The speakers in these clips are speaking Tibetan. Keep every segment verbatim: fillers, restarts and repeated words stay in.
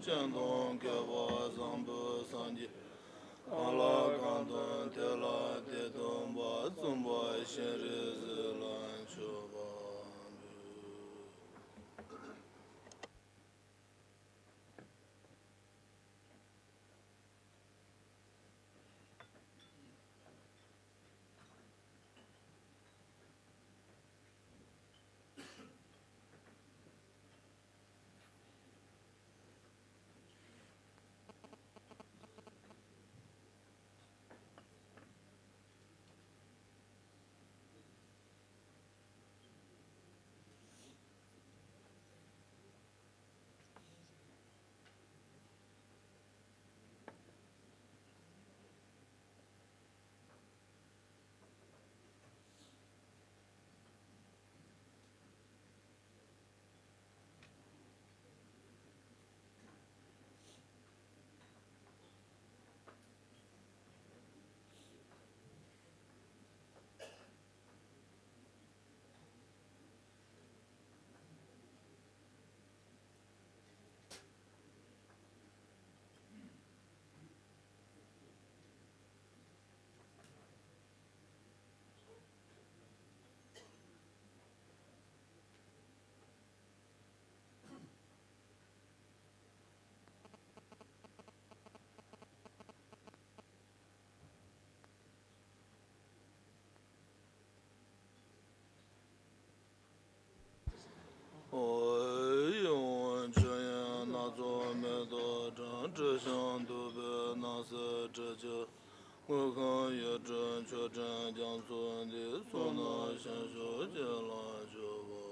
སྤྱན་སྟོང་མཁས་པ་བཟང་པོའི་སངས་རྒྱས། གང་ལ་གང་འདུལ་དེ་ལ་དེ་སྟོན་པ། བཙུན་པ་ཤེས་རིག་གཟི་ལ་མཆོད་པ་འབུལ། ཨོ་ཡང་ཆོས་དབྱིངས་སྣ་ཚོགས་མེ་ཏོག་བཀྲ། དྲི་ཞིམ་བདུག་སྤོས་སྣང་གསལ་དྲི་ཆུ། དངུལ་ཁང་གཡུ་སྤྲུལ་མཆོག་སྤྲིན་རྒྱ་མཚོ་འདི། བསོད་ནམས་ཞིང་མཆོག་ཅན་ལ་མཆོད་པ་འབུལ།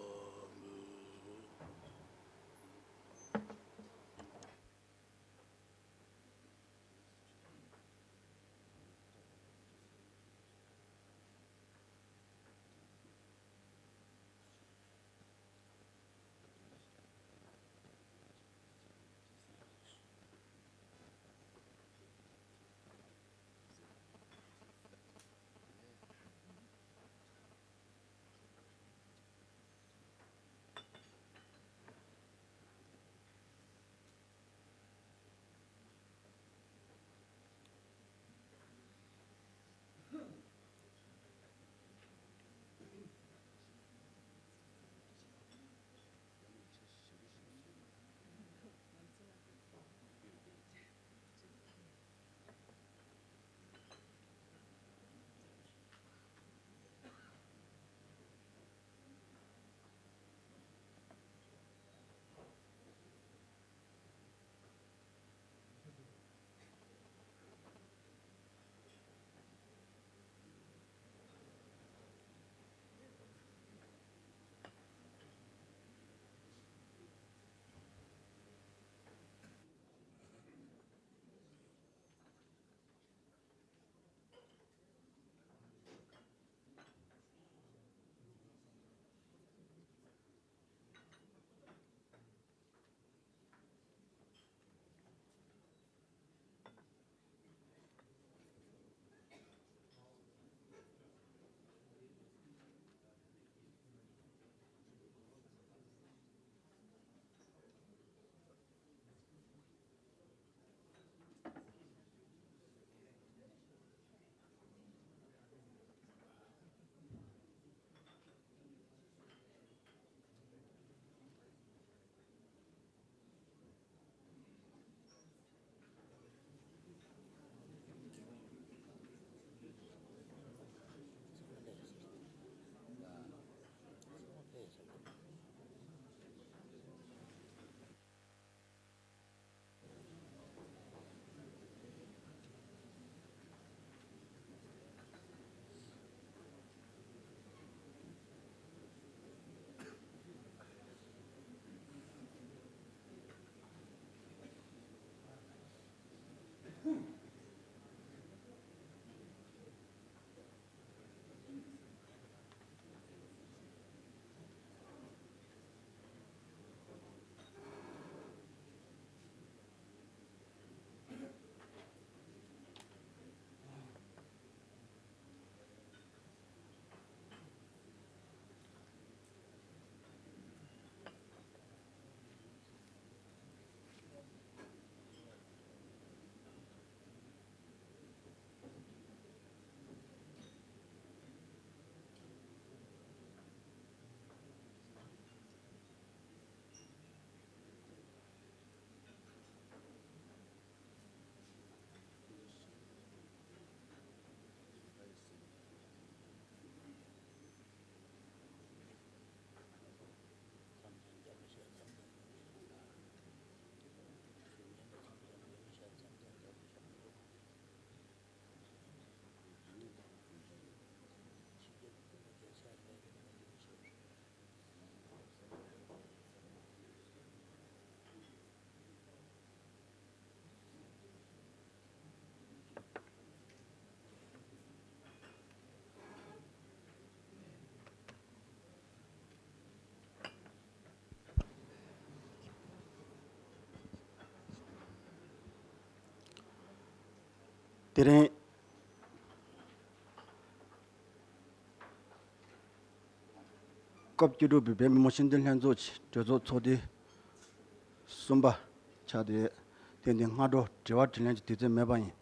དེ་རིང་སྐབས་བཅུ་དྲུག་པའི་བོད་མི་མང་སྤྱི་འཐུས་ལྷན་ཚོགས་ཀྱི་གྲོས་ཚོགས་ཚོགས་དུས་གསུམ་པ་ཆགས་ཏེ། དེ་འདི་སྔ་དྲོ་དྲི་བ་དྲིས་ལན་གྱི་དུས་ཚོད་མེད་པ་ཡིན།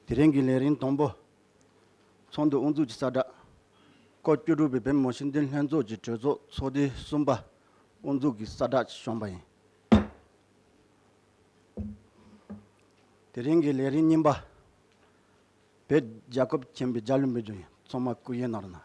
དེ་རིང་གི་ལས་རིམ་དང་པོ། ཚོགས་འདུ་དབུ་འཛུགས་ཀྱི་གསལ་བསྒྲགས། སྐབས་བཅུ་དྲུག་པའི་བོད་མི་མང་སྤྱི་འཐུས་ལྷན་ཚོགས་ཀྱི་གྲོས་ཚོགས་ཚོགས་དུས་གསུམ་པ་དབུ་འཛུགས་ཀྱི་གསལ་བསྒྲགས་ཤིག་བྱུང་བ་ཡིན། དེ་རིང་གི་ལས་རིམ་གཉིས་པ། བོད་རྒྱལ་ཁབ་ཆེན་པོའི་རྒྱལ་གླུ་འབུལ་རྒྱུ་ཡིན། ཚང་མ་སྐུ་ཡི་ནོར་ན།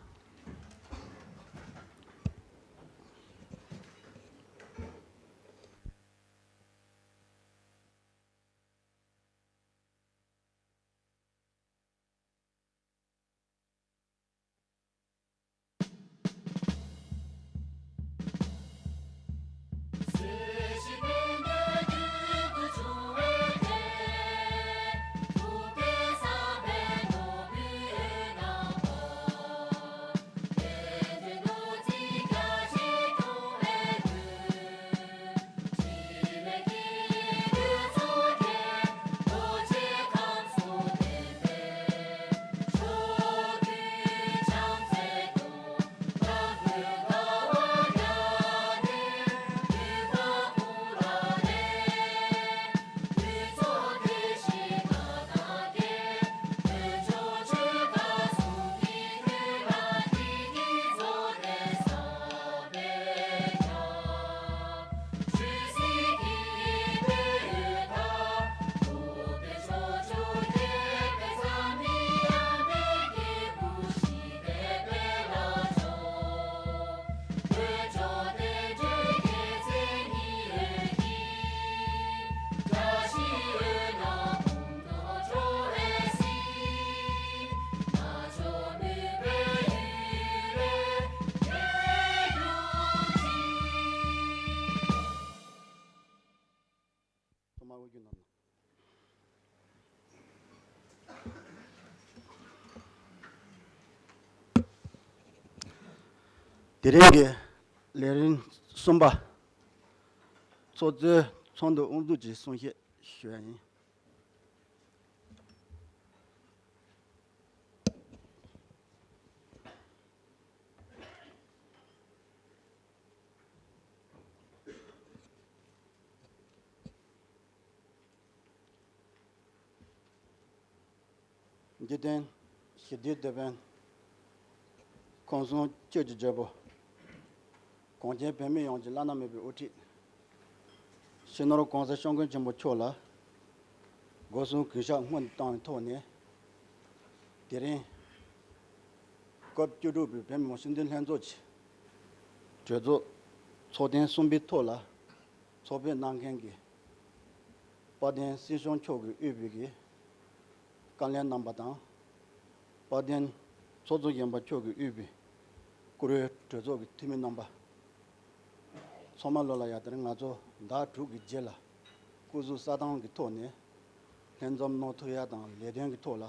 དེ་རིང་གི་ལས་རིམ་གསུམ་པ། ཚོགས་གཙོས་ཚོགས་འདུ་དབུ་འཛུགས་ཀྱི་གསུང་བཤད་ཞུ་ཡ་ཡིན། འཇིག་རྟེན་ཞི་བདེའི་དེད་དཔོན། ཁམས་གསུམ་སྤྱི་ཀྱི་བརྗོད་པོ། གངས་ཅན་བོད་མི་ཡོངས་ཀྱི་བླ་ན་མེད་པའི་དབུ་ཁྲིད། སྤྱི་ནོར་༸གོང་ས་༸སྐྱབས་མགོན་ཆེན་པོ་མཆོག་ལ་སྒོ་གསུམ་གུས་ཕྱག་སྔོན་དུ་བཏང་བའི་ཐོག་ནས། དེ་རིང་སྐབས་བཅུ་དྲུག་པའི་བོད་མི་མང་སྤྱི་འཐུས་ལྷན་ཚོགས་ཀྱི་གྲོས་ཚོགས་ཚོགས་ཐེངས་གསུམ་པའི་ཐོག་ལ་ཚོགས་ཕེབས་གནང་མཁན་གྱི་དཔལ་ལྡན་སྲིད་སྐྱོང་མཆོག་གིས་དབུས་པའི་གི་བཀའ་བློན་རྣམ་པ་དང་། དཔལ་ལྡན་ཚོགས་གཙོ་གཞོན་པ་མཆོག་གིས་དབུས་པའི་བཀུར་འོས་གྲོས་ཚོགས་ཀྱི་འཐུས་མི་རྣམ་པ་ཚང་མ་ལོ་ལ་ཡ། དེ་རིང་ང་ཚོ་ཟླ་དྲུག་གི་རྗེས་ལ་སྐུ་གཟུགས་གསལ་ཐང་གི་ཐོག་ནས་ལྷན་འཛོམས་གནང་ཐུབ་ཡ་དང་ལས་དོན་གྱི་ཐོག་ལ་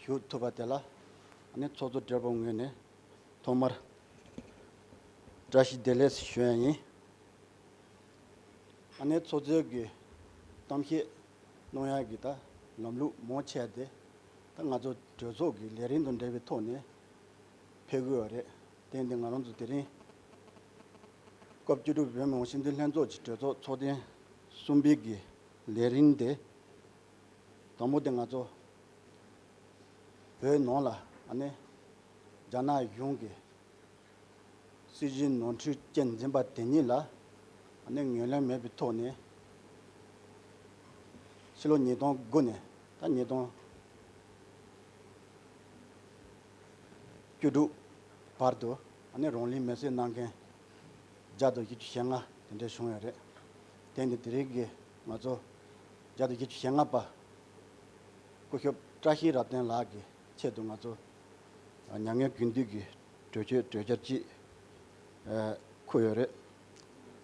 ཞུགས་ཐུབ་པ་དེ་ལ་ཨ་ནི་ཚོགས་གཙོ་སྦྲེལ་པོའི་ངོས་ནས་ཐོག་མར་བཀྲ་ཤིས་བདེ་ལེགས་ཞུ་ཡ་ཡིན། ཨ་ནི་ཚོགས་གཙོས་ཀྱི་གཏམ་བཤད་གནང་ཡག་གི་ད་ལམ་ལུགས་མང་ཆེ་བ་དེ་ད་ང་ཚོ་གྲོས་ཚོགས་ཀྱི་ལས་རིམ་དང་འབྲེལ་བའི་ཐོག་ནས་ཕེབས་དགོས་པ་རེད། དེ་འདི་ང་རང་ཚོ་དེ་རིང་སྐབས་བཅུ་དྲུག་བོད་མི་མང་སྤྱི་འཐུས་ལྷན་ཚོགས་ཀྱི་གྲོས་ཚོགས་ཚོགས་ཐེངས་གསུམ་པའི་གི་ལས་རིམ་དེ། དང་པོ་དེ་ང་ཚོ་བོད་ནང་ལ་ཨ་ནི་རྒྱ་ནག་གཞུང་གིས་སྲིད་བྱུས་ནོར་འཁྲུལ་ཅན་འཛིན་པ་དེ་ཉིད་ལ་ཨ་ནི་ངོས་ལེན་མེད་པའི་ཐོག་ནས་ཕྱི་ལོ་ཉིས་སྟོང་དགུ་ནས་ད་ཉིས་སྟོང་བཅུ་དྲུག་བར་དུ་ཨ་ནི་རང་ལུས་མེར་སྲེག་གནང་མཁན་བརྒྱ་དང་བཞི་བཅུ་ཞེ་ལྔ་དེ་འདྲ་བྱུང་ཡོད་རེད། དེ་ནི་དེ་རིང་གི་ང་ཚོ་བརྒྱ་དང་བཞི་བཅུ་ཞེ་ལྔ་པ་སྐུ་ཞབས་བཀྲ་ཤིས་རབ་བརྟན་ལགས་ཀྱི་ཆེད་དུ་ང་ཚོ་མྱ་ངན་གུས་འདུད་ཀྱི་གྲོས་ཆོད་གྲོས་འཆར་ཅིག་ཨ་འཁུར་ཡོད་རེད།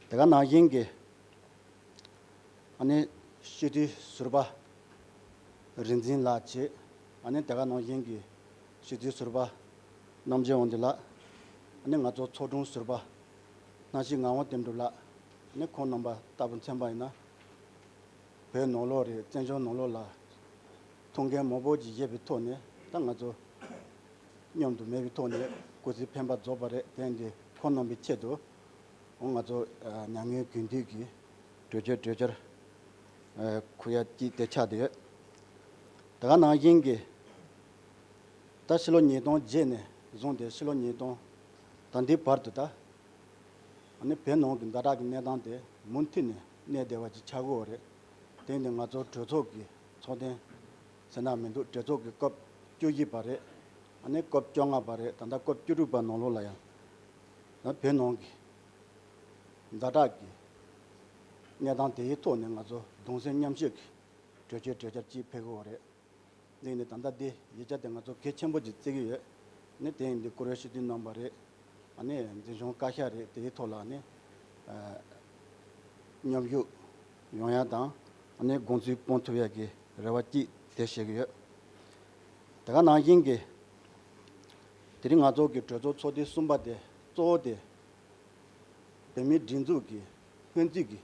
དེ་ག་ནང་བཞིན་གྱི་ཨ་ནི་སྤྱི་འཐུས་ཟུར་པ་རིག་འཛིན་ལགས་བྱས། ཨ་ནི་དེ་ག་ནང་བཞིན་གྱི་སྤྱི་འཐུས་ཟུར་པ་རྣམ་རྒྱལ་དབང་འདུས་ལགས། ཨ་ནི་ང་ཚོ་ཚོགས་དྲུང་ཟུར་པ་སྣང་ཞིག་ངག་དབང་དོན་གྲུབ་ལགས། ཨ་ནི་ཁོང་རྣམ་པ་ལྟ་བུ་མཚོན་པ་ཡིན་ན། བོད་ནང་ལོགས་རེད། བཙན་བྱོལ་ནང་ལོགས་ལ་ ཐུགས་འགན་མང་པོ་ཅིག་བཞེས་པའི་ཐོག་ནས་ད་ང་ཚོ་མཉམ་དུ་མེད་པའི་ཐོག་ནས་སྐུ་ཚེ་འཕེན་པ་རྫོགས་པ་རེད། དེ་འདི་ཁོང་རྣམ་པའི་ཆེད་དུ་ང་ཚོ་མྱ་ངན་གུས་འདུད་ཀྱི་གྲོས་ཆོད་གྲོས་འཆར་ཁུར་ཡ་ཅིག་དེ་ཆགས་བསྡད་ཡོད། དེ་ག་ནང་བཞིན་གྱི་ད་ཕྱི་ལོ་ཉིས་སྟོང་བརྒྱད་ནས་བཟུང་སྟེ་ཕྱི་ལོ་ཉིས་སྟོང་ད་ལྟའི་བར་དུ་ད། ཨ་ནི་བོད་ནང་གི་ཛ་དྲག་གི་གནས་སྟངས་དེ་མུ་མཐུད་ནས་གནས་བསྡད་པ་ཅིག་ཆགས་ཀྱི་ཡོད་རེད། དེ་ཡིན་དུས་ང་ཚོ་གྲོས་ཚོགས་ཀྱི་ཚོགས་ཐེངས་ཟེར་ན་མི་འདུག་གྲོས་ཚོགས་ཀྱི་སྐབས་བཅུ་བཞི་པ་རེད། ཨ་ནི་སྐབས་བཅོ་ལྔ་པ་རེད། ད་ལྟ་སྐབས་བཅུ་དྲུག་པ་ནང་ལོགས་ལ་ཡང་ད་བོད་ནང་གི་ཛ་དྲག་གི་གནས་སྟངས་དེའི་ཐོག་ནས་ང་ཚོ་གདུང་སེམས་མཉམ་སྐྱེད་ཀྱི་གྲོས་ཆོད་གྲོས་འཆར་ཅིག་ཕེབས་ཀྱི་ཡོད་རེད། འདི་ནི་ད་ལྟ་འདི་ཡིག་ཆ་དེ་ང་ཚོ་གལ་ཆེན་པོ་ཅིག་བརྩི་གི་ཡོད། ནི་དེ་ཡིན་དུས་སྐུ་ངོ་སྤྱི་འཐུས་རྣམ་པ་རེད། ཨ་ནི་འཛིན་སྐྱོང་བཀའ་ཤག་རེད། དེའི་ཐོག་ལ་ནི་ཨ་མཉམ་ཞུགས་ཡོང་ཡ་དང་ཨ་ནི་དགོངས་ཚུལ་སྤུངས་ཐུབ་ཡ་གི་རེ་བ་ཅིག་དེ་བྱེད་ཀྱི་ཡོད། དེ་ག་ནང་བཞིན་གྱི་དེ་རིང་ང་ཚོ་གི་གྲོས་ཚོགས་ཚོགས་དུས་གསུམ་པ་དེ་གཙོ་བོ་དེ་བོད་མིའི་སྒྲིག་འཛུགས་ཀྱི་སྔོན་རྩིས་ཀྱི་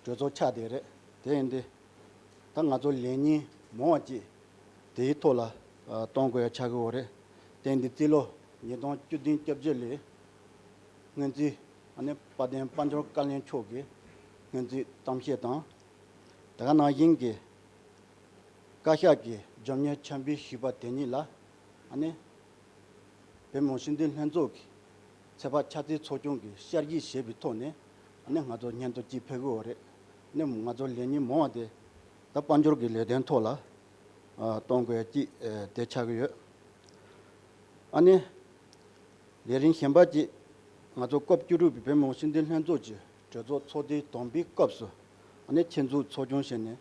གྲོས་ཚོགས་ཆགས་བསྡད་རེད། དེ་ཡིན་དུས་ད་ང་ཚོ་ལས་ཉིན་མང་བ་ཅིག་དེའི་ཐོག་ལ་ཨ་གཏོང་དགོས་ཡ་ཆགས་ཀྱི་ཡོད་རེད། དེ་ཡིན་དུས་རྩིས་ལོ་ཉིས་སྟོང་བཅུ་བདུན་བཅོ་བརྒྱད་ལོའི་སྔོན་རྩིས་ཨ་ནི་དཔལ་ལྡན་དཔལ་འབྱོར་བཀའ་བློན་མཆོག་གི་སྔོན་རྩིས་གཏམ་བཤད་དང་། དེ་ག་ནང་བཞིན་གྱི་བཀའ་ཤག་གིས་རྒྱབ་གཉེར་འཆར་འབུལ་ཞུས་པ་དེ་ཉིད་ལ་ཨ་ནི་བོད་མི་མང་སྤྱི་འཐུས་ལྷན་ཚོགས་ཀྱི་ཚོད་དཔག་ཆ་ཚད་ཚོགས་ཆུང་གིས་བསྐྱར་ཞིབ་བྱས་པའི་ཐོག་ནས་ཨ་ནི་ང་ཚོ་སྙན་ཐོ་གཅིག་ཕེབས་ཀྱི་ཡོད་རེད། ཨ་ནི་ང་ཚོ་ལས་ཉིན་མང་བ་དེ་ད་དཔལ་འབྱོར་གྱི་ལས་དོན་ཐོག་ལ་ཨ་གཏོང་དགོས་ཡ་གཅིག་ཨ་དེ་ཆགས་ཀྱི་ཡོད། ཨ་ནི་ལས་རིམ་གཞན་པ་གཅིག་ང་ཚོ་སྐབས་བཅུ་དྲུག་པའི་བོད་མི་མང་སྤྱི་འཐུས་ལྷན་ཚོགས་ཀྱི་གྲོས་ཚོགས་ཚོགས་དུས་དང་པའི་སྐབས་སུ་ཨ་ནི་ཆེད་འཛུགས་ཚོགས་ཆུང་བྱས་ནས་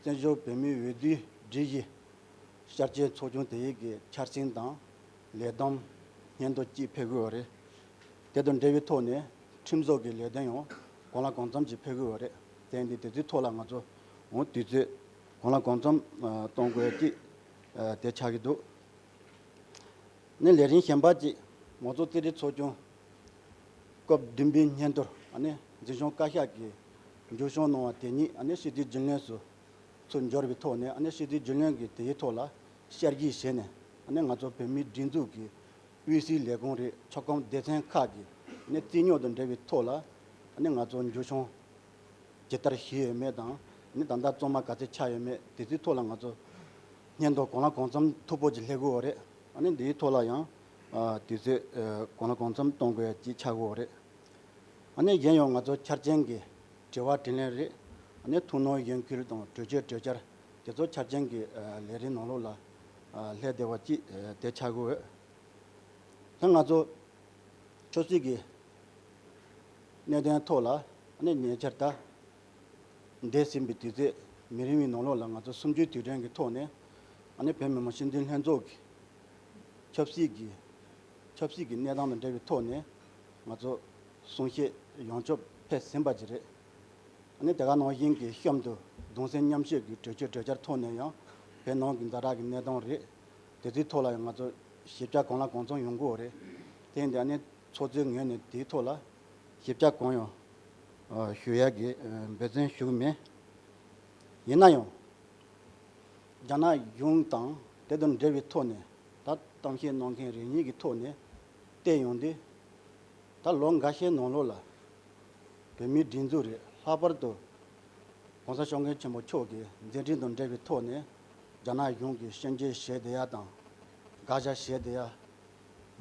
བཙན་བྱོལ་བོད་མིའི་འོས་བསྡུའི་སྒྲིག་གཞི་བསྐྱར་བཅོས་ཚོགས་ཆུང་དེ་ཡི་གི་འཆར་ཟིན་དང་ལས་བསྡོམས་སྙན་ཐོ་གཅིག་ཕེབས་ཀྱི་ཡོད་རེད། དེ་དང་འབྲེལ་བའི་ཐོག་ནས་ཁྲིམས་བཟོ་གི་ལས་དོན་ཡང་གང་ལ་གང་འཚམ་ཅིག་ཕེབས་ཀྱི་ཡོད་རེད། དེ་ཡིན་དུས་དེ་ཚོའི་ཐོག་ལ་ང་ཚོ་འོང་དུས་ཚོད་གང་ལ་གང་འཚམ་ཨ་གཏོང་དགོས་ཀྱི་ཨ་དེ་ཆགས་ཀྱི་འདུག་ནི་ལས་རིམ་གཞན་པ་གཅིག་ང་ཚོ་རྩིས་ཁྲའི་ཚོགས་ཆུང་སྐབས་བདུན་པའི་སྙན་ཐོར་ཨ་ནི་འཛིན་སྐྱོང་བཀའ་ཤག་གིས་མཇུག་སྐྱོང་གནང་བ་དེ་ཉིད་ཨ་ནི་སྲིད་དོན་རྒྱུན་ལས་སུ་ཚུར་འབྱོར་བའི་ཐོག་ནས་ཨ་ནི་སྲིད་དོན་རྒྱུན་ལས་ཀྱིས་དེའི་ཐོག་ལ་བསྐྱར་ཞིབ་བྱས་ནས་ཨ་ནི་ང་ཚོ་བོད་མིའི་སྒྲིག་འཛུགས་ཀྱི་དབུས་སའི་ལས་ཁུངས་རེད། ཚོགས་ཁང་སྡེ་ཚན་ཁག་གི་ཨ་ནི་རྩིས་རྙོག་དང་འབྲེལ་བའི་ཐོག་ལ་ཨ་ནི་ང་ཚོ་མཇུག་སྐྱོང་ཇི་ལྟར་ཞུས་ཡོད་མེད་དང་ཨ་ནི་ད་ལྟ་རྩོད་མ་ག་ཚད་ཆགས་ཡོད་མེད་དེ་ཚོའི་ཐོག་ལ་ང་ཚོ་སྙན་ཐོ་གང་ལ་གང་འཚམ་མཐུག་པོ་ཅིག་སླེབས་ཀྱི་ཡོད་རེད། ཨ་ནི་འདིའི་ཐོག་ལ་ཡང་ཨ་དུས་ཚོད་ཨ་གང་ལ་གང་འཚམ་གཏོང་དགོས་ཡ་ཅིག་ཆགས་ཀྱི་ཡོད་རེད། ཨ་ནི་གཞན་ཡང་ང་ཚོ་འཆར་ཅན་གྱི་དྲི་བ་དྲིས་ལན་རེད། ཨ་ནི་ཐུགས་སྣང་གཞེན་སྐུལ་དང་གྲོས་ཆོད་གྲོས་འཆར་དེ་ཚོ་འཆར་ཅན་གྱི་ཨ་ལས་རིམ་ནང་ལོགས་ལ་ཨ་སླེབས་བསྡད་པ་ཅིག་ཨ་དེ་ཆགས་ཀྱི་ཡོད། ད་ང་ཚོ་ཆབ་སྲིད་ཀྱི་གནད་དོན་ཐོག་ལ་ཨ་ནི་ཉེ་ཆར་ད་འདས་ཟིན་པའི་དུས་ཚོད་མི་རིང་བའི་ནང་ལོགས་ལ་ང་ཚོ་གསུམ་བཅུའི་དུས་དྲན་གྱི་ཐོག་ནས་ཨ་ནི་བོད་མི་མང་སྤྱི་འཐུས་ལྷན་ཚོགས་ཀྱི་ཆབ་སྲིད་ཀྱི་ཆབ་སྲིད་ཀྱི་གནས་སྟངས་དང་འབྲེལ་བའི་ཐོག་ནས་ང་ཚོ་གསུང་བཤད་ཡོངས་ཁྱབ་ཕེབས་ཟིན་པ་ཅིག་རེད། ཨ་ནི་དེ་ག་ནང་བཞིན་གྱི་གཤམ་དུ་གདུང་སེམས་མཉམ་སྐྱེད་ཀྱི་གྲོས་ཆོད་གྲོས་འཆར་ཐོག་ནས་ཡང་བོད་ནང་གི་ཛ་དྲག་གི་གནས་སྟངས་རེད། དེ་ཚོའི་ཐོག་ལ་ཡང་ང་ཚོ་ཞིབ་ཆ་གང་ལ་གང་འཚམ་ཡོང་གི་ཡོད་རེད། དེ་ཡིན་དུས་ཨ་ནི་ཚོགས་གཙོའི་ངོས་ནས་དེའི་ཐོག་ལ་ཞིབ་ཆ་གང་ཡང་ཨ་ཞུ་ཡག་གི་ཨ་འབད་བརྩོན་ཞུ་གི་མེད། ཡིན་ན་ཡང་རྒྱ་ནག་གཞུང་དང་དེ་དང་འབྲེལ་བའི་ཐོག་ནས་ད་གཏམ་བཤད་གནང་མཁན་རེ་གཉིས་ཀྱི་ཐོག་ནས་བལྟས་ཡོང་དུས་ད་ལོ་འགའ་ཤས་ནང་ལོགས་ལ་བོད་མིའི་སྒྲིག་འཛུགས་རེད། ལྷག་པར་དུ་༸གོང་ས་༸སྐྱབས་མགོན་ཆེན་པོ་མཆོག་གི་མཛད་འཕྲིན་དང་འབྲེལ་བའི་ཐོག་ནས་རྒྱ་ནག་གཞུང་གིས་སྐྱོན་བརྗོད་བྱས་བསྡད་ཡ་དང་དགག་བཞག་བྱས་བསྡད་ཡ་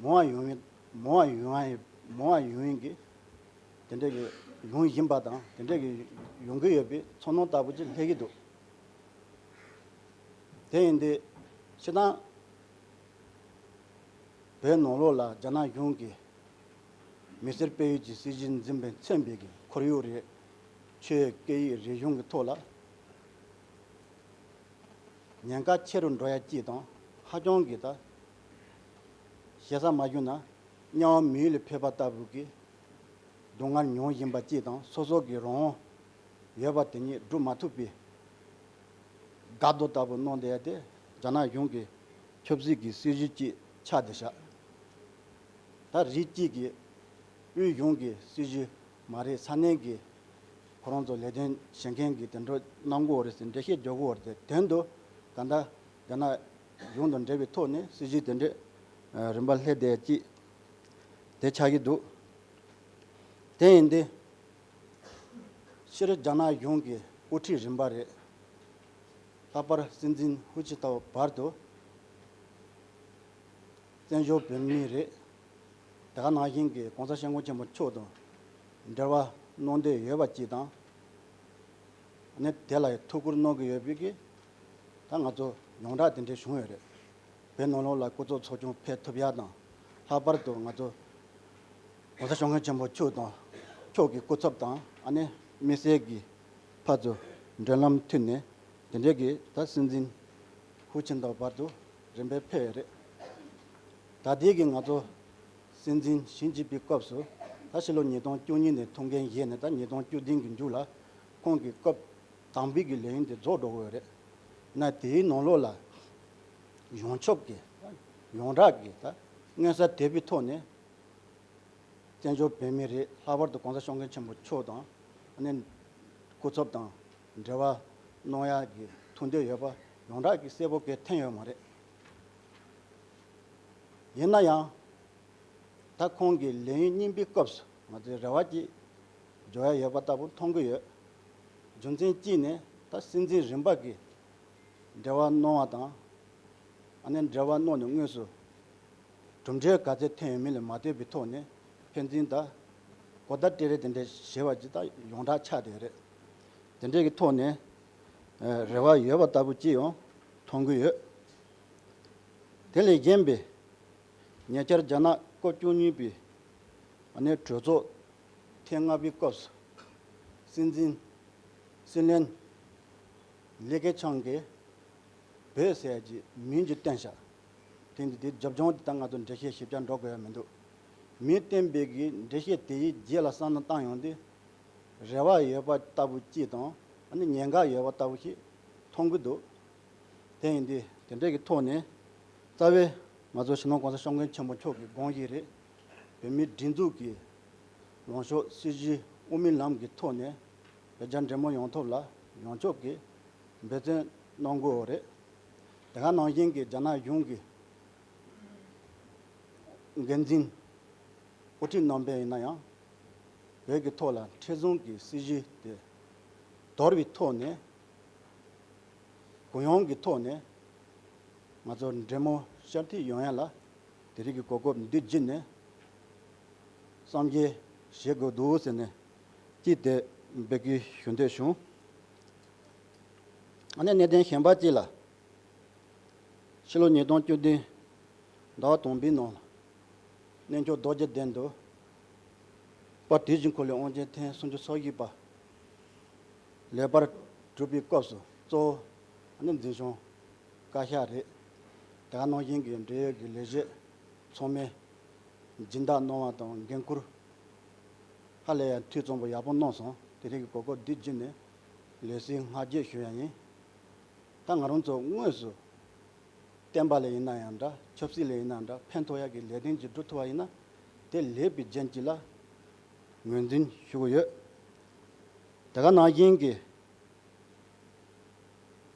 མང་བ་ཡོང་ཡིན་མང་བ་ཡོང་ཡ་ཡིན་མང་བ་ཡོང་ཡིན་གྱི་དེ་འདྲ་གི་ཡོང་བཞིན་པ་དང་དེ་འདྲ་གི་ཡོང་གི་ཡོད་པའི་ཚོར་སྣང་ལྟ་བུ་ཅིག་སླེབས་ཀྱི་འདུག་དེ་ཡིན་དུས་སྤྱིར་བཏང་བོད་ནང་ལོགས་ལ་རྒྱ་ནག་གཞུང་གིས་མི་སེར་སྤེལ་ཡུལ་གྱི་སྲིད་བྱུས་འཛིན་པའི་མཚོན་པའི་གི་ཁོར་ཡུག་རེད། ཆོས་སྐད་ཡིག་རིག་གཞུང་གི་ཐོག་ལ་ཉེན་ཁ་ཆེ་རུ་འགྲོ་ཡ་གཅིག་དང་ཧ་ཅང་གི་ད་ཞེ་ས་མ་བྱུང་ན་དམྱལ་བ་མི་ཡུལ་ལ་ཕེབས་པ་ལྟ་བུ་གི་སྡུག་བསྔལ་མྱོང་བཞིན་པ་གཅིག་དང་སོ་སོ་གི་རང་དབང་ཡོད་པ་དེ་ཉིད་སྒྲུབ་མ་ཐུབ་པའི་དགའ་སྡུག་ལྟ་བུ་གནང་བསྡད་ཡ་དེ་རྒྱ་ནག་གཞུང་གི་ཆབ་སྲིད་ཀྱི་སྲིད་བྱུས་ཀྱི་ཆ་དེ་ཤག་ད་རིགས་གཅིག་གིས་དབུས་གཞུང་གི་སྲིད་བྱུས་མ་རེད། ས་གནས་ཀྱི་ཁོ་རང་ཚོ་ལས་དོན་བྱེད་མཁན་གྱི་དེ་འདྲ་གནང་གི་ཡོད་རེད་ཟེར་འགྲེལ་བཤད་རྒྱག་གི་ཡོད་རེད་དེ་དོན་དུ་ གང་ལྟར་རྒྱ་ནག་གཞུང་དང་འབྲེལ་བའི་ཐོག་ནས་སྲིད་ཇུས་དེ་འདྲས་རིམ་པ་ལྷོད་བསྡད་ཅིག་དེ་ཆགས་ཀྱི་འདུག་དེ་ཡིན་དུས། སྤྱིར་རྒྱ་ནག་གཞུང་གི་དབུ་ཁྲིད་རིམ་པ་རེད། ལྷག་པར་སྲིད་འཛིན་ཧུ་ཅི་ཐའོ་བར་དུ་བཙན་བྱོལ་བོད་མི་རེད། དེ་ག་ནང་བཞིན་གྱི་༸གོང་ས་༸སྐྱབས་མགོན་ཆེན་པོ་མཆོག་དང་འབྲེལ་བ་གནང་འདོད་ཡོད་པ་ཅིག་དང་། ཨ་ནི་དེ་ལ་ཐུགས་ཁུར་གནང་གི་ཡོད་པའི་གི་ད་ང་ཚོ་ཡོངས་གྲགས་དེ་འདྲའི་བྱུང་ཡོད་རེད། བོད་ནང་ལོགས་ལ་སྐུ་ཚབ་ཚོགས་ཆུང་ཕེབས་ཐུབ་ཡ་དང་། ལྷག་པར་དུ་ང་ཚོ་༸གོང་ས་༸སྐྱབས་མགོན་ཆེན་པོ་མཆོག་དང་མཆོག་གི་སྐུ་ཚབ་དང་ཨ་ནི་དམིགས་བསལ་གྱི་ཕར་ཚུར་འབྲེལ་ལམ་མཐུད་ནས་དེ་འདྲའི་གི་ད་སྲིད་འཛིན་ཧུ་ཅི་ཐའོ་བར་དུ་རིམ་པས་ཕེབས་ཡོད་རེད། ད་ལྟའི་གི་ང་ཚོ་སྲིད་འཛིན་ཞི་ཅིན་ཕིང་སྐབས་སུ་ད་ཕྱི་ལོ་ཉིས་སྟོང་བཅུ་གཉིས་ནས་ཐུགས་འགན་བཞེས་ནས་ད་ཉིས་སྟོང་བཅུ་བདུན་གྱི་མཇུག་ལ་ཁོང་གི་སྐབས་དང་པོའི་གི་ལས་ཡུན་དེ་རྫོགས་འགྲོ་གི་ཡོད་རེད། ན་དེའི་ནང་ལོགས་ལ་ཡོངས་ཁྱབ་ཀྱི་ཡོངས་གྲགས་ཀྱི་ད་མངོན་གསལ་དོད་པའི་ཐོག་ནས་བཙན་བྱོལ་བོད་མི་རེད། ལྷག་པར་དུ་༸གོང་ས་༸སྐྱབས་མགོན་ཆེན་པོ་མཆོག་དང་ཨ་ནི་སྐུ་ཚབ་དང་འབྲེལ་བ་གནང་ཡག་གི་ཐུགས་འདོད་ཡོད་པ་ཡོངས་གྲགས་ཀྱི་གསལ་པོ་གས་ཐོན་ཡོད་མ་རེད། ཡིན་ན་ཡང་ད་ཁོང་གི་ལས་ཡུན་གཉིས་པའི་སྐབས་སུ་ང་ཚོས་རེ་བ་ཅིག་འཇོག་ཡ་ཡོད་པ་ལྟ་བུ་མཐོང་གི་ཡོད། རྒྱུ་མཚན་གཅིག་ནི་ད་སྲིད་འཛིན་རིམ་པ་གི་འབྲེལ་བ་གནང་བ་དང་། ཨ་ནི་འབྲེལ་བ་གནང་ནས་དངོས་སུ་གྲུབ་འབྲས་ག་ཚད་ཐོན་ཡོད་མེད་ལ་མ་ལྟོས་པའི་ཐོག་ནས་ཕན་ཚུན་ད་གོ་བརྡ་སྤྲད་རེས་དེ་འདྲ་བྱས་པ་ཅིག་ད་ཡོངས་གྲགས་ཆགས་བསྡད་རེད། དེ་འདྲས་ཀྱི་ཐོག་ནས་ཨ་རེ་བ་ཡོད་པ་ལྟ་བུ་ཅིག་ཡང་མཐོང་གི་ཡོད། དེ་ལས་གཞན་པའི་ཉེ་ཆར་རྒྱ་ནག་སྐབས་བཅུ་གཉིས་པའི་ཨ་ནི་གྲོས་ཚོགས་ཐེངས་ལྔ་པའི་སྐབས་སུ་སྲིད་འཛིན་སྲིད་བློན་ལི་ཁེ་ཆང་གིས་བོད་ཟེར་ཡག་གི་མིང་ཅིག་བཏོན་ཤག་དེ་འདི་དེ་རྒྱབ་ལྗོངས་དེ་ད་ང་ཚོ་འགྲེལ་བཤད་ཞིབ་ཆ་འགྲོ་དགོས་ཡ་མི་འདུག་མིང་བཏོན་པའི་གི་འགྲེལ་བཤད་དེའི་རྗེས་ལ་བསམ་བློ་བཏང་ཡོང་དུས་རེ་བ་ཡོད་པ་ལྟ་བུ་ཅིག་དང་ཨ་ནི་ཉེན་ཁ་ཡོད་པ་ལྟ་བུ་ཞིག་མཐོང་གི་འདུག་དེ་ཡིན་དུས་དེ་འདྲས་ཀྱི་ཐོག་ནས་རྩ་བའི་ང་ཚོ་སྤྱི་ནོར་༸གོང་ས་༸སྐྱབས་མགོན་ཆེན་པོ་མཆོག་གི་དགོངས་གཞི་རེད། བོད་མིའི་སྒྲིག་འཛུགས་ཀྱི་ལངས་ཕྱོགས་སྲིད་བྱུས་དབུ་མའི་ལམ་གྱི་ཐོག་ནས་བོད་རྒྱ་འབྲེལ་མོལ་ཡོང་ཐབས་ལ་ཡོངས་ཁྱབ་ཀྱིས་འབད་བརྩོན་གནང་དགོས་རེད། དེ་ག་ནང་བཞིན་གྱི་རྒྱ་ནག་གཞུང་གི་འགན་འཛིན་དབུ་ཁྲིད་རྣམ་པས་ཡིན་ན་ཡང་བོད་ཀྱི་ཐོག་ལ་མཁྲེགས་བཟུང་གི་སྲིད་བྱུས་དེ་དོར་བའི་ཐོག་ནས་གུ་ཡངས་ཀྱི་ཐོག་ནས་ང་ཚོ་འབྲེལ་མོལ་ཤར་ཐིག་ཡོང་ཡ་ལ་དེ་རིང་གི་གོ་སྐབས་འདི་བརྒྱུད་ནས་བསམ་འཆར་བཞེས་དགོས་འདུག་ཟེར་ནས་ཅིག་དེ་འབོད་སྐུལ་ཞུ་འདོད་བྱུང་། ཨ་ནི་གནད་དོན་གཞན་པ་གཅིག་ལ། ཕྱི་ལོ་ཉིས་སྟོང་བཅུ་བདུན་ཟླ་བ་དང་པོའི་ནང་ལ་གནས་མཆོག་རྡོ་རྗེ་གདན་དུ་དཔལ་དུས་ཀྱི་འཁོར་ལོའི་དབང་ཆེན་ཐེངས་སུམ་ཅུ་སོ་བཞི་པ་ལེགས་པར་གྲུབ་པའི་སྐབས་སུ་གཙོ་བོ་ནི་འཛིན་སྐྱོང་བཀའ་ཤག་རེད། དེ་ག་ནང་བཞིན་གྱི་འབྲེལ་ཡོད་ཀྱི་ལས་བྱེད་ཚང་མས་སྦྱིན་བདག་གནང་བ་དང་འགན་འཁུར་ཧ་ལས་ཡང་འཐུས་ཚང་པོ་ཡག་པོ་གནང་སོང་། དེ་རིང་གི་གོ་སྐབས་འདི་བརྒྱུད་ནས་ལེགས་སེ་སྔ་རྗེས་ཞུ་ཡ་ཡིན། ད་ང་རང་ཚོ་དངོས་སུ་བསྟན་པ་ལ་ཡིན་ན་ཡང་འདྲ། ཆབ་སྲིད་ལ་ཡིན་ན་འདྲ། ཕན་ཐོགས་ཡག་གི་ལས་དོན་ཅིག་སྒྲུབ་ཐུབ་པ་ཡིན་ན་དེ་ལེགས་པའི་རྒྱན་ཅིག་ལ་ངོས་འཛིན་ཞུ་གི་ཡོད། དེ་ག་ནང་བཞིན་གྱི་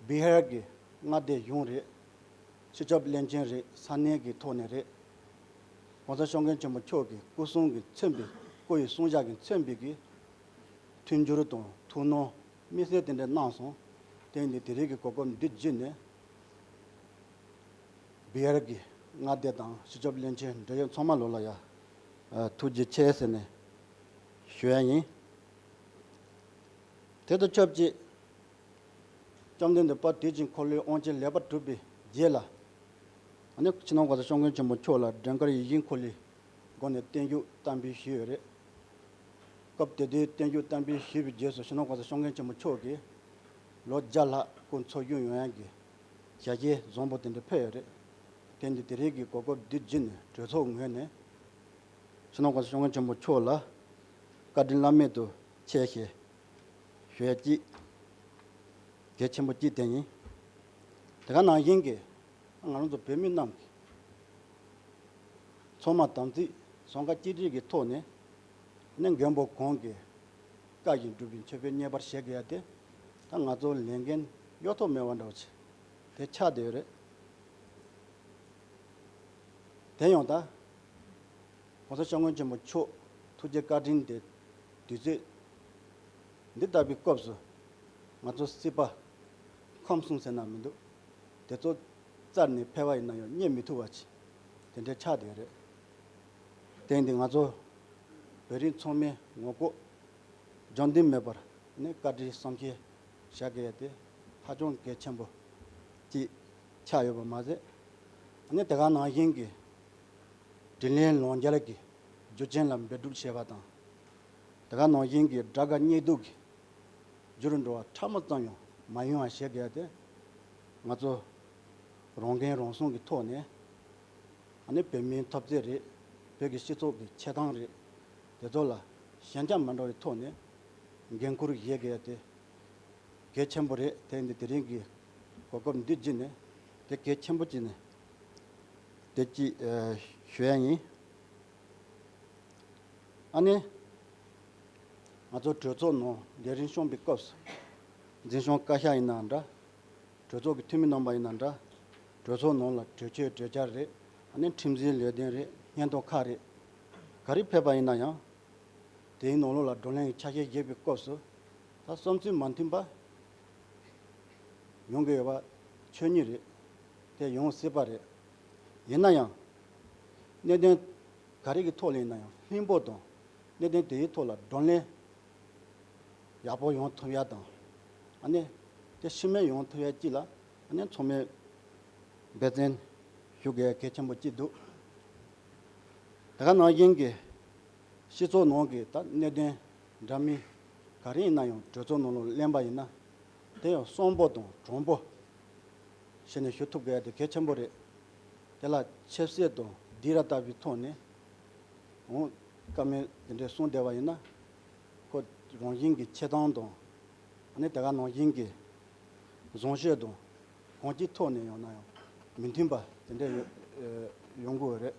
བི་ཧར་གྱི་མངའ་སྡེ་གཞུང་རེད། སྤྱི་ཁྱབ་བློན་ཆེན་རེད། ས་གནས་ཀྱི་ཐོག་ནས་རེད།༸གོང་ས་༸སྐྱབས་མགོན་ཆེན་པོ་མཆོག་གི་སྐུ་གསུང་གི་མཚོན་པའི་སྐུ་ཡི་གསུང་བཤད་ཀྱི་མཚོན་པའི་གི་མཐུན་འགྱུར་དང་ཐུགས་སྣང་དམིགས་བསལ་དེ་འདྲ་གནང་སོང་། དེ་ཡིན་དུས་དེ་རིང་གི་གོ་སྐབས་འདི་བརྒྱུད་ནས་བི་ཧར་གྱི་མངའ་སྡེ་དང་སྤྱི་ཁྱབ་བློན་ཆེན་འབྲེལ་ཡོད་ཚང་མ་ལོ་ལ་ཡ་ཨ་ཐུགས་རྗེ་ཆེ་ཟེར་ནས་ཞུ་ཡ་ཡིན། དེ་དང་ཆབས་ཅིག་བཅོམ་ལྡན་འདས་དཔལ་དུས་ཀྱི་འཁོར་ལོའི་དབང་ཆེན་ལེགས་པར་གྲུབ་པའི་རྗེས་ལ། ཨ་ནི་སྤྱི་ནོར་༸གོང་ས་༸སྐྱབས་མགོན་ཆེན་པོ་མཆོག་ལ་ཟློས་གར་ཡིད་བཞིན་འཁོར་ལོའི་སྒོ་ནས་བརྟན་བཞུགས་གཏན་འབེབས་ཞུས་ཡོད་རེད། སྐབས་དེ་དུས་བརྟན་བཞུགས་གཏན་འབེབས་ཞུས་པའི་རྗེས་སུ་སྤྱི་ནོར་༸གོང་ས་༸སྐྱབས་མགོན་ཆེན་པོ་མཆོག་གིས་ལོ་བརྒྱ་ལྷག་སྐུ་འཚོ་བཞུགས་ཡོང་ཡག་གི་ཞལ་བཞེས་བཟང་པོ་དེ་འདྲ་ཕེབས་ཡོད་རེད། དེ་འདི་དེ་རིང་གི་གོ་སྐབས་འདི་བརྒྱུད་ནས་གྲོས་ཚོགས་ངོས་ནས་སྤྱི་ནོར་༸གོང་ས་༸སྐྱབས་མགོན་ཆེན་པོ་མཆོག་ལ་བཀའ་དྲིན་བླ་མེད་དུ་ཆེ་ཞེས་ཞུ་ཡ་གཅིག་གལ་ཆེན་པོ་གཅིག་དེ་ཡིན། དེ་ག་ནང་བཞིན་གྱི་ང་རང་ཚོ་བོད་མི་རྣམས་ཀྱིས་ཚང་མ་དམ་ཚིག་གཟུང་བཀའ་གཅིག་སྒྲིལ་གྱི་ཐོག་ནས་ནི་མགོན་པོ་གང་གི་བཀའ་བཞིན་སྒྲུབ་པའི་མཆོད་པའི་མཉེས་པར་བཞེས་དགོས་ཡ་དེ་ད་ང་ཚོ་ལས་འགན་གཡོལ་ཐབས་མེད་པ་འདྲ་བོ་ཆེ། དེ་ཆགས་བསྡད་ཡོད་རེད། དེ་ཡང་ད་༸གོང་ས་༸སྐྱབས་མགོན་ཆེན་པོ་མཆོག་ཐུགས་རྗེ་བཀའ་དྲིན་དེ་དུས་ཚོད་འདི་ལྟ་བུའི་སྐབས་སུ་ང་ཚོ་སྲིད་པ་ཁམས་གསུམ་ཟེར་ན་མི་འདུག་དེ་ཚོ་རྩར་ནས་ཕེབས་པ་ཡིན་ན་ཡང་རྙེད་མི་ཐུབ་པ་ཅིག་དེ་འདྲའི་ཆགས་བསྡད་ཡོད་རེད། དེ་ཡིན་དུས་ང་ཚོ་བོད་རིགས་ཚང་མའི་ངོ་ལྐོག་སྦྱང་འདུན་མེད་པར་ནི་བཀའ་དྲིན་བསམ་ཤེས་བྱ་དགོས་ཡ་དེ་ཧ་ཅང་གལ་ཆེན་པོ་ཅིག་ཆགས་ཡོད་པ་མ་ཟད། ནི་དེ་ག་ནང་བཞིན་གྱི་དྲིན་ལན་ལན་འཇལ་གྱི་རྒྱུ་རྐྱེན་ལ་འབད་སྒྲུབ་བྱེད་པ་དང་། དེ་ག་ནང་བཞིན་གྱི་དགྲ་དགའ་གཉེན་སྡུག་གི་རྒྱུ་རུ་འགྲོ་བ་ཕྲ་མོ་ཙམ་ཡང་མ་ཡོང་བ་བྱེད་དགོས་ཏེ། ང་ཚོ་རང་འགན་རང་སྲུང་གི་ཐོག་ནས་ཨ་ནི་བོད་མིའི་འཐབ་རྩོད་རེད། བོད་ཀྱི་སྤྱི་ཚོགས་ཀྱི་འཆལ་གཏམ་རེད། དེ་ཚོ་ལ་ཞེན་ཆགས་མ་འགྲོ་བའི་ཐོག་ནས་འགན་འཁུར་བཞེས་དགོས་ཏེ་གལ་ཆེན་པོ་རེད། དེ་འདི་དེ་རིང་གི་གོ་སྐབས་འདི་བརྒྱུད་ནས་དེ་གལ་ཆེན་པོ་བྱས་ནས་དེ་ཅིག་ཞུ་ཡ་ཡིན། ཨ་ནི། ང་ཚོ་གྲོས་ཚོགས་ནང་ལས་རིམ་བསྐྱངས་པའི་སྐབས་སུ། འཛིན་སྐྱོང་བཀའ་ཤག་ཡིན་ན་འདྲ། གྲོས་ཚོགས་ཀྱི་འཐུས་མི་རྣམ་པ་ཡིན་ན་འདྲ། གྲོས་ཚོགས་ནང་ལ་གྲོས་ཆོད་གྲོས་འཆར་རེད། ཨ་ནི་ཁྲིམས་འཛིན་ལས་དོན་རེད། སྙན་ཐོ་ཁག་རེད། ག་རེ་ཕེབས་པ་ཡིན་ན་ཡང་། དེའི་ནང་ལོགས་ལ་བགྲོ་གླེང་གི་ཆ་ཤས་བཞེས་པའི་སྐབས་སུ། ད་བསམ་ཚུལ་མ་མཐུན་པ་ཡོང་གི་ཡོད་པ་ཆོས་ཉིད་རེད། དེ་ཡོང་སྲིད་པ་རེད། ཡིན་ན་ཡང་། གནད་དོན་ག་རེ་གི་ཐོག་ལ་ཡིན་ན་ཡང་ལྷིང་པོ་དང་། གནད་དོན་དེའི་ཐོག་ལ་བགྲོ་གླེང་ཡག་པོ་ཡོང་ཐུབ་ཡ་དང་། ཨ་ནི་དེ་ཤི་རྨས་ཡོང་ཐུབ་ཡ་གཅིག་ལ་ཨ་ནི་ཚང་མས་འབད་བརྩོན་ཞུ་དགོས་ཡ་གལ་ཆེན་པོ་གཅིག་འདུག་དེ་ག་ནང་བཞིན་གྱི་སྤྱི་ཚོགས་ནང་གི་ད་གནད་དོན་འདྲ་མིན་ག་རེ་ཡིན་ན་ཡང་གྲོས་ཚོགས་ནང་ལ་གླེང་པ་ཡིན་ན། དེ་ཡང་གསོན་པོ་དང་དྲང་པོ་བྱས་ནས་ཞུ་ཐུབ་དགོས་ཡ་དེ་གལ་ཆེན་པོ་རེད། དེ་ལ་ཆབ་སྲིད་དང་སྡིགས་ར་ལྟ་བུའི་ཐོག་ནས་འོང་བཀའ་མོལ་དེ་འདྲའི་གསུངས་བསྡད་པ་ཡིན་ན། ཁོ་རང་བཞིན་གྱི་འཆལ་གཏམ་དང་། ཨ་ནི་དེ་ག་ནང་བཞིན་གྱི་བཟང་སྤྱོད་དང་གང་ཅིའི་ཐོག་ནས་ཡོང་ན་ཡང་མི་མཐུན་པ་དེ་འདྲ་ཡོང་ཨེ་ཡོང་གི་ཡོད་རེད།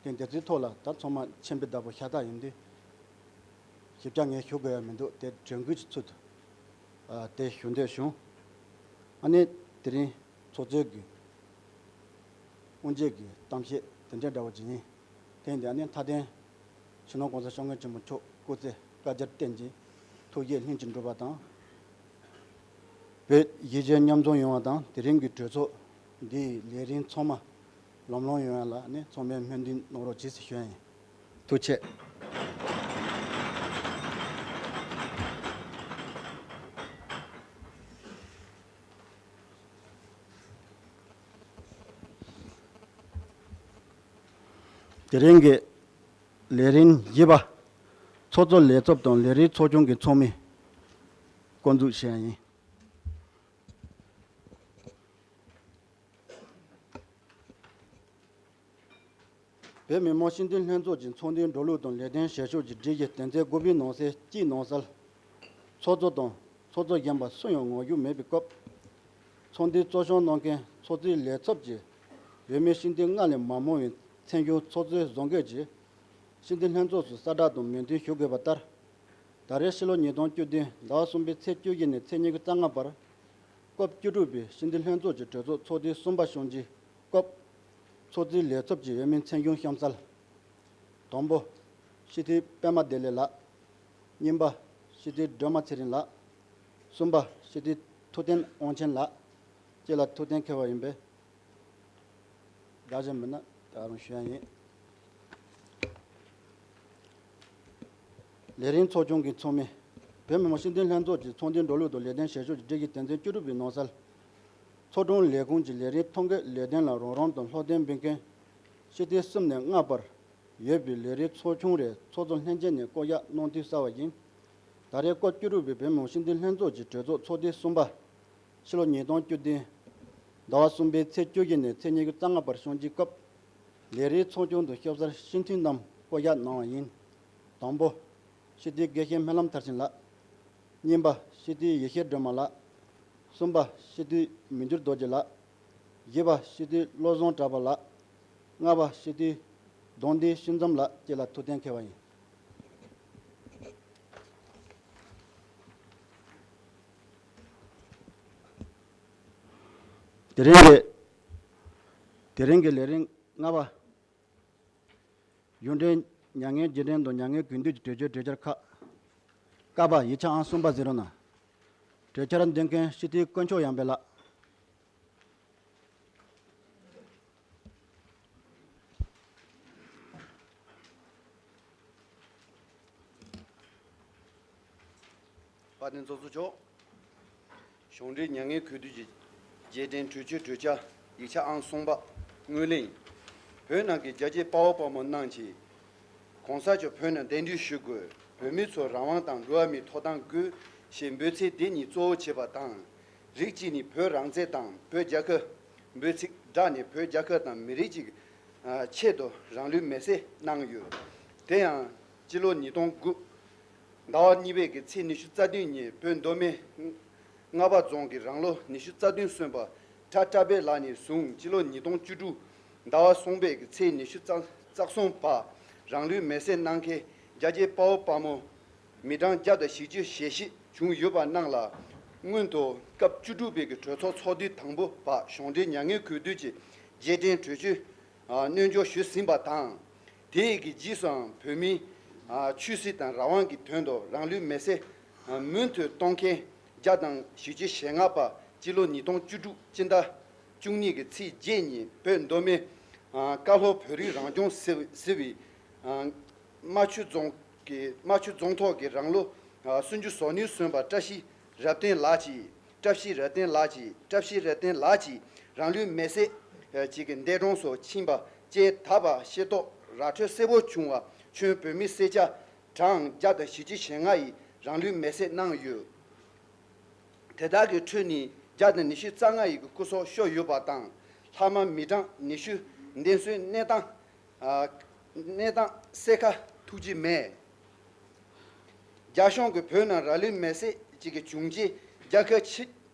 དེ་འདི་ཚོའི་ཐོག་ལ་ད་ཚང་མ་མཁྱེན་པའི་བདག་པོ་ཤ་སྟག་ཡིན་དུས། ཞིབ་ཆ་ངས་ཞུ་དགོས་ཡ་མི་འདུག་དེ་དྲན་སྐུལ་གྱི་ཚུལ་དུ་ཨ་དེ་ཞུ་འདོད་བྱུང་། ཨ་ནི་དེ་རིང་ཚོགས་གཙོའི་གི་དབུ་འབྱེད་ཀྱི་གཏམ་བཤད་དེ་འདྲ་འདྲ་བོ་ཅིག་ཡིན། དེ་ཡིན་དུས་ཨ་ནི་མཐའ་དོན་སྤྱི་ནོར་༸གོང་ས་༸སྐྱབས་མགོན་ཆེན་པོ་མཆོག་སྐུ་ཚེ་བསྐལ་བརྒྱར་བརྟན་ཅིང་ཐུགས་བཞེད་ལྷུན་གྱིས་འགྲུབ་པ་དང་། བོད་གཞིས་བྱེས་མཉམ་འཛོམས་ཡོང་བ་དང་། དེ་རིང་གི་གྲོས་ཚོགས་འདིའི་ལས་རིམ་ཚང་མ་ལམ་ལྷོང་ཡོང་ཡ་ལ་ནི་ཚང་མས་སྨོན་འདུན་གནང་རོགས་གྱིས་ཞེས་ཞུ་ཡ་ཡིན། ཐུགས་རྗེ་ཆེ། དེ་རིང་གི་ལས་རིམ་བཞི་པ། ཚོགས་གཙོ་ལས་ཚབ་དང་ལས་རིམ་ཚོགས་ཆུང་གི་ཚོགས་མི་བསྐོ་འཛུགས་བྱས་ཡིན། བོད་མི་མང་སྤྱི་འཐུས་ལྷན་ཚོགས་ཀྱི་ཚོགས་འདུའི་འགྲོ་ལུགས་དང་ལས་དོན་བྱེད་ཕྱོགས་ཀྱི་སྒྲིག་གཞི་དོན་ཚན་དགུ་པའི་ནང་གསེས་གཅིག་ནང་གསལ། ཚོགས་གཙོ་དང་ཚོགས་གཙོ་གཞོན་པ་སུ་ཡང་ངོ་བཞུགས་མེད་པའི་སྐབས། ཚོགས་འདུའི་གཙོ་སྐྱོང་གནང་མཁན་ཚོགས་གཙོའི་ལས་ཚབ་ཀྱིས་བོད་མི་སྤྱི་འཐུས་ལྔ་ལས་མ་མང་བའི་མཚན་གཞུང་ཚོགས་གཙོའི་བཟོ་འགོད་ཀྱིས་སྤྱི་འཐུས་ལྷན་ཚོགས་སུ་གསལ་བསྒྲགས་དང་མོས་མཐུན་ཞུ་དགོས་པ་ལྟར། ད་རེས་ཕྱི་ལོ་ཉིས་སྟོང་བཅུ་བདུན་ཟླ་བ་གསུམ་པའི་ཚེས་བཅུ་བཞི་ནས་ཚེས་ཉི་ཤུ་རྩ་ལྔ་བར། སྐབས་བཅུ་དྲུག་པའི་སྤྱི་འཐུས་ལྷན་ཚོགས་ཀྱི་གྲོས་ཚོགས་ཚོགས་དུས་གསུམ་པ་བསྐྱངས་རྗེས་སྐབས། ཚོགས་གཙོའི་ལས་ཚབ་ཀྱི་འོས་མིའི་མཚན་གཞུང་གཤམ་གསལ། དང་པོ། སྤྱི་འཐུས་པད་མ་བདེ་ལེགས་ལགས། གཉིས་པ། སྤྱི་འཐུས་སྒྲོལ་མ་ཚེ་རིང་ལགས། གསུམ་པ། སྤྱི་འཐུས་ཐུབ་བསྟན་དབང་ཆེན་ལགས། བཅས་ལ་ཐུགས་གཏན་འཁེལ་བ་ཡིན་པས། དགག་བྱ་མེད་ན་ད་རུང་ཞུ་ཡ་ཡིན། ལས་རིམ་ཚོགས་ཆུང་གི་ཚོགས་མི། བོད་མི་མང་སྤྱི་འཐུས་ལྷན་ཚོགས་ཀྱི་ཚོགས་འདུའི་འགྲོ་ལུགས་དང་ལས་དོན་བྱེད་ཕྱོགས་ཀྱི་སྒྲིག་གཞི་དོན་ཚན་བཅུ་དྲུག་པའི་ནང་གསལ། ཚོགས་དྲུང་ལས་ཁུངས་ཀྱི་ལས་རིམ་ཐོ་འགོད་ལས་དོན་ལ་རོགས་རམ་དང་སློབ་སྟོན་འབུལ་མཁན། སྤྱི་འཐུས་གསུམ་ནས་ལྔ་བར་ཡོད་པའི་ལས་རིམ་ཚོགས་ཆུང་རེ་ཚོགས་གཙོ་ལྷན་རྒྱས་ནས་བསྐོ་གཞག་གནང་དུས་གསལ་བ་ཡིན། ད་རེས་སྐབས་བཅུ་དྲུག་པའི་བོད་མི་མང་སྤྱི་འཐུས་ལྷན་ཚོགས་ཀྱི་གྲོས་ཚོགས་ཚོགས་དུས་གསུམ་པ། ཕྱི་ལོ་ཉིས་སྟོང་བཅུ་བདུན་ཟླ་བ་གསུམ་པའི་ཚེས་བཅུ་བཞི་ནས་ཚེས་ཉི་ཤུ་རྩ་ལྔ་བར་བསྐྱངས་རྗེས་སྐབས། ལས་རིམ་ཚོགས་ཆུང་དུ་སྐྱོབ་གསར་སྤྱི་འཐུས་རྣམས་བསྐོ་གཞག་གནང་བ་ཡིན། དང་པོ། སྤྱི་འཐུས་དགེ་བཤེས་སྨོན་ལམ་མཐར་ཕྱིན་ལགས། གཉིས་པ། སྤྱི་འཐུས་ཡེ་ཤེས་སྒྲོལ་མ་ལགས། གསུམ་པ། སྤྱི་འཐུས་མི་འགྱུར་རྡོ་རྗེ་ལགས། བཞི་པ། སྤྱི་འཐུས་བློ་བཟང་གྲགས་པ་ལགས། ལྔ་པ། སྤྱི་འཐུས་གདུང་བསྟན་ཤིང་འཛོམས་ལགས་བཅས་ལ་ཐུགས་གཏན་འཁེལ་བ་ཡིན། དེ་རིང་གི་དེ་རིང་གི་ལས་རིམ་ལྔ་པ། གཞུང་འབྲེལ་མྱ་ངན་རྗེས་དྲན་དང་མྱ་ངན་གུས་འདུད་ཀྱི་གྲོས་ཆོད་གྲོས་འཆར་ཁག་ཀ་པ་ཡིག་ཆ་ཨང་གསུམ་པ་ཟེར་རོ་ན། གྲོས་འཆར་འདོན་མཁན་སྤྱི་འཐུས་དཀོན་མཆོག་ཡངས་པའི་ལགས། དཔལ་ལྡན་ཚོགས་གཙོ་མཆོག་གཞུང་འབྲེལ་མྱ་ངན་གུས་འདུད་ཀྱི་རྗེས་དྲན་གྲོས་ཆོད་གྲོས་འཆར་ཡིག་ཆ་ཨང་གསུམ་པ། སྔོན་གླེང་། བོད་ནང་གི་རྒྱལ་གཅེས་དཔའ་བོ་དཔའ་མོ་རྣམས་ཀྱིས་གོང་ས་མཆོག་བོད་ནང་གདན་འདྲེན་ཞུ་དགོས། བོད་མི་ཚོར་རང་དབང་དང་འགྲོ་བ་མིའི་ཐོབ་ཐང་དགོས་ཞེས་འབོད་ཚིག་འདི་གཉིས་གཙོ་བོ་བྱས་པ་དང་། རིགས་གཅིག་ནི་བོད་རང་བཙན་དང་བོད་རྒྱལ་ཁབ། འབོད་ཚིག་བསྒྲགས་ནས་བོད་རྒྱལ་ཁབ་དང་མི་རིགས་ཀྱི་ཆེད་དུ་རང་ལུས་མེར་སྲེག་གནང་ཡོད། དེ་ཡང་སྤྱི་ལོ་ཉིས་སྟོང་དགུ་ཟླ་བ་གཉིས་པའི་གི་ཚེས་ཉི་ཤུ་རྩ་བདུན་ཉིན་བོད་མདོ་སྨད་རྔ་པ་རྫོང་གི་རང་ལོ་ཉི་ཤུ་རྩ་བདུན་སོན་པ་ཁྲ་ཁྲ་པའི་ལག་ནས་བཟུང་སྤྱི་ལོ་ཉིས་སྟོང་བཅུ་དྲུག་ཟླ་བ་གསུམ་པའི་གི་ཚེས་ཉི་ཤུ་རྩ་གསུམ་བར་རང་ལུས་མེར་སྲེག་གནང་མཁན་རྒྱལ་གཅེས་དཔའ་བོ་དཔའ་མོ་མི་གྲངས་བརྒྱ་དང་བཞི་བཅུ་ཞེ་བཞི་བྱུང་ཡོད་པ་རྣམས་ལ་སྔོན་དུ་སྐབས་བཅུ་དྲུག་པའི་གི་གྲོས་ཚོགས་ཚོགས་དུས་དང་པོ་བར་གཞུང་འབྲེལ་མྱ་ངན་གུས་འདུད་ཀྱི་རྗེས་དྲན་གྲོས་ཆོད་སྣོལ་འཇོག་ཞུས་ཟིན་པ་དང་། དེའི་གི་རྗེས་སུའང་བོད་མིའི་ཆོས་སྲིད་དང་རང་དབང་གི་དོན་དུ་རང་ལུས་མེར་སྲེག་མུ་མཐུད་གཏོང་མཁན་བརྒྱ་དང་བཞི་བཅུ་ཞེ་ལྔ་པ་སྤྱི་ལོ་ཉིས་སྟོང་བཅུ་དྲུག་སྤྱི་ཟླ་བཅུ་གཉིས་ཀྱི་ཚེས་བརྒྱད་ཉིན་བོད་མདོ་སྨད་ཀ་ལྷོ་བོད་རིགས་རང་སྐྱོང་ཟེར་བའི་རྨ་ཆུ་རྫོང་གི་རྨ་ཆུ་རྫོང་ཐོག་གི་རང་ལོ་སུམ་ཅུ་སོ་གཉིས་སོན་པ་བཀྲ་ཤིས་རབ་བརྟན་ལགས་ཀྱིས། བཀྲ་ཤིས་རབ་བརྟན་ལགས་ཀྱིས། བཀྲ་ཤིས་རབ་བརྟན་ལགས་ཀྱིས་རང་ལུས་མེར་སྲེག་ཅིག་གི་འདས་གྲོངས་སུ་ཕྱིན་པ་བཅས་ད་བར་ཤེས་རྟོགས་ར་འཕྲོད་གསལ་པོ་བྱུང་བ་ཁྱོན་བོད་མི་སེར་སྐྱ་གྲངས་བརྒྱ་དང་བཞི་བཅུ་ཞེ་ལྔ་ཡིས་རང་ལུས་མེར་སྲེག་གནང་ཡོད། དེ་དག་གི་ཁྲོད་ནས་བརྒྱ་དང་ཉི་ཤུ་རྩ་ལྔ་ཡི་སྐུ་སྲོག་ཤོར་ཡོད་པ་དང་། ལྷག་མ་མི་གྲངས་ཉི་ཤུ་འདས་གསོན་གནས་སྟངས། ཨ། གནས་སྟངས་གསལ་ཁ་ཐུགས་རྗེ་མེད། རྒྱ་གཞུང་གིས་བོད་ནང་རང་ལུས་མེར་སྲེག་ཅིག་གི་བྱུང་རྗེས་རྒྱལ་ཁབ་ཕྱི་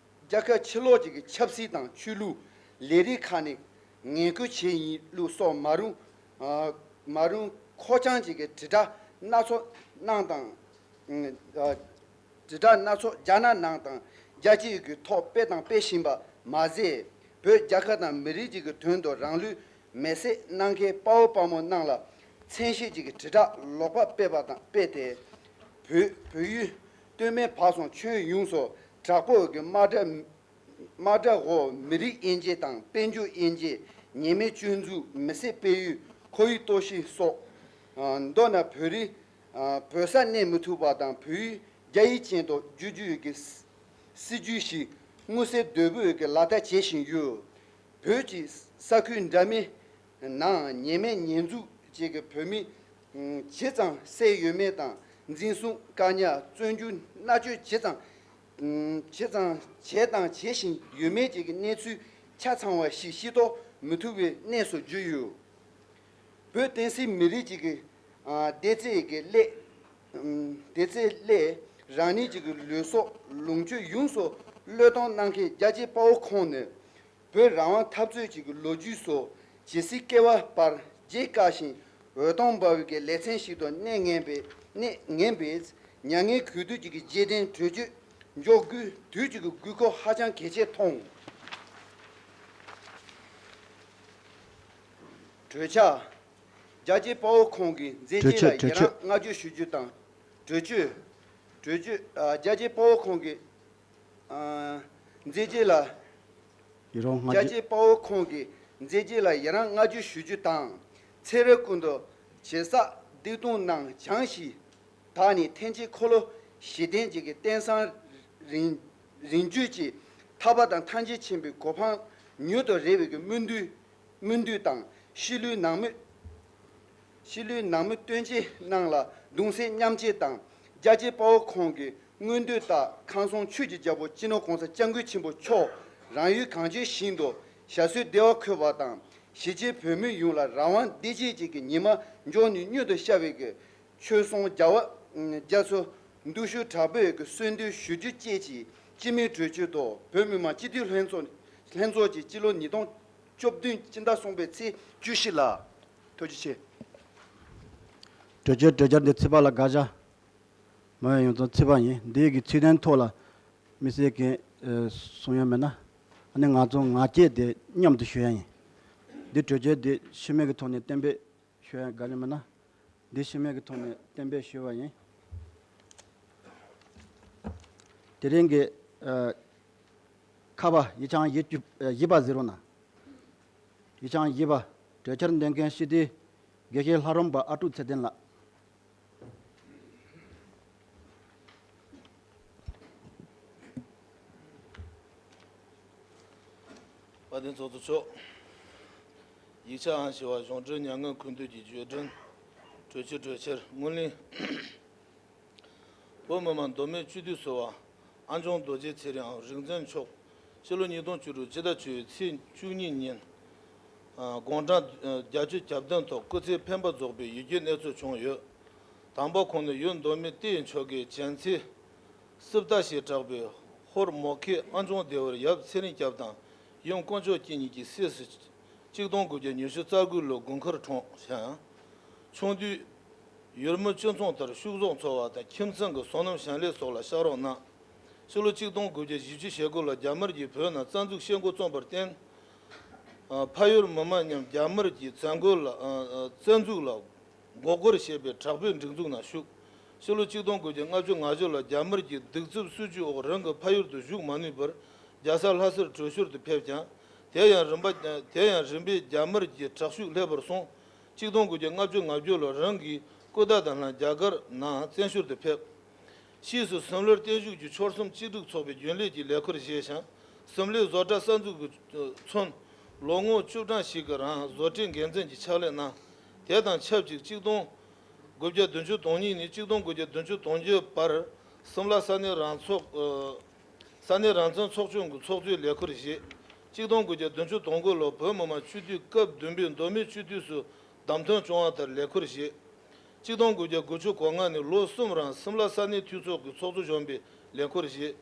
རྒྱལ་ཁབ་ཕྱི་ལོགས་ཅིག་གི་ཆབ་སྲིད་དང་ཆོས་ལུགས་ལས་རིགས་ཁག་ནས་ངན་སྐུལ་བྱས་ཡིན་ལུགས་སོགས་མ་རུང་། ཨ། མ་རུང་ཁོག་བཅངས་ཅིག་གི་དྲིལ་བསྒྲགས་སྣ་ཚོགས་གནང་དང་། ཨ། དྲིལ་བསྒྲགས་སྣ་ཚོགས་རྒྱ་ནག་ནང་དང་རྒྱལ་སྤྱིའི་གི་ཐོག་སྤེལ་དང་སྤེལ་བཞིན་པ་མ་ཟད། བོད་རྒྱལ་ཁབ་དང་མི་རིགས་ཀྱི་གི་དོན་དུ་རང་ལུས་མེར་སྲེག་གནང་མཁན་དཔའ་བོ་དཔའ་མོ་རྣམས་ལ་མཚན་ཤས་ཀྱི་གི་དྲིལ་བསྒྲགས་ལོག་པ་སྤེལ་བ་དང་སྤེལ་ཏེ། བོད་བོད་ཡུལ་སྟོད་སྨད་བར་གསུམ་ཁྱོན་ཡོངས་སུ་དྲག་པོའི་གི་དམག་གྲ་དམག་གྲ་འོག་མི་རིགས་དབྱེ་འབྱེད་དང་དཔལ་འབྱོར་དབྱེ་འབྱེད། ཉེས་མེད་སྐྱོན་འཛུགས། མི་སེར་སྤེལ་ཡུལ། ཁོར་ཡུག་གཏོར་བཤིག་སོགས། ཨ། མདོར་ན་བོད་རིགས། ཨ། བོད་སར་གནས་མི་ཐུབ་པ་དང་བོད་ཡུལ་རྒྱ་ཡིག་ཅན་དུ་བསྒྱུར་རྒྱུ་ཡི་གི་སྲིད་ཇུས་ཤིག་མངོན་གསལ་དོད་པོས་གི་ལག་བསྟར་བྱེད་བཞིན་ཡོད། བོད་ཀྱི་ས་ཁུལ་འདྲ་མིན་ནང་ཉེས་མེད་ཉེས་འཛུགས་བཅས་ཀྱི་བོད་མི་ཇི་ཙམ་བསད་ཡོད་མེད་དང་འཛིན་བཟུང་བཀག་ཉར་བཙོན་འཇུག་མནར་གཅོད་ཇི་ཙམ་ཇི་ཙམ་བྱས་དང་བྱེད་བཞིན་ཡོད་མེད་ཀྱི་གནས་ཚུལ་ཆ་ཚང་བ་ཞིག་ཤེས་རྟོགས་མི་ཐུབ་པའི་གནས་སུ་གྱུར་ཡོད། བོད་བསྟན་སྲིད་མི་རིགས་ཀྱི་ཨ། བདེ་རྩའི་གི་སླད། ཨམ། བདེ་རྩའི་སླད་རང་ཉིད་ཀྱི་ལུས་སྲོག་ལོངས་སྤྱོད་ཡོངས་སུ་བློས་གཏོང་གནང་མཁན་རྒྱལ་གཅེས་དཔའ་བོ་ཁོང་ནི། བོད་རང་དབང་འཐབ་རྩོད་ཀྱི་ལོ་རྒྱུས་སུ་ཇི་སྲིད་སྐྱེ་བ་བར་བརྗེད་དཀའ་ཞིང་འོད་སྟོང་འབར་བའི་གི་ལེ་ཚན་ཞིག་ཏུ་གནས་ངེས་པའི་གནས་ངེས་པའི་མྱ་ངན་གུས་འདུད་ཀྱི་གི་རྗེས་དྲན་གྲོས་ཆོད་འཇོག་དགོས་དུས་ཀྱི་གི་དགོས་མཁོ་ཧ་ཅང་གལ་ཆེར་མཐོང་། གྲོས་འཆར། རྒྱལ་གཅེས་དཔའ་བོ་ཁོང་གི་མཛད་རྗེས་ལ་ཡི་རངས་བསྔགས་བརྗོད་ཞུ་རྒྱུ་དང་། གྲོས་ཆོད། གྲོས་ཆོད། ཨ། རྒྱལ་གཅེས་དཔའ་བོ་ཁོང་གི་ཨ། མཛད་རྗེས་ལ། ཡི་རངས་བསྔགས་བརྗོད། རྒྱལ་གཅེས་དཔའ་བོ་ཁོང་གི་མཛད་རྗེས་ལ་ཡི་རངས་བསྔགས་བརྗོད་ཞུ་རྒྱུ་དང་། ཚེ་རབས་ཀུན་ཏུ་ཇི་སྲིད་བདེ་སྟོང་ནང་བྱང་ཞིང་དག་ནས་ཐེག་ཆེན་འཁོར་ལོ་བཞི་ལྡན་གྱི་གི་རྟེན་བཟང་རིང་རིང་བརྒྱུད་ཀྱི་ཐར་པ་དང་ཐམས་ཅད་མཁྱེན་པའི་གོ་འཕང་མྱུར་དུ་རེག་པའི་གི་སྨོན་འདུན་སྨོན་འདུན་དང་། ཤི་ལུས་ནང་མི་ཤི་ལུས་ནང་མི་སྟོན་ཆེ་རྣམས་ལ་གདུང་སེམས་མཉམ་སྐྱེད་དང་། རྒྱལ་གཅེས་དཔའ་བོ་ཁོང་གི་མངོན་འདོད་ལྟར་ཁམས་གསུམ་ཆོས་ཀྱི་རྒྱལ་པོ་སྤྱི་ནོར་༸གོང་ས་༸སྐྱབས་མགོན་ཆེན་པོ་མཆོག་རང་ཡུལ་གངས་ཅན་ཞིང་དུ་ཞབས་སོར་བདེ་བར་འཁོད་པ་དང་། གཞིས་བྱེས་བོད་མི་ཡོངས་ལ་རང་དབང་བདེ་སྐྱིད་ཅིག་གི་ཉི་མ་མགྱོགས་ནས་མྱུར་དུ་ཤར་བའི་གི་ཆོས་སྲུང་རྒྱལ་བ་རྒྱ་མཚོ་མདུན་ཞུགས་དྲག་པོས་གསོལ་འདེབས་ཞུ་རྒྱུ་བཅས་ཀྱི་སྤྱི་མོས་གྲོས་ཆོད་དུ་བོད་མི་མང་སྤྱི་འཐུས་ལྷན་ཚོགས་ལྷན་ཚོགས་ཀྱིས་སྤྱི་ལོ་ཉིས་སྟོང་བཅུ་བདུན་སྤྱི་ཟླ་གསུམ་པའི་ཚེས་བཅུ་བཞི་ལ། ཐུགས་རྗེ་ཆེ། གྲོས་ཆོད་གྲོས་འཆར་འདི་ཚིག་ཕར་ལ་དགག་བཞག་མ་ཡོང་ཙང་ཚིག་ཕར་ཡིན། འདི་གི་ཚིག་དོན་ཐོག་ལ་དམིགས་བསལ་གྱི་གསུང་ཡ་མེད་ན། ཨ་ནི་ང་ཚོ་ང་རྒྱལ་དེ་མཉམ་དུ་ཞུ་ཡ་ཡིན། འདི་གྲོས་ཆོད་འདི་ཤི་མེད་ཀྱི་ཐོག་ནས་གཏན་འབེབས་ཞུ་ཡ་དགའ་ལེ་མིན་ན། འདི་ཤི་མེད་ཀྱི་ཐོག་ནས་གཏན་འབེབས་ཞུ་བ་ཡིན། དེ་རིང་གི་ཨ་ཁ་པ་ཡིག་ཆ་བཞི་བཅུ་ཨ་བཞི་པ་ཟེར་རོ་ན། ཡིག་ཆ་བཞི་པ་གྲོས་འཆར་འདོན་མཁན་སྤྱི་འཐུས་དགེ་བཤེས་ལྷ་རམས་པ་ཨ་ཀྲུག་ཚེ་བརྟན་ལགས། དཔལ་ལྡན་ཚོགས་གཙོ་མཆོག་ཡིག་ཆ་ཨང་བཞི་པ་གཞུང་འབྲེལ་མྱ་ངན་གུས་འདུད་ཀྱི་བརྗོད་འཕྲིན། གྲོས་ཆོད། གྲོས་འཆར། སྔོན་གླེང་། བོད་མི་མང་མདོ་སྨད་སྤྱི་འཐུས་ཟུར་པ་ཨ་འཇང་རྡོ་རྗེ་ཚེ་རིང་རིག་འཛིན་མཆོག་ཕྱི་ལོ་ཉིས་སྟོང་བཅུ་དྲུག་ཕྱི་ཟླ་བཅུ་པའི་ཚེས་བཅུ་གཉིས་ཉིན། ཨ་དགུང་གྲངས་ཨ་བརྒྱད་ཅུ་གྱ་བདུན་ཐོག་སྐུ་ཚེ་འཕེན་པ་རྫོགས་པའི་ཡུལ་གྱི་གནས་ཚུལ་བྱུང་ཡོད། དམ་པ་ཁོང་ནི་ཡུལ་མདོ་སྨད་ཏི་ཡི་ཆོལ་ཁའི་བྱན་ཚེ་སྲིབ་རྟ་ཞེས་གྲགས་པའི་ཧོར་མོ་ཁེ་ཨ་འཇང་སྡེ་བར་ཡབ་ཚེ་རིང་སྐྱབས་དང་ཡུམ་དཀོན་མཆོག་སྐྱིད་གཉིས་ཀྱི་སྲས་སུ་གཅིག་སྟོང་དགུ་བརྒྱ་ཉི་ཤུ་རྩ་དགུ་ལོར་དགུན་ཁར་འཁྲུངས་ཤིང་། ཆུང་དུས་ཡུལ་མི་སྤྱི་ཚོགས་ལྟར་ཕྱུགས་ཟོག་འཚོ་བ་དང་ཁྱིམ་ཚང་གི་བསོད་ནམས་ཞིང་ལས་སོགས་ལ་ཕྱག་རོགས་གནང་། ཕྱི་ལོ་གཅིག་སྟོང་དགུ་བརྒྱ་བཞི་བཅུ་ཞེ་དགུ་ལོར་རྒྱ་དམར་གྱིས་བོད་ནང་རྩ་འཛུགས་བྱེད་འགོ་བརྩམས་པར་བརྟེན། ཨ་ཕ་ཡུལ་མི་མང་མཉམ་རྒྱ་དམར་གྱི་བཙན་རྒོལ་ལ་ཨ་ཨ་བཙན་འཛུལ་ལ་མགོ་སྐོར་བྱེད་པའི་དྲག་པོའི་སྒྲིག་འཛུགས་ནང་ཞུགས། ཕྱི་ལོ་གཅིག་སྟོང་དགུ་བརྒྱ་ལྔ་བཅུ་ང་བཞི་ལོར་རྒྱ་དམར་གྱི་གདུག་རྩུབ་སྲིད་བྱུས་འོག་རང་གི་ཕ་ཡུལ་དུ་བཞུགས་མ་ནུས་པར་རྒྱལ་ས་ལྷ་སར་བྲོས་བྱོལ་དུ་ཕེབས་ཀྱང་། དེ་ཡང་རིམ་པ་དེ་ཡང་རིམ་པས་རྒྱ་དམར་གྱི་དྲག་ཤུགས་སླེབས་པར་སོང་། གཅིག་སྟོང་དགུ་བརྒྱ་ལྔ་བཅུ་ང་བརྒྱད་ལོར་རང་གི་སྐུ་ཟླ་དང་ལྷན་རྒྱ་གར་ནང་བཙན་བྱོལ་དུ་ཕེབས། ཕྱིས་སུ་སིམ་ལར་བརྟན་བཞུགས་ཀྱི་ཆོལ་གསུམ་གཅིག་སྒྲིལ་ཚོགས་པའི་རྒྱུན་ལས་ཀྱི་ལས་ཁུར་བཞེས་ཤིང་། སིམ་ལའི་བཟོ་གྲྭ་གསར་འཛུགས་ཀྱིས་མཚོན། ལོ་ངོ་བཅུ་གྲངས་ཤིག་གི་རིང་བཟོ་གྲྭའི་འགན་འཛིན་གྱི་ཕྱག་ལས་གནང་། དེ་དང་ཆབས་ཅིག་གཅིག་སྟོང་དགུ་བརྒྱ་བདུན་ཅུ་དོན་གཉིས་ནས་གཅིག་སྟོང་དགུ་བརྒྱ་བདུན་ཅུ་དོན་བརྒྱད་བར་སིམ་ལ་ས་གནས་རང་ཚོགས་ཨ་ས་གནས་རང་བཙན་ཚོགས་ཆུང་གི་ཚོགས་གཙོའི་ལས་ཁུར་བཞེས། གཅིག་སྟོང་དགུ་བརྒྱ་བདུན་ཅུ་དོན་དགུ་ལོར་བོད་མི་མང་སྤྱི་འཐུས་སྐབས་བདུན་པའི་མདོ་སྨད་སྤྱི་འཐུས་སུ་བདམས་ཐོན་བྱུང་བ་ལྟར་ལས་ཁུར་བཞེས། གཅིག་སྟོང་དགུ་བརྒྱ་དགུ་བཅུ་གོ་ལྔ་ནས་ལོ་གསུམ་རིང་སིམ་ལ་ས་གནས་འཐུས་ཚོགས་ཀྱི་ཚོགས་གཙོ་གཞོན་པའི་ལས་ཁུར་བཞེས།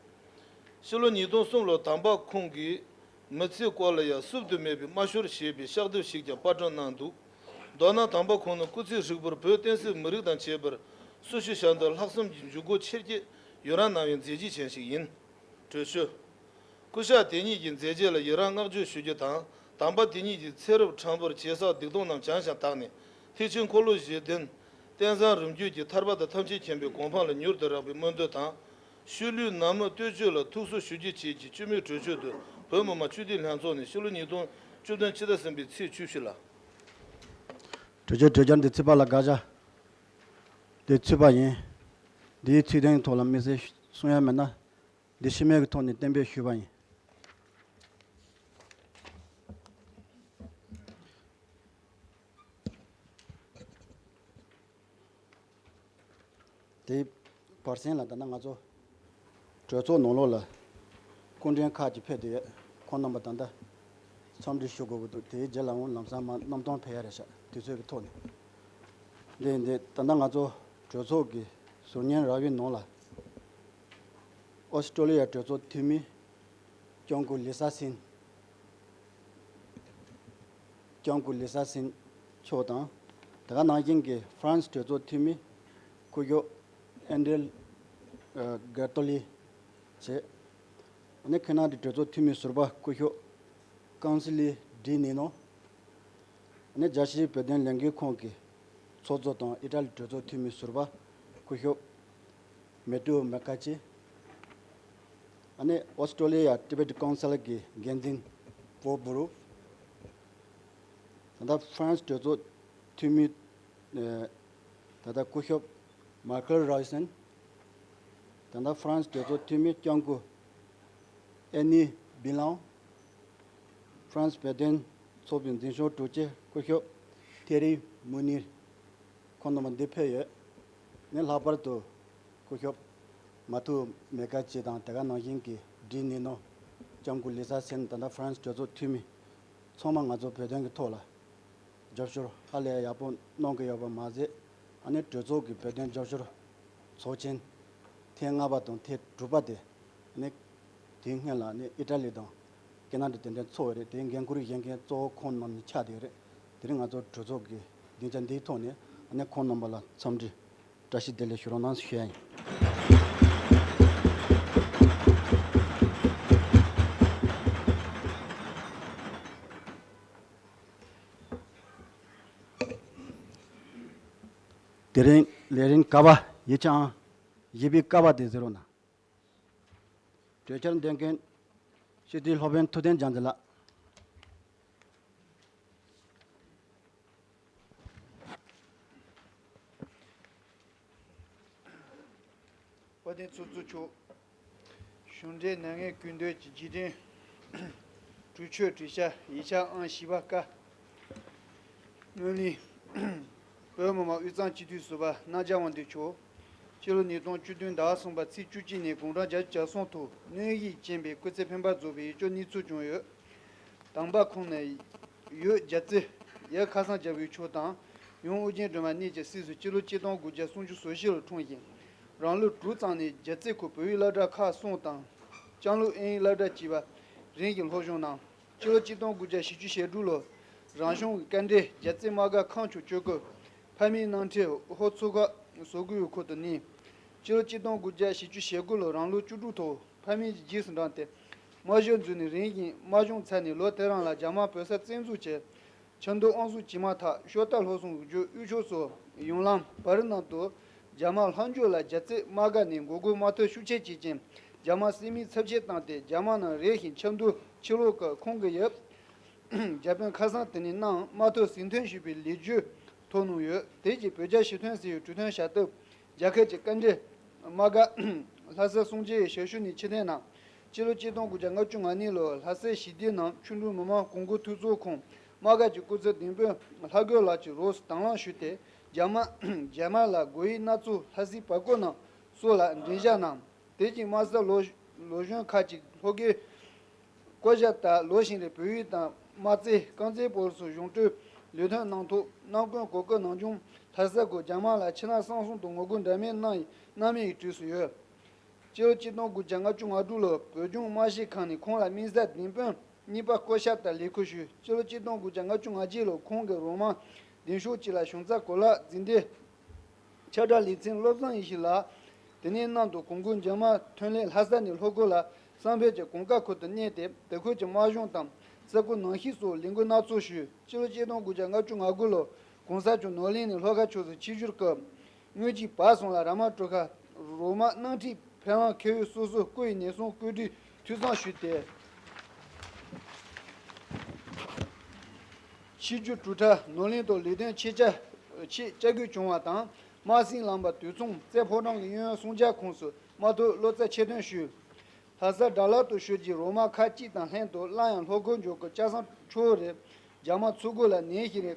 ཕྱི་ལོ་ཉིས་སྟོང་གསུམ་ལོར་དམ་པ་ཁོང་གིས་མི་ཚེའི་སྐོར་ལ་ཡང་བསུབ་ཏུ་མེད་པའི་སྨྲ་ཤོར་ཞེས་པའི་ཕྱག་དེབ་ཞིག་ཀྱང་པར་སྐྲུན་གནང་འདུག། མདོར་ན་དམ་པ་ཁོང་ནི་སྐུ་ཚེ་ཧྲིལ་པོར་བོད་བསྟན་སྲིད་མི་རིགས་དང་བཅས་པར་སྲི་ཞུ་བྱ་འདོད་ལྷག་བསམ་གྱི་འཇུག་སྒོ་ཆེར་སྐྱེད་ཡུན་རིང་གནང་བའི་མཛད་རྗེས་ཅན་ཞིག་ཡིན། གྲོས་ཆོད། སྐུ་ཞབས་དེ་ཉིད་ཀྱི་མཛད་རྗེས་ལ་ཡི་རང་བསྔགས་བརྗོད་ཞུ་རྒྱུ་དང་། དམ་པ་དེ་ཉིད་ཀྱི་ཚེ་རབས་ཕྲན་བུར་བྱེད་བསགས་སྡིག་ལྟུང་རྣམས་བྱང་ཞིང་དག་ནས་ཐེག་ཆེན་འཁོར་ལོ་བཞི་ལྡན། རྟེན་བཟང་རིམ་བརྒྱུད་ཀྱི་ཐར་པ་དང་ཐམས་ཅད་མཁྱེན་པའི་གོ་འཕང་ལ་མྱུར་དུ་རེག་པའི་སྨོན་འདུན་དང་། ཤུལ་ལུས་ནང་མི་བསྟོད་ཕྱག་ལ་ཐུགས་གསོ་ཞུ་རྒྱུ་བཅས་ཀྱི་སྤྱི་མོས་གྲོས་ཆོད་དུ་བོད་མི་མང་སྤྱི་འཐུས་ལྷན་ཚོགས་ནས་ཕྱི་ལོ་ཉིས་སྟོང་བཅུ་བདུན་ཕྱི་ཟླ་གསུམ་པའི་ཚེས་བཅུ་བཞི་ལ། གྲོས་ཆོད་གྲོས་འཆར་འདི་ཚུད་པ་ལ་དགག་བྱ། འདི་ཚུད་པ་ཡིན། འདིའི་ཚིག་དོན་ཐོག་ལ་དམིགས་བསལ་གསུང་ཡ་མེད་ན། འདི་ཤི་མེད་ཀྱི་ཐོག་ནས་གཏན་འབེབས་ཞུས་པ་ཡིན། དེའི་བར་གསེང་ལ་ད་ལྟ་ང་ཚོ་གྲོས་ཚོགས་ནང་ལོགས་ལ་སྐུ་མགྲོན་ཁག་ཅིག་ཕེབས་ཏེ་ཡོད། ཁོང་རྣམ་པ་ད་ལྟ་འཚམས་འདྲི་ཞུ་དགོས་ཀྱི་འདུག། དེའི་རྗེས་ལ་འོང་ལམ་སང་མར་གནམ་སྟོང་ཕེབས་ཡ་རེད་ཤག། དུས་ཚོད་ཀྱི་ཐོག་ནས། འདི་འདི་ད་ལྟ་ང་ཚོ་གྲོས་ཚོགས་ཀྱི་ཟུར་ཉན་ར་བའི་ནང་ལ་ཨོ་སི་ཀྲོ་ལི་ཡ་གྲོས་ཚོགས་འཐུས་མི་སྐྱབས་མགོན་ལི་ས་སིན། སྐྱབས་མགོན་ལི་ས་སིན་མཆོག་དང་། དེ་ག་ནང་བཞིན་གྱི་ཧྥ་རན་སི་གྲོས་ཚོགས་འཐུས་མི་སྐུ་ཞབས་ཨན་ཌྲེ་ཨ་གར་ཏོ་ལི་བཅས། ཨ་ནི་ཁེ་ན་ཌའི་གྲོས་ཚོགས་འཐུས་མི་ཟུར་པ་སྐུ་ཞབས་ཀོན་སི་ལི་ཌི་ནི་ནོ། ཨ་ནི་རྒྱལ་སྤྱིའི་བོད་དོན་ལས་འགུལ་ཁང་གི་ཚོགས་གཙོ་དང་ཨི་ཊ་ལི་གྲོས་ཚོགས་འཐུས་མི་ཟུར་པ་སྐུ་ཞབས་མེ་ཏུ་མེ་ཀ་ཅི། ཨ་ནི་ཨོ་སི་ཀྲོ་ལི་ཡ་ཊི་བེ་ཊི་ཀའུན་སིལ་གྱི་འགན་འཛིན་པོ་བུ་རུ། ད་ལྟ་ཧྥ་རན་སི་གྲོས་ཚོགས་འཐུས་མི་ཨ་ད་ལྟ་སྐུ་ཞབས་མཱ་ཁལ་རོའི་སན། ད་ལྟ་ཧྥ་རན་སི་གྲོས་ཚོགས་འཐུས་མི་སྐྱབས་མགོན་ཨེ་ནི་བི་ལང་། ཧྥ་རན་སི་བོད་དོན་ཚོགས་པའི་འཛིན་སྐྱོང་དྲུང་ཆེ་སྐུ་ཞབས་ཐེ་རི་མུ་ནིར། ཁོང་རྣམ་པ་འདིར་ཕེབས་ཡོད། ནས་ལྷག་པར་དུ་སྐུ་ཞབས་མ་ཐུ་མེ་ཀ་ཅི་དང་དེ་ག་ནང་བཞིན་གྱི་ཌི་ནི་ནོ། སྐྱབས་མགོན་ལི་ས་སན། ད་ལྟ་ཧྥ་རན་སི་གྲོས་ཚོགས་འཐུས་མི་ཚང་མ་ང་ཚོ་བོད་དོན་གྱི་ཐོག་ལ་རྒྱབ་སྐྱོར་ཧ་ལས་ཡག་པོ་གནང་གི་ཡོད་པ་མ་ཟད། ཨ་ནི་གྲོས་ཚོགས་ཀྱི་བོད་དོན་རྒྱབ་སྐྱོར་ཚོགས་ཆེན་ཐེངས་ལྔ་པ་དང་ཐེངས་དྲུག་པ་དེ། ཨ་ནི་དེའི་སྔོན་ལ་ཨ་ནི་ཨི་ཊ་ལི་དང་ཁེ་ན་ཌ་དེ་འདྲ་ཚོགས་ཡོད་རེད། དེའི་འགན་ཁུར་བཞེས་མཁན་གཙོ་བོ་ཁོང་རྣམས་ནས་ཆགས་བསྡད་ཡོད་རེད། དེ་རིང་ང་ཚོ་གྲོས་ཚོགས་ཀྱི་སྡིངས་ཆ་འདིའི་ཐོག་ནས་ཨ་ནི་ཁོང་རྣམ་པ་ལ་འཚམས་འདྲི་བཀྲ་ཤིས་བདེ་ལེགས་ཞུ་རོགས་གནང་ཞུ་ཡ་ཡིན། ལས་རིམ་ལས་རིམ་ཀ་བ་ཡིག་ཆའམ་བཞི་པའི་ཀ་བ་དེ་གཟིགས་རོགས་གནང་། གྲོས་འཆར་འདོན་མཁན་སྤྱི་འཐུས་སློབ་དཔོན་ཐུབ་བསྟན་རྒྱལ་མཚན་ལགས། དཔལ་ལྡན་ཚོགས་གཙོ་མཆོག་གཞུང་འབྲེལ་ནང་ངས་ཀུན་འདོད་ཀྱི་རྗེས་དྲན་གྲོས་ཆོད་གྲོས་འཆར་ཡིག་ཆ་ཨང་བཞི་པ་ཀ། སྔོན་གླེང་། བོད་མི་མང་དབུས་གཙང་སྤྱི་འཐུས་ཟུར་པ་རྣམ་རྒྱལ་དབང་འདུས་མཆོག་སྤྱི་ལོ་ཉིས་སྟོང་བཅུ་བདུན་ཟླ་བ་གསུམ་པ་ཚེས་བཅུ་གཅིག་ནས་དགུང་གྲངས་བརྒྱད་ཅུ་གྱ་གསུམ་ཐོག་གནོན་ཤུགས་ཅན་པའི་སྐུ་ཚེ་འཕེན་པར་རྫོགས་པའི་ཡིད་སྐྱོ་གནས་ཚུལ་བྱུང་ཡོད། དམ་པ་ཁོང་ནི་ཡུལ་རྒྱལ་རྩེ་ཡབ་ཁ་སང་རྒྱལ་པོའི་ཕྱོགས་དང་། ཡུམ་ཨོ་རྒྱན་སྒྲོལ་མ་གཉིས་ཀྱི་སྲས་སུ་སྤྱི་ལོ་གཅིག་སྟོང་དགུ་བརྒྱ་སུམ་ཅུ་སོ་བཞི་ལོར་འཁྲུངས་ཤིང་། རང་ལོ་དྲུག་ཙམ་ནས་རྒྱལ་རྩེ་ཁུལ་བོད་ཡིག་སློབ་གྲྭ་ཁག་གསུམ་དང་། ལྕང་ལོ་ཨིན་ཡིག་སློབ་གྲྭ་བཅས་པ་རིམ་བཞིན་སློབ་སྦྱོང་གནང་། སྤྱི་ལོ་གཅིག་སྟོང་དགུ་བརྒྱ་བཞི་བཅུ་ཞེ་དྲུག་ལོར་རང་གཞུང་གི་བཀའ་འབྲེལ་རྒྱལ་རྩེ་དམག་སྒར་ཁང་ཆུང་བཅུ་དགུ། ཕ་མེས་སྣང་ཁྲིད་ཧོར་མཚོ་ཁ་བཟོ་དགོས་པའི་ཁུལ་དུ་གནས། སྤྱི་ལོ་གཅིག་སྟོང་དགུ་བརྒྱ་བཞི་བཅུ་ཞེ་དགུ་ལོར་རང་ལོ་བཅུ་དྲུག་ཐོག་ཕ་མེས་ཀྱི་རྗེས་སུ་འབྲངས་ཏེ། དམག་སྦྱོང་འཛུལ་ནས་རིམ་བཞིན་དམག་སྦྱོང་ཚར་ནས་ལོ་དེ་རང་ལ་རྒྱ་དམར་བོད་ས་བཙན་འཛུལ་གྱི་ཆབ་མདོ་དབང་ཟུར་བྱེ་མ་ཐག་ཤོ་རྟ་ལྷོ་སུང་གི་རྒྱུད་དབུས་ཕྱོགས་སུ་ཡུམ་ལང་བར་རྣམས་དུ་རྒྱ་དམར་ལྷག་འཇུག་ལ་རྒྱལ་རྩེ་དམག་སྒར་ནས་འགོག་རྒོལ་དམག་འཐབ་ཤུགས་ཆེ་བྱེད་ཅིང་རྒྱ་དམར་བསད་རྨས་ཚབས་ཆེ་བཏང་སྟེ་རྒྱ་དམག་རྣམས་རེ་ཞིག་ཆབ་མདོ་ཕྱི་ལོགས་ཀྱི་ཁོང་གི་ཡབ། རྒྱལ་དཔོན་ཁ་སང་དེ་ནས་གནང་དམག་འཐབ་ཟིན་ཐོན་ཞུས་པའི་ལས་བྱུས་ཐོབ་གནང་ཡོད། དེ་རྗེས་བོད་རྒྱ་ཞི་མཐུན་ཟེར་བའི་གྲོས་མཐུན་བཞག་སྟབས་རྒྱལ་ཁབ་ཀྱི་བཀའ་འབྲེལ་དམག་སྒར་ལྷ་ས་སུང་ཅི་ཡི་ཞབས་ཞུ་ནས་ཕྱིར་འཐེན་གནང་། སྤྱི་ལོ་གཅིག་སྟོང་དགུ་བརྒྱ་ལྔ་བཅུ་ང་གཉིས་ལོར་ལྷ་སའི་ཞི་བདེའི་ནང་ཆོ་འཕྲུལ་མི་མང་གོང་བུ་འཐུས་ཚོགས་ཁོངས་དམག་སྒར་གྱི་སྐུ་ཚབ་ལྡན་དཔོན་ལྷ་རྒོད་ལགས་ཀྱི་རོགས་སུ་དང་བླངས་ཞུས་ཏེ་རྒྱ་དམར་རྒྱ་དམར་ལ་དགོས་ཡིག་སྣ་ཚོགས་ལྷ་སའི་བར་སྐོར་རྣམས་སོགས་ལ་མགྲིན་བཞག་གནང་། དེ་བཞིན་དམག་ས་ལོ་ལོ་གཞོན་ཁག་ཅིག་སློབ་དགེ་བསྐོ་བཞག་ལྟར་ལོ་ཤིང་རི་བོད་ཡིག་དང་དམག་རྩལ་རྐང་རྩེད་སྤོ་ལོ་སོགས་གཞུང་སྤྲུལ་ལས་དོན་གནང་ཐོག་གནམ་དགུན་གོ་སྐབས་ནམ་བྱུང་ལྷ་ས་སྒོ་རྒྱ་དམར་ལ་ཕྱི་ནང་གསང་གསུམ་དུ་ངོ་རྒོལ་འདྲ་མིན་གནང་ཡི་གནང་མུས་ཡིན་གྲས་སུ་ཡོད། སྤྱི་ལོ་གཅིག་སྟོང་དགུ་བརྒྱ་ལྔ་བཅུ་ང་དྲུག་ལོར་བོད་ལྗོངས་དམག་སྤྱི་ཁང་ནས་ཁོང་ལ་དམིགས་བསལ་ལྡན་དཔོན་གཉིས་པ་བསྐོ་བཞག་ལྟར་ལས་ཁུར་ཞུས། སྤྱི་ལོ་གཅིག་སྟོང་དགུ་བརྒྱ་ལྔ་བཅུ་ང་གཅིག་ལོར་ཁོང་གི་རོགས་དམག་གདན་ཤོག་ཅིག་ལ་གཞུང་ཚབ་གོ་ལག་འཛིན་གྲྭའི་ཁྱབ་བསྒྲགས་ལེ་ཚན་བློ་བཟང་ཡེ་ཤེས་ལགས། དེ་ནས་གནམ་དུ་གོང་དགུ་འཇག་མ་ཐོན་ལས་ལྷ་ས་ནས་ལྷོ་ཁུལ་ལ་བསམ་འཕེལ་གྱི་གོང་དཀར་ཁུལ་དུ་གནས་ཏེ་དེ་ཁུལ་གྱི་དམག་སྦྱོང་དང་ས་ཁུལ་ནང་ཞིང་སོགས་ལས་འགུལ་སྣ་ཚོགས་ཞུས། སྤྱི་ལོ་གཅིག་སྟོང་དགུ་བརྒྱ་ལྔ་བཅུ་ང་དགུ་ལོར་གོང་ས་མཆོག་ནོར་གླིང་ནས་ལྷོ་ཁ་ཕྱོགས་སུ་ཆིབས་བསྒྱུར་སྐབས། དངོས་གཞིའི་བར་གསུམ་ལ་ར་མ་གྲུ་ཁ་རོགས་དམག་སྣང་ཁྲིད་ཕེབས་དབང་ཁེ་ཡོད་སོ་སོའི་སྐུ་ཡི་ཉེན་སྲུང་བཀོད་སྒྲིག་འཐུས་ཚང་ཞུས་ཏེ། ཆིབས་བསྒྱུར་གྲུབ་མཐའ་ནོར་གླིང་དུ་ལས་དོན་ཆེད་བཅར་ཆེད་བཅར་དགོས་བྱུང་བ་དང་། དམག་སྲིད་ལམ་པ་དུས་མཚུངས་རྩེ་ཕོ་བྲང་གི་གཡས་གཡོན་གསུམ་ཆ་ཁོངས་སུ་དམག་འཐབ་བློ་རྩེ་ཆེད་འདོན་ཞུས། ལྷ་ས་དགྲ་ལག་ཏུ་ཤོར་རྗེས་རོགས་དམག་ཁག་ཅིག་དང་ལྷན་དུ་སླར་ཡང་ལྷོ་ཁུལ་འཇུག་སྐབས་ལྕགས་ཟམ་ཆུ་བོ་རི་རྒྱ་དམག་མཚོ་རྒོད་ལ་ནན་ཞིང་རེ།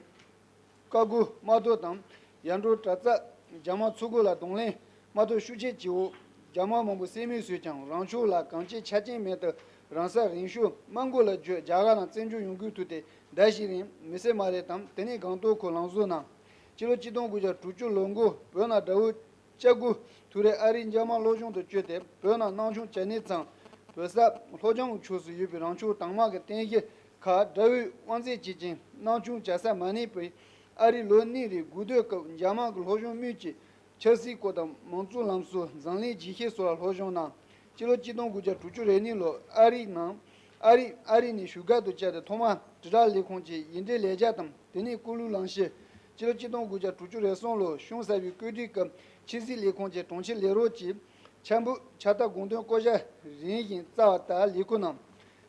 ཀ་དགུ་དམག་ཐོག་དང་། ཡར་འབྲོག་གྲྭ་ཚང་རྒྱ་དམག་མཚོ་རྒོད་ལ་གདོང་ལེན་དམག་འཐབ་ཤུགས་ཆེ་བྱས་འོག་རྒྱ་དམག་མང་པོ་བསད་རྨས་བཟོས་ཀྱང་རང་ཕྱོགས་ལ་གངས་ཅན་ཆ་རྐྱེན་མེད་སྟབས་རང་ས་རིང་ཤོས་རྨ་མགོ་ལ་བརྒྱུད་རྒྱ་གར་ནང་བཙན་བྱོལ་ཡོང་དགོས་ཐུག་སྟེ་ཟླ་བཞིའི་རིང་མི་སེར་མ་རེ་དང་དེ་ནས་སྒང་ཏོག་ཁུལ་ལམ་བཟོ་གནང་། སྤྱི་ལོ་གཅིག་སྟོང་དགུ་བརྒྱ་དྲུག་ཅུ་ལོ་མགོ་བོད་ནང་དགྲ་བོའི་ལྕགས་རྒུ་ཐུག་རེ་ཨ་རིའི་འཇབ་དམག་སློབ་སྦྱོང་དུ་བསྐྱོད་དེ་བོད་ནང་སྣང་ཆུང་བྱས་ནས་ཙང་བོད་ས་ལྷོ་བྱང་གི་ཕྱོགས་སུ་ཡོད་པའི་རང་ཕྱོགས་དྭངས་དམག་གི་རྟེན་གཞི་ཁག་དགྲ་བོས་དབང་འཛིན་བྱེད་ཅིང་སྣང་ཆུང་བྱ་ས་མ་རྙེད་པས་ཨ་རིའི་ལོ་གཉིས་རིང་དགུ་སྡོད་སྐབས་འཇབ་དམག་གི་སློབ་སྦྱོང་དམིགས་ཀྱིས་ཆབ་སྲིད་སྐོར་དང་མང་གཙོའི་ལམ་སྲོལ་འཛམ་གླིང་རྒྱལ་ཤེས་སོགས་ལ་སློབ་སྦྱོང་གནང་། སྤྱི་ལོ་གཅིག་སྟོང་དགུ་བརྒྱ་དྲུག་ཅུ་རེ་གཉིས་ལོར་ཨ་རིའི་ནང་ཨ་རི་ཨ་རི་ནས་བཞུགས་སྒར་དུ་བཅར་ཏེ་ཐོག་མར་དྲིལ་བསྒྲགས་ལས་ཁུངས་ཀྱི་ཡིག་འབྲེལ་ལས་འཆར་དང་དེ་ནས་ཀུ་ལུ་ལམ་ཤེས། སྤྱི་ལོ་གཅིག་སྟོང་དགུ་བརྒྱ་དྲུག་ཅུ་རེ་གསུམ་ལོར་གཞུང་གསར་པའི་བཀོད་སྒྲིག་སྐབས་ཕྱི་སྲིད་ལས་ཁུངས་ཀྱི་དྲུང་ཆེ་ལས་རོགས་ཀྱི་འཆར་འབུལ་ཕྱག་རྟགས་དགོངས་དོན་བསྐོ་བཞག་རིམ་བཞིན་བསྩལ་བ་ལྟར་ལས་ཁུར་གནང་།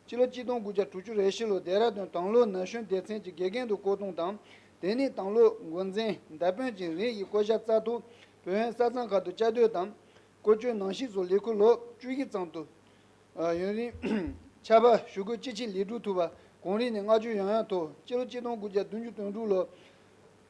སྤྱི་ལོ་གཅིག་སྟོང་དགུ་བརྒྱ་དྲུག་ཅུ་རེ་བཞི་ལོར་ལྡེ་ར་ལྡུན་དྭང་བླངས་ན་གཞོན་སྡེ་ཚན་གྱི་དགེ་རྒན་དུ་བསྐོ་གཏོང་དང་། དེ་ནས་དྭང་བླངས་འགོ་འཛིན་མདའ་དཔོན་གྱི་རིམ་བཞིན་བསྐོ་བཞག་བསྩལ་ཐོག་བོད་ཡོངས་ས་མཚམས་ཁག་ཏུ་བཅའ་སྡོད་དང་། བཀོལ་སྤྱོད་ནང་ཞིང་སོགས་ལས་ཁུར་ལོ་བཅུ་བཞི་ཙམ་དུ། ཡུན་རིང་ཆར་པ་ཞུ་སྒོ་ཅི་ཆེ་ལས་སྒྲུབ་ཐུབ་པ་གངས་རི་ནས་མངའ་བཅོལ་ཡང་ཡང་མཐོ། སྤྱི་ལོ་གཅིག་སྟོང་དགུ་བརྒྱ་བདུན་ཅུ་དོན་དྲུག་ལོར་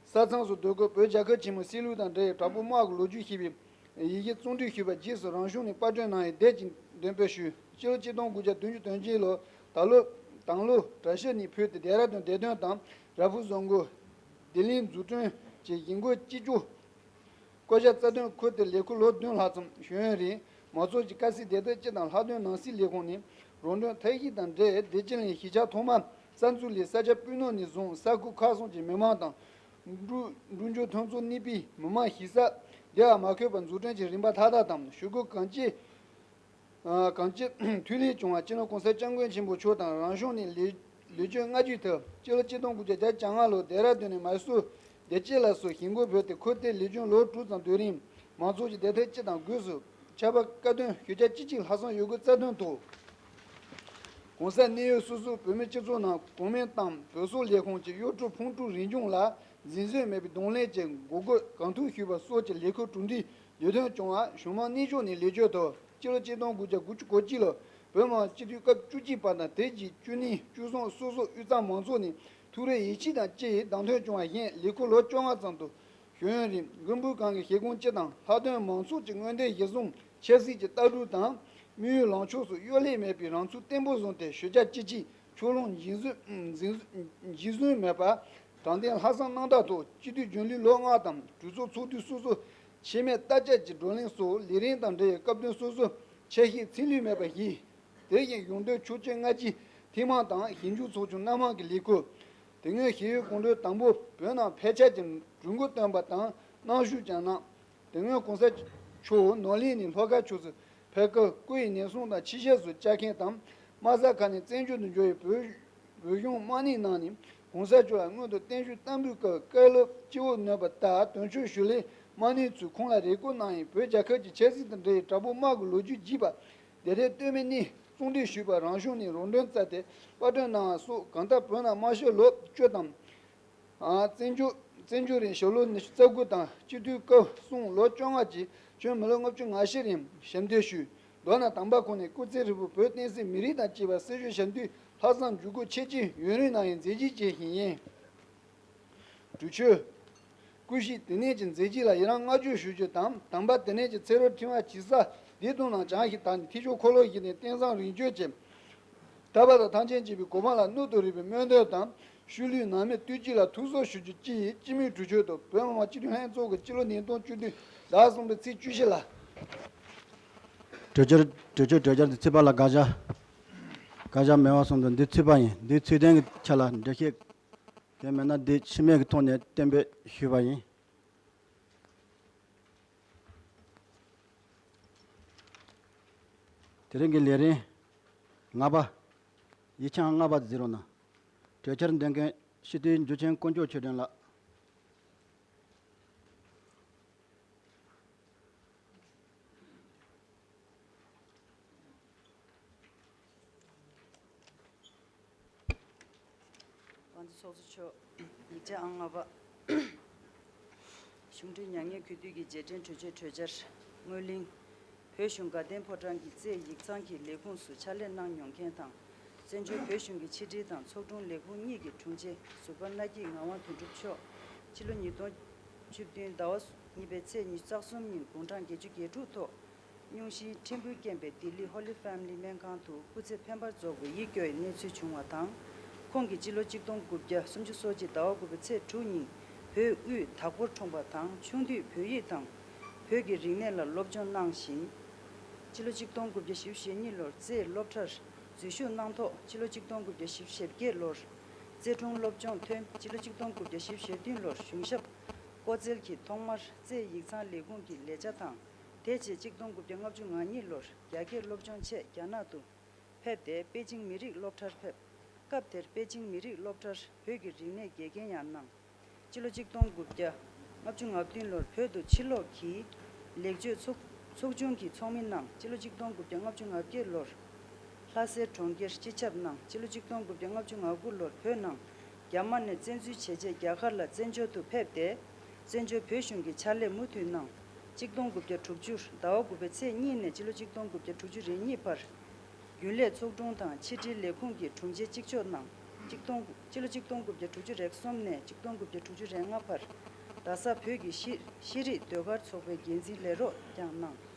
ས་མཚམས་སུ་སྡོད་སྐབས་བོད་རྒྱལ་ཁབ་ཆེན་མོའི་སྲིད་ལུགས་དང་འབྲེལ་བའི་དྲག་པོའི་དམག་གི་ལོ་རྒྱུས་ཞེས་པའི་ཡི་གེ་བརྩོན་འགྲུས་ཞུས་པ་རྗེས་སུ་རང་གཞུང་ནས་དཔར་སྐྲུན་གནང་ཡི་དེབ་ཅིག་འདོན་སྤེལ་ཞུས། སྤྱི་ལོ་གཅིག་སྟོང་དགུ་བརྒྱ་བདུན་ཅུ་དོན་གཅིག་ལོར་ད་ལོ་དྭང་བླངས་གྲྭ་ཤག་ནས་ཕུད་དེ་ལྡེ་ར་ལྡུན་བདེ་དོན་དང་ར་ཕུ་བཟོ་འགོ་བདེ་ལེགས་འཛུགས་སྐྲུན་གྱི་ཞིང་སྒོ་སྤྱི་སྤྱོད། བསྐོ་བཞག་རྩ་དོན་ཁུལ་དེར་ལས་ཁུར་ལོ་བདུན་ལྷག་ཙམ་ཞུ་ཡུན་རིང་མང་ཚོགས་ཀྱི་དཀའ་སེལ་བདེ་ཐབས་སྤྱི་དང་ལྷག་དོན་ནང་སྲིད་ལས་ཁུངས་ནས་རོགས་སྐྲུན་ཐབས་ཤེས་དང་འབྲེལ་བདེ་སྐྱིད་གླིང་གཞིས་ཆགས་ཐོག་མ་གསར་འཛུགས་ལས་ས་ཆ་སྤུས་ནོར་ནས་བཟུང་ས་ཁུལ་ཁག་གསུམ་གྱི་མི་མང་དང་འབྲུ་འབྲུ་འགྱུར་ཐོན་ཚོགས་གནས་པའི་མི་མང་གཞིས་ས་དེ་ཡང་མ་ཁོད་པར་འཛུགས་སྐྲུན་གྱི་རིམ་པ་མཐའ་དག་དང་ཞུ་སྒོ་གང་ཅི། གང་ཅི་འཐུས་ལེགས་བྱུང་བ་སྤྱི་ནོར་གོང་ས་སྐྱབས་མགོན་ཆེན་པོ་མཆོག་དང་རང་གཞུང་ནས་ལས་ལས་བྱེད་སྔ་རྒྱུད་དུ་སྤྱི་ལོ་གཅིག་སྟོང་དགུ་བརྒྱ་བརྒྱད་ཅུ་གྱ་ལྔ་ལོར་ལྡེ་ར་ལྡུན་ནས་མཱི་སུར་ བདེ་སྐྱིད་ལགས་སུ་ཞུ་འགོད་ཕུལ་ཏེ། ཁོས་དེར་ལས་བྱུང་ལོ་དྲུག་ཙམ་དུས་རིང་མང་ཚོགས་ཀྱི་བདེ་ཐབས་སྤྱི་དང་སྒོས་སུ་ཆར་པ་བཀག་སྡོམ་ཞུ་རྒྱ་ཅི་ཅིག་ལྷག་བསམ་ཡོད་དགུ་རྩ་དོན་ཐོག ༸གོང་ས་གནད་ཡོད་སོ་སོའི་བོད་མི་སྤྱི་ཚོགས་ནང་གོང་མ་དང་བོད་སོག་ལས་ཁུངས་ཀྱི་གཡོ་སྒྱུ་ཕུང་དཀྲུག་རིག་གཞུང་ལ་འཛིན་བཟུང་མེད་པའི་གདོང་ལེན་གྱི་འགོག་རྒོལ་གང་ཐུབ་ཞུས་པ་སོགས་ཀྱི་ལས་འགུལ་གྲུབ་འབྲས་ཡོད་དོན་བྱུང་བ་གཞུང་མང་གནས་མཆོག་ནས་ལས་བྱེད་ཐོག་སྤྱི་ལོ་ཆིག་སྟོང་དགུ་བརྒྱ་དགུ་བཅུ་གོ་གཅིག་ལོ་བོད་མི་མང་སྤྱི་འཐུས་སྐབས་བཅུ་གཅིག་པ་དང་དེ་རྗེས་བཅུ་གཉིས། བཅུ་གསུམ་སོ་སོའི་དབུས་གཙང་མང་ཚོགས་ནས་ཐུགས་རེ་ཡིད་ཆེས་དང་བཅས་བདམས་ཐོན་བྱུང་བ་བཞིན་ལས་འགུལ་ལོ་བཅོ་ལྔ་ཙམ་དུ་ཞུ་ཡུན་རིང་མགོན་པོའི་གང་གི་བཞེད་དགོངས་སྤྱི་དང་ལྷག་དོན་མང་ཚོགས་ཀྱི་མངོན་འདོད་གཞིར་བཟུང་ཆབ་སྲིད་ཀྱི་ལྟ་གྲུབ་དང་དམིགས་ཡུལ་ལངས་ཕྱོགས་སུ་གཡོ་ལྷད་མེད་པའི་རང་ཚུགས་བརྟན་པོ་བཟུང་སྟེ་ཞུ་རྒྱ་ཅི་ཅིག་ཕྱོགས་ལྷུང་འཇིགས་བཟུང་འཇིགས་བཟུང་མེད་པ་དྲང་བདེན་ལྷག་བསམ་རྣམ་དག་ཐོག་སྤྱི་འཐུས་རྒྱུན་ལས་ལོ་ལྔ་དང་གྲོས་ཚོགས་ཚོགས་དུས་སོ་སོའི་ཆེད་མེད་བརྟག་དཔྱད་ཀྱི་བགྲོ་གླེང་སོགས་ལས་རིམ་དང་འབྲེལ་བའི་སྐབས་དོན་སོ་སོའི་ཆ་ཤས་ཚིག་ལྷུག་མེད་པ་བཞི། དེ་བཞིན་གཞུང་དོན་ཕྱོགས་སྐྱོད་སྔ་ཕྱི་ཐེངས་མང་དང་ཞིབ་འཇུག་ཚོགས་ཆུང་སྣ་མང་གི་ལས་ཁུར། དེ་སྔོན་ཞི་གཡོག་གོང་བགྲོད་དང་པོ་བོད་ནང་ཕལ་ཆེར་གྱི་གྲོས་འགོ་བཏོན་པ་དང་གནང་ཞུ་ཀྱང་གནང་། དེ་སྔོན་གོང་ས་མཆོག་ནོར་གླིང་ནས་ལྷོ་ཁ་ཕྱོགས་སུ་ཕེབས་སྐབས་སྐུ་ཡི་ཉེན་སྲུང་དང་ཕྱི་གཤེགས་སུ་བཅར་མཁན་དང་དམག་ས་ཁག་ནས་བཙན་བྱོལ་དུ་འབྱོར་བའི་བོད་བོད་གཞུང་དམག་མིའི་ནང་ནས་གོང་ས་མཆོག་ལ་སྔོན་དུ་བརྟན་བཞུགས་བསྟར་འབུལ་སྐབས་བཀའ་སློབ་སྤྱི་བོར་ནོན་པ་ལྟར་དོན་གཅོད་ཞུ་ལས་དམག་མིའི་ཚུལ་ཁོང་ལ་རེ་སྐུལ་གནང་ཡིན། བོད་རྒྱལ་ཁབ་ཀྱི་ཆབ་སྲིད་དང་འབྲེལ་བའི་དྲག་པོའི་དམག་གི་ལོ་རྒྱུས་བརྗེས་པ། བདེ་ཐབས་སྟོད་སྨད་གཉིས་གཙང་སྒྲིག་ཞུས་པ། རང་གཞུང་ནས་རོགས་མགྲོན་བཙལ་ཏེ་དཔར་སྐྲུན་གནང་བ་སོགས་གང་ལྟར་བོད་ནང་དམག་ཤོར་ལོ་བཅུ་དང་། ཨ། བཙན་བྱོལ་བཙན་བྱོལ་རིང་ཞབས་ལོ་ཉི་ཤུ་རྩ་དགུ་དང་སྤྱི་འཐུས་སྐབས་གསུམ་ལོ་བཅོ་ལྔ་བཅས་ཁྱོན་མི་ལོ་ལྔ་བཅུ་ང་བཞི་རིང་ཞབས་འདེགས་ཞུས། མདོར་ན་དམ་པ་ཁོང་ནས་སྐུ་ཚེ་ཧྲིལ་པོར་བོད་བསྟན་སྲིད་མི་རིགས་དང་བཅས་པ་སྲི་ཞུའི་ཞབས་འདེགས་ལྷག་བསམ་འཇུག་སྒོ་ཆེ་ཆེ་ཡུན་རིང་གནང་བའི་མཛད་རྗེས་ཅན་ཞིག་ཡིན། གྲོས་ཆོད། སྐུ་གཤེགས་དེ་ནས་ཀྱི་མཛད་རྗེས་ལ་ཡི་རང་བསྔགས་བརྗོད་ཞུ་རྒྱུ་དང་། དམ་པ་དེ་ནས་ཀྱི་ཚེ་རབས་ཕྲེང་བ་ཇི་སྲིད་བདེ་ཐུབ་གནང་བྱང་ཞིང་དག་ནས་ཐེག་མཆོག་འཁོར་ལོ་བཞི་ནས་རྟེན་བཟང་རིང་བརྒྱུད་ཀྱི་དག་པ་དང་ཐམས་ཅད་མཁྱེན་པའི་གོ་འཕང་ལ་སྣུར་དུ་རེག་པའི་སྨོན་འདུན་དང་། ཤུལ་ལུས་ནང་མི་བསྟོད་ཅིག་ལ་ཐུགས་གསོ་ཞུ་རྒྱུ་བཅས་སྤྱི་མོས་གྲོས་ཆོད་དུ་བོད་མི་མང་སྤྱི་འཐུས་ལྷན་ཚོགས་ཀྱི་སྤྱི་ལོ་ཉིས་སྟོང་བཅུ་བདུན་ཟླ་གསུམ་པའི་ཚེས་བཅུ་བཞི་ལ། གྲོས་ཆོད་གྲོས་ཆོད་གྲོས་འཆར་འདི་ཚོད་དཔག་ལ་དགག་བྱ། དགག་བྱ་མེད་པ་སོང་ཙང་འདི་ཚོད་དཔག་ཡིན། འདིའི་ཚིག་དོན་གྱི་ཆ་ལ་འགྲེལ་བཤད་གལ་མེད་ན་འདི་ཕྱི་མིག་གི་ཐོག་ནས་གཏན་འབེབས་ཞུས་པ་ཡིན། དེ་རིང་གི་ལས་རིམ་ལྔ་པ། ཡིག་ཆ་ལྔ་པ་གཟིགས་རོགས་གནང་། གྲོས་འཆར་འདོན་མཁན་སྤྱི་འཐུས་འཇུ་ཆེན་དཀོན་མཆོག་ཆོས་སྒྲོན་ལགས། དབང་འདུས་ཚོགས་གཙོ་མཆོག་ཡིག་ཆ་ཨང་ལྔ་པ། གཞུང་འབྲེལ་མྱ་ངན་གུས་འདུད་ཀྱི་རྗེས་དྲན་གྲོས་ཆོད་གྲོས་འཆར། སྔོན་གླེང་། བོད་གཞུང་དགའ་ལྡན་ཕོ་བྲང་གི་རྩེ་ཡིག་ཚང་གི་ལས་ཁུངས་སུ་ཕྱག་ལས་གནང་མྱོང་མཁན་དང་། བཙན་བྱོལ་བོད་གཞུང་གི་ཕྱི་དྲིལ་དང་ཚོགས་དྲུང་ལས་ཁུངས་གཉིས་ཀྱི་དྲུང་ཆེ་ཟུར་པ་སྣ་སྐྱིད་ངག་དབང་དོན་གྲུབ་མཆོག་ཕྱི་ལོ་ཉིས་སྟོང་བཅུ་བདུན་ཟླ་བ་གཉིས་པའི་ཚེས་ཉི་ཤུ་རྩ་གསུམ་ཉིན་དགུང་གྲངས་བརྒྱད་ཅུ་གྱ་དྲུག་ཐོག་སྙུང་གཞིའི་ཕྲན་བུ་རྐྱེན་པས་ལྡི་ལི་ཧོ་ལི་ཕེ་མི་ལི་སྨན་ཁང་དུ་སྐུ་ཚེ་འཕེན་པར་རྫོགས་པའི་ཡིད་སྐྱོ་བའི་གནས་ཚུལ་བྱུང་བ་དང་། ཁོང་གིས་སྤྱི་ལོ་གཅིག་སྟོང་དགུ་བརྒྱ་སུམ་ཅུ་སོ་གཅིག་ཟླ་བ་དགུ་པའི་ཚེས་དྲུག་ཉིན་བོད་དབུས་དྭགས་པོར་འཁྲུངས་པ་དང་། ཆུང་དུས་བོད་ཡིག་དང་བོད་ཀྱི་རིག་གནས་ལ་སློབ་སྦྱོང་གནང་ཞིང་། སྤྱི་ལོ་གཅིག་སྟོང་དགུ་བརྒྱ་བཞི་བཅུ་ཞེ་གཉིས་ལོར་རྩེའི་སློབ་གྲྭར་འཛུལ་ཞུགས་གནང་ཐོག་སྤྱི་ལོ་གཅིག་སྟོང་དགུ་བརྒྱ་བཞི་བཅུ་ཞེ་བརྒྱད་ལོར་རྩེ་དྲུང་སློབ་སྦྱོང་ཐོན། སྤྱི་ལོ་གཅིག་སྟོང་དགུ་བརྒྱ་བཞི་བཅུ་ཞེ་བདུན་ལོར་གཞུང་ཞབས་ཀོ་ཙེལ་གྱིས་ཐོག་མར་རྩེའི་ཡིག་ཚང་ལས་ཁུངས་ཀྱི་ལས་བྱ་དང་། དེ་རྗེས་གཅིག་སྟོང་དགུ་བརྒྱ་ལྔ་བཅུ་ང་གཉིས་ལོར་རྒྱ་སྐད་སློབ་སྦྱོང་ཆེད་རྒྱ་ནག་ཏུ་ཕེབས་ཏེ་པེ་ཅིང་མི་རིགས་སློབ་གྲྭར་ཕེབས། སྐབས་དེར་པེ་ཅིང་མི་རིགས་སློབ་གྲྭར་བོད་ཀྱི་རིག་གནས་དགེ་རྒན་ཡང་གནང་། སྤྱི་ལོ་གཅིག་སྟོང་དགུ་བརྒྱ་ལྔ་བཅུ་ང་བདུན་ལོར་བོད་དུ་ཕྱིར་ལོག་གིས་ལེགས་བཅོས་ཚོགས་ཚོགས་ཆུང་གི་ཚོགས་མི་གནང་། སྤྱི་ལོ་གཅིག་སྟོང་དགུ་བརྒྱ་ལྔ་བཅུ་ང་བརྒྱད་ལོར་ལྷ་སའི་གྲོང་ཁྱེར་སྤྱི་ཁྱབ་གནང་། སྤྱི་ལོ་གཅིག་སྟོང་དགུ་བརྒྱ་ལྔ་བཅུ་ང་དགུ་ལོར་བོད་ནང་རྒྱ་དམར་ནས་བཙན་འཛུལ་བྱས་རྗེས་རྒྱ་གར་ལ་བཙན་བྱོལ་དུ་ཕེབས་ཏེ་བཙན་བྱོལ་བོད་གཞུང་གི་ཕྱག་ལས་མུ་མཐུད་གནང་། གཅིག་སྟོང་དགུ་བརྒྱ་དྲུག་ཅུ་ཟླ་བ་དགུ་པའི་ཚེས་གཉིས་ནས་སྤྱི་ལོ་གཅིག་སྟོང་དགུ་བརྒྱ་དྲུག་ཅུ་རེ་གཉིས་བར་རྒྱུན་ལས་ཚོགས་དྲུང་དང་ཕྱི་དྲིལ་ལས་ཁུངས་ཀྱི་དྲུང་ཆེ་གཅིག་ལྕོགས་གནང་། གཅིག་སྟོང་སྤྱི་ལོ་གཅིག་སྟོང་དགུ་བརྒྱ་དྲུག་ཅུ་རེ་གསུམ་ནས་གཅིག་སྟོང་དགུ་བརྒྱ་དྲུག་ཅུ་རེ་ལྔ་བར་རྡ་ས་བོད་ཀྱི་ཤེས་ཤེས་རིག་ཟློས་གར་ཚོགས་པའི་འགན་འཛིན་ལས་རོགས་ཀྱང་གནང་།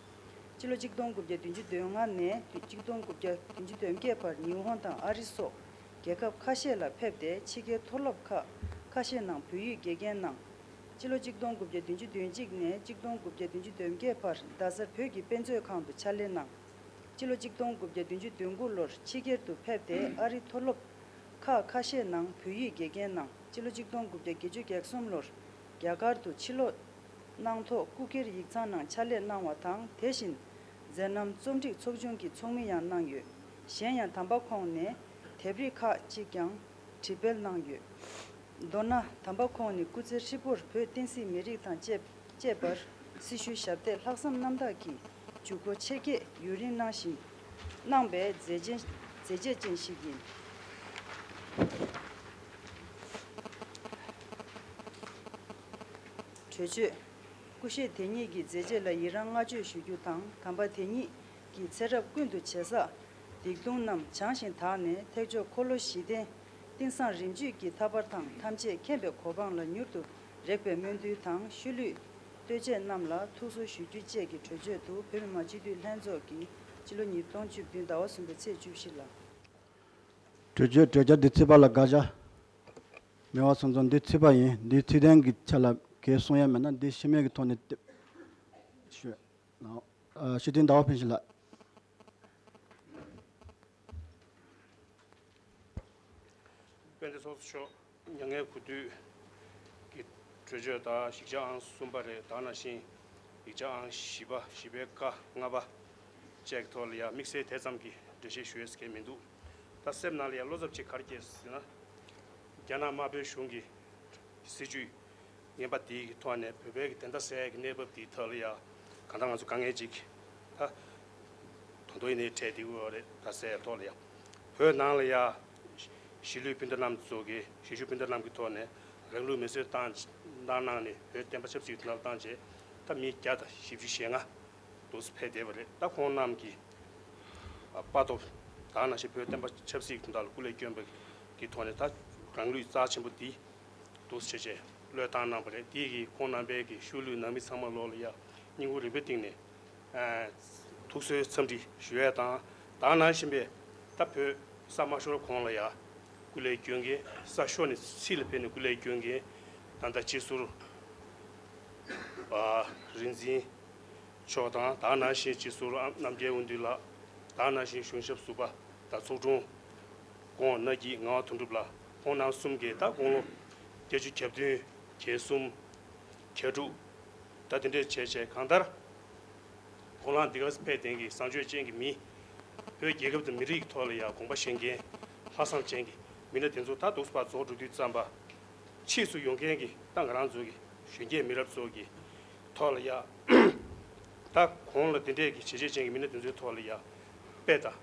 སྤྱི་ལོ་གཅིག་སྟོང་དགུ་བརྒྱ་བདུན་ཅུ་དོན་ལྔ་ནས་གཅིག་སྟོང་དགུ་བརྒྱ་བདུན་ཅུ་དོན་བརྒྱད་བར་ཉི་ཧོང་དང་ཨ་རི་སོགས་རྒྱལ་ཁབ་ཁ་ཤས་ལ་ཕེབས་ཏེ་ཕྱི་རྒྱལ་མཐོ་སློབ་ཁག་ཁ་ཤས་ནང་བོད་ཡིག་དགེ་རྒན་གནང་། སྤྱི་ལོ་གཅིག་སྟོང་དགུ་བརྒྱ་བདུན་ཅུ་དོན་གཅིག་ནས་གཅིག་སྟོང་དགུ་བརྒྱ་བདུན་ཅུ་དོན་བརྒྱད་བར་རྡ་སར་བོད་ཀྱི་དཔེ་མཛོད་ཁང་དུ་ཕྱག་ལས་གནང་། སྤྱི་ལོ་གཅིག་སྟོང་དགུ་བརྒྱ་བདུན་ཅུ་དོན་དགུ་ལོར་ཕྱི་རྒྱལ་དུ་ཕེབས་ཏེ་ཨ་རིའི་མཐོ་སློབ་ཁག་ཁ་ཤས་ནང་བོད་ཡིག་དགེ་རྒན་གནང་། སྤྱི་ལོ་གཅིག་སྟོང་དགུ་བརྒྱ་བརྒྱད་ཅུ་གྱ་གསུམ་ལོར་རྒྱ་གར་དུ་ཕྱིར་ལོག་གནང་ཐོག་སྐུ་སྒེར་ཡིག་ཚང་ནང་ཕྱག་ལས་གནང་བ་དང་། དེ་བཞིན་མཛད་རྣམ་རྩོམ་སྒྲིག་ཚོགས་ཆུང་གི་ཚོགས་མི་ཡང་གནང་ཡོད། གཞན་ཡང་དམ་པ་ཁོང་ནས་དེབ་རིགས་ཁག་ཅིག་ཀྱང་བྲིས་སྤེལ་གནང་ཡོད། མདོར་ན་དམ་པ་ཁོང་ནི་སྐུ་ཚེ་ཧྲིལ་པོར་བོད་བསྟན་སྲིད་མི་རིགས་དང་བཅས་བཅས་པར་སྲི་ཞུའི་ཞབས་སྟེགས་ལྷག་བསམ་རྣམ་དག་གིས་འཇུག་སྒོ་ཆེ་བསྐྱེད་ཡུན་རིང་གནང་ཞིང་གནང་བའི་མཛད་རྗེས་མཛད་རྗེས་ཅན་ཞིག་ཡིན། གྲོས་ཆོད། སྐུ་གཤེགས་དེ་ཉིད་ཀྱི་མཛད་རྗེས་ལ་ཡི་རང་བསྔགས་བརྗོད་ཞུ་རྒྱུ་དང་། དམ་པ་དེ་ཉིད་ཀྱི་ཚེ་རབས་ཀུན་ཏུ་བྱེ་བྲག་སྡིག་ལྟུང་རྣམས་བྱང་ཞིང་དག་ནས་ཐེག་མཆོག་འཁོར་ལོ་བཞི་ལྡན་གཏིང་བཟང་རིམ་བརྒྱུད་ཀྱི་ཐར་པ་དང་ཐམས་ཅད་མཁྱེན་པའི་གོ་འཕང་ལ་མྱུར་དུ་རེག་པའི་སྨོན་འདུན་དང་། ཤུལ་ལུས་ལྟོས་བཅས་རྣམས་ལ་ཐུགས་གསོ་ཞུ་རྒྱུ་བཅས་ཀྱི་གྲོས་ཆོད་དུ། བོད་མི་མང་སྤྱི་འཐུས་ལྷན་ཚོགས་ཀྱིས་སྤྱི་ལོ་ཉིས་སྟོང་བཅུ་བདུན་ཟླ་བ་གསུམ་པའི་ཚེས་བཅུ་བཞི་ལ། གྲོས་ཆོད་གྲོས་འཆར་འདི་ཚིག་པ་ལ་དགག་བྱ་མེད་པ་སོང་ཙང་། འདི་ཚིག་པ་ཡིན། འདིའི་ཚིག་དོན་གྱི་ཆ་ལ་གལ་གསུང་ཡ་མེད་ན། འདི་ཤེས་མེད་ཀྱི་ཐོག་ནས་དེབ་ཞུས་ནའོ། ཨ། སྤྱི་འཐུས་ཟླ་བ་ཕུན་ཚོགས་ལགས། དཔལ་ལྡན་ཚོགས་གཙོ་མཆོག་མྱ་ངན་གུས་འདུད་ཀྱི་གྲོས་ཆོད་དང་ཡིག་ཆ་ཨང་གསུམ་པ་རེད། ད་ནང་བཞིན་ཡིག་ཆ་ཨང་བཞི་པ། བཞི་པའི་ཀ། ལྔ་པ་བཅས་ཀྱི་ཐོག་ལ་ཡང་དམིགས་བསལ་དེ་ཙམ་གྱི་འགྲེལ་བཤད་ཞུ་ཡས་གལ་མི་འདུག་ད་སེམས་ནང་ལ་ཡང་བློ་འཚབ་ཅིག་ག་རེ་སྐྱེས་ཟེར་ན། རྒྱ་ནག་དམར་པོའི་གཞུང་གི་སྲིད་བྱུས་ངན་པ་འདིའི་ཐོག་ནས་བོད་པའི་གི་བདེན་མཐའ་གསལ་ཡས་ཀྱི་གནས་བབ་འདིའི་ཐོག་ལ་ཡང་གང་ལྟར་ང་ཚོ་དཀའ་ངལ་ཅིག་ད་དོན་དུ་ཡིན་ནའི་འཕྲད་བསྡད་ཀྱི་ཡོད་རེད། ད་གསལ་ཡས་ཐོག་ལ་ཡང་བོད་ནང་ལ་ཡང་གཞིས་ལུས་སྤུན་ཟླ་རྣམས་ཚོ་གི་གཞིས་བཞུགས་སྤུན་ཟླ་རྣམས་ཀྱི་ཐོག་ནས་རང་ལུས་མེ་གསོད་བཏང་བཏང་གནང་ནས་བོད་བསྟན་པ་ཆབ་སྲིད་ཀྱི་དོན་དག་བཏང་རྗེས་ད་མི་བརྒྱ་དང་བཞི་བཅུ་ཞེ་ལྔ་འདུག་སེ་ཕེབས་བསྡད་པ་རེད། ད་ཁོང་རྣམས་ཀྱི་དཔའ་སྟོབས་དང་ནང་བཞིན་བོད་བསྟན་པ་ཆབ་སྲིད་ཀྱི་དོན་དག་ལ་སྐུ་ལས་བསྐྱོན་པ་གི་ཐོག་ནས་ད་རང་ལུས་རྩ་ཆེན་པོ་འདི་འདུག་སེ་བྱས་བྱས་བློས་བཏང་གནང་བ་རེད། དེ་གིས་ཁོང་རྣམ་པའི་གི་ཤུལ་ལུས་ནང་མི་ཚང་མ་ལོག་ལ་ཡ་སྙིང་ཁུང་རིང་པོའི་སྟེང་ནས་ཨ་ཐུགས་གསོའི་འཚམས་འདྲི་ཞུ་ཡས་དང་། ད་ནང་བཞིན་པའི་ད་བོད་ས་མ་ཤོར་གོང་ལ་ཡ་སྐུ་ལས་བསྐྱོན་མཁན། ས་ཤོར་ནས་ཕྱི་ལ་ཕེབས་ནས་སྐུ་ལས་བསྐྱོན་མཁན་ད་ལྟ་སྤྱི་ཟུར་ཨ་རིག་འཛིན་མཆོག་དང་། ད་ནང་བཞིན་སྤྱི་ཟུར་རྣམ་རྒྱལ་དབང་འདུས་ལགས། ད་ནང་བཞིན་གཞུང་ཞབས་ཟུར་པ་དང་ཚོགས་དྲུང་སྐུ་ངོ་ནག་སྐྱིད་ངག་དབང་དོན་གྲུབ་ལགས། ཁོང་རྣམ་གསུམ་གྱིས་ད་དགུང་ལོ་བརྒྱད་ཅུ་གྱ་བདུན་གྱ་གསུམ་གྱ་དྲུག་ད་དེ་འདྲས་བྱས་བྱས་གང་ལྟར་ཁོང་རང་འདི་ག་ཕེབས་བསྡད་མཁན་གྱི་བཟང་སྤྱོད་ཅན་གྱི་མི། བོད་རྒྱལ་ཁབ་དང་མི་རིགས་ཀྱི་ཐོག་ལ་ཡང་དགོངས་པ་བཞེས་མཁན་ལྷག་བསམ་ཅན་གྱི་མི་སྣ་དེ་ཚོ་ད་འདུག་སེ་ཕར་རྫོགས་འགྲོ་དུས་ཙམ་པ། ཕྱིས་སུ་ཡོང་མཁན་གྱི་ད་ང་རང་ཚོ་གི་གཞོན་སྐྱེས་མི་རབས་ཚོ་གི་ཐོག་ལ་ཡ། ད་གོང་ལ་དེ་འདྲས་ཀྱི་བྱས་རྗེས་ཅན་གྱི་མི་སྣ་དེ་ཚོའི་ཐོག་ལ་ཡ་དཔེ་དང་།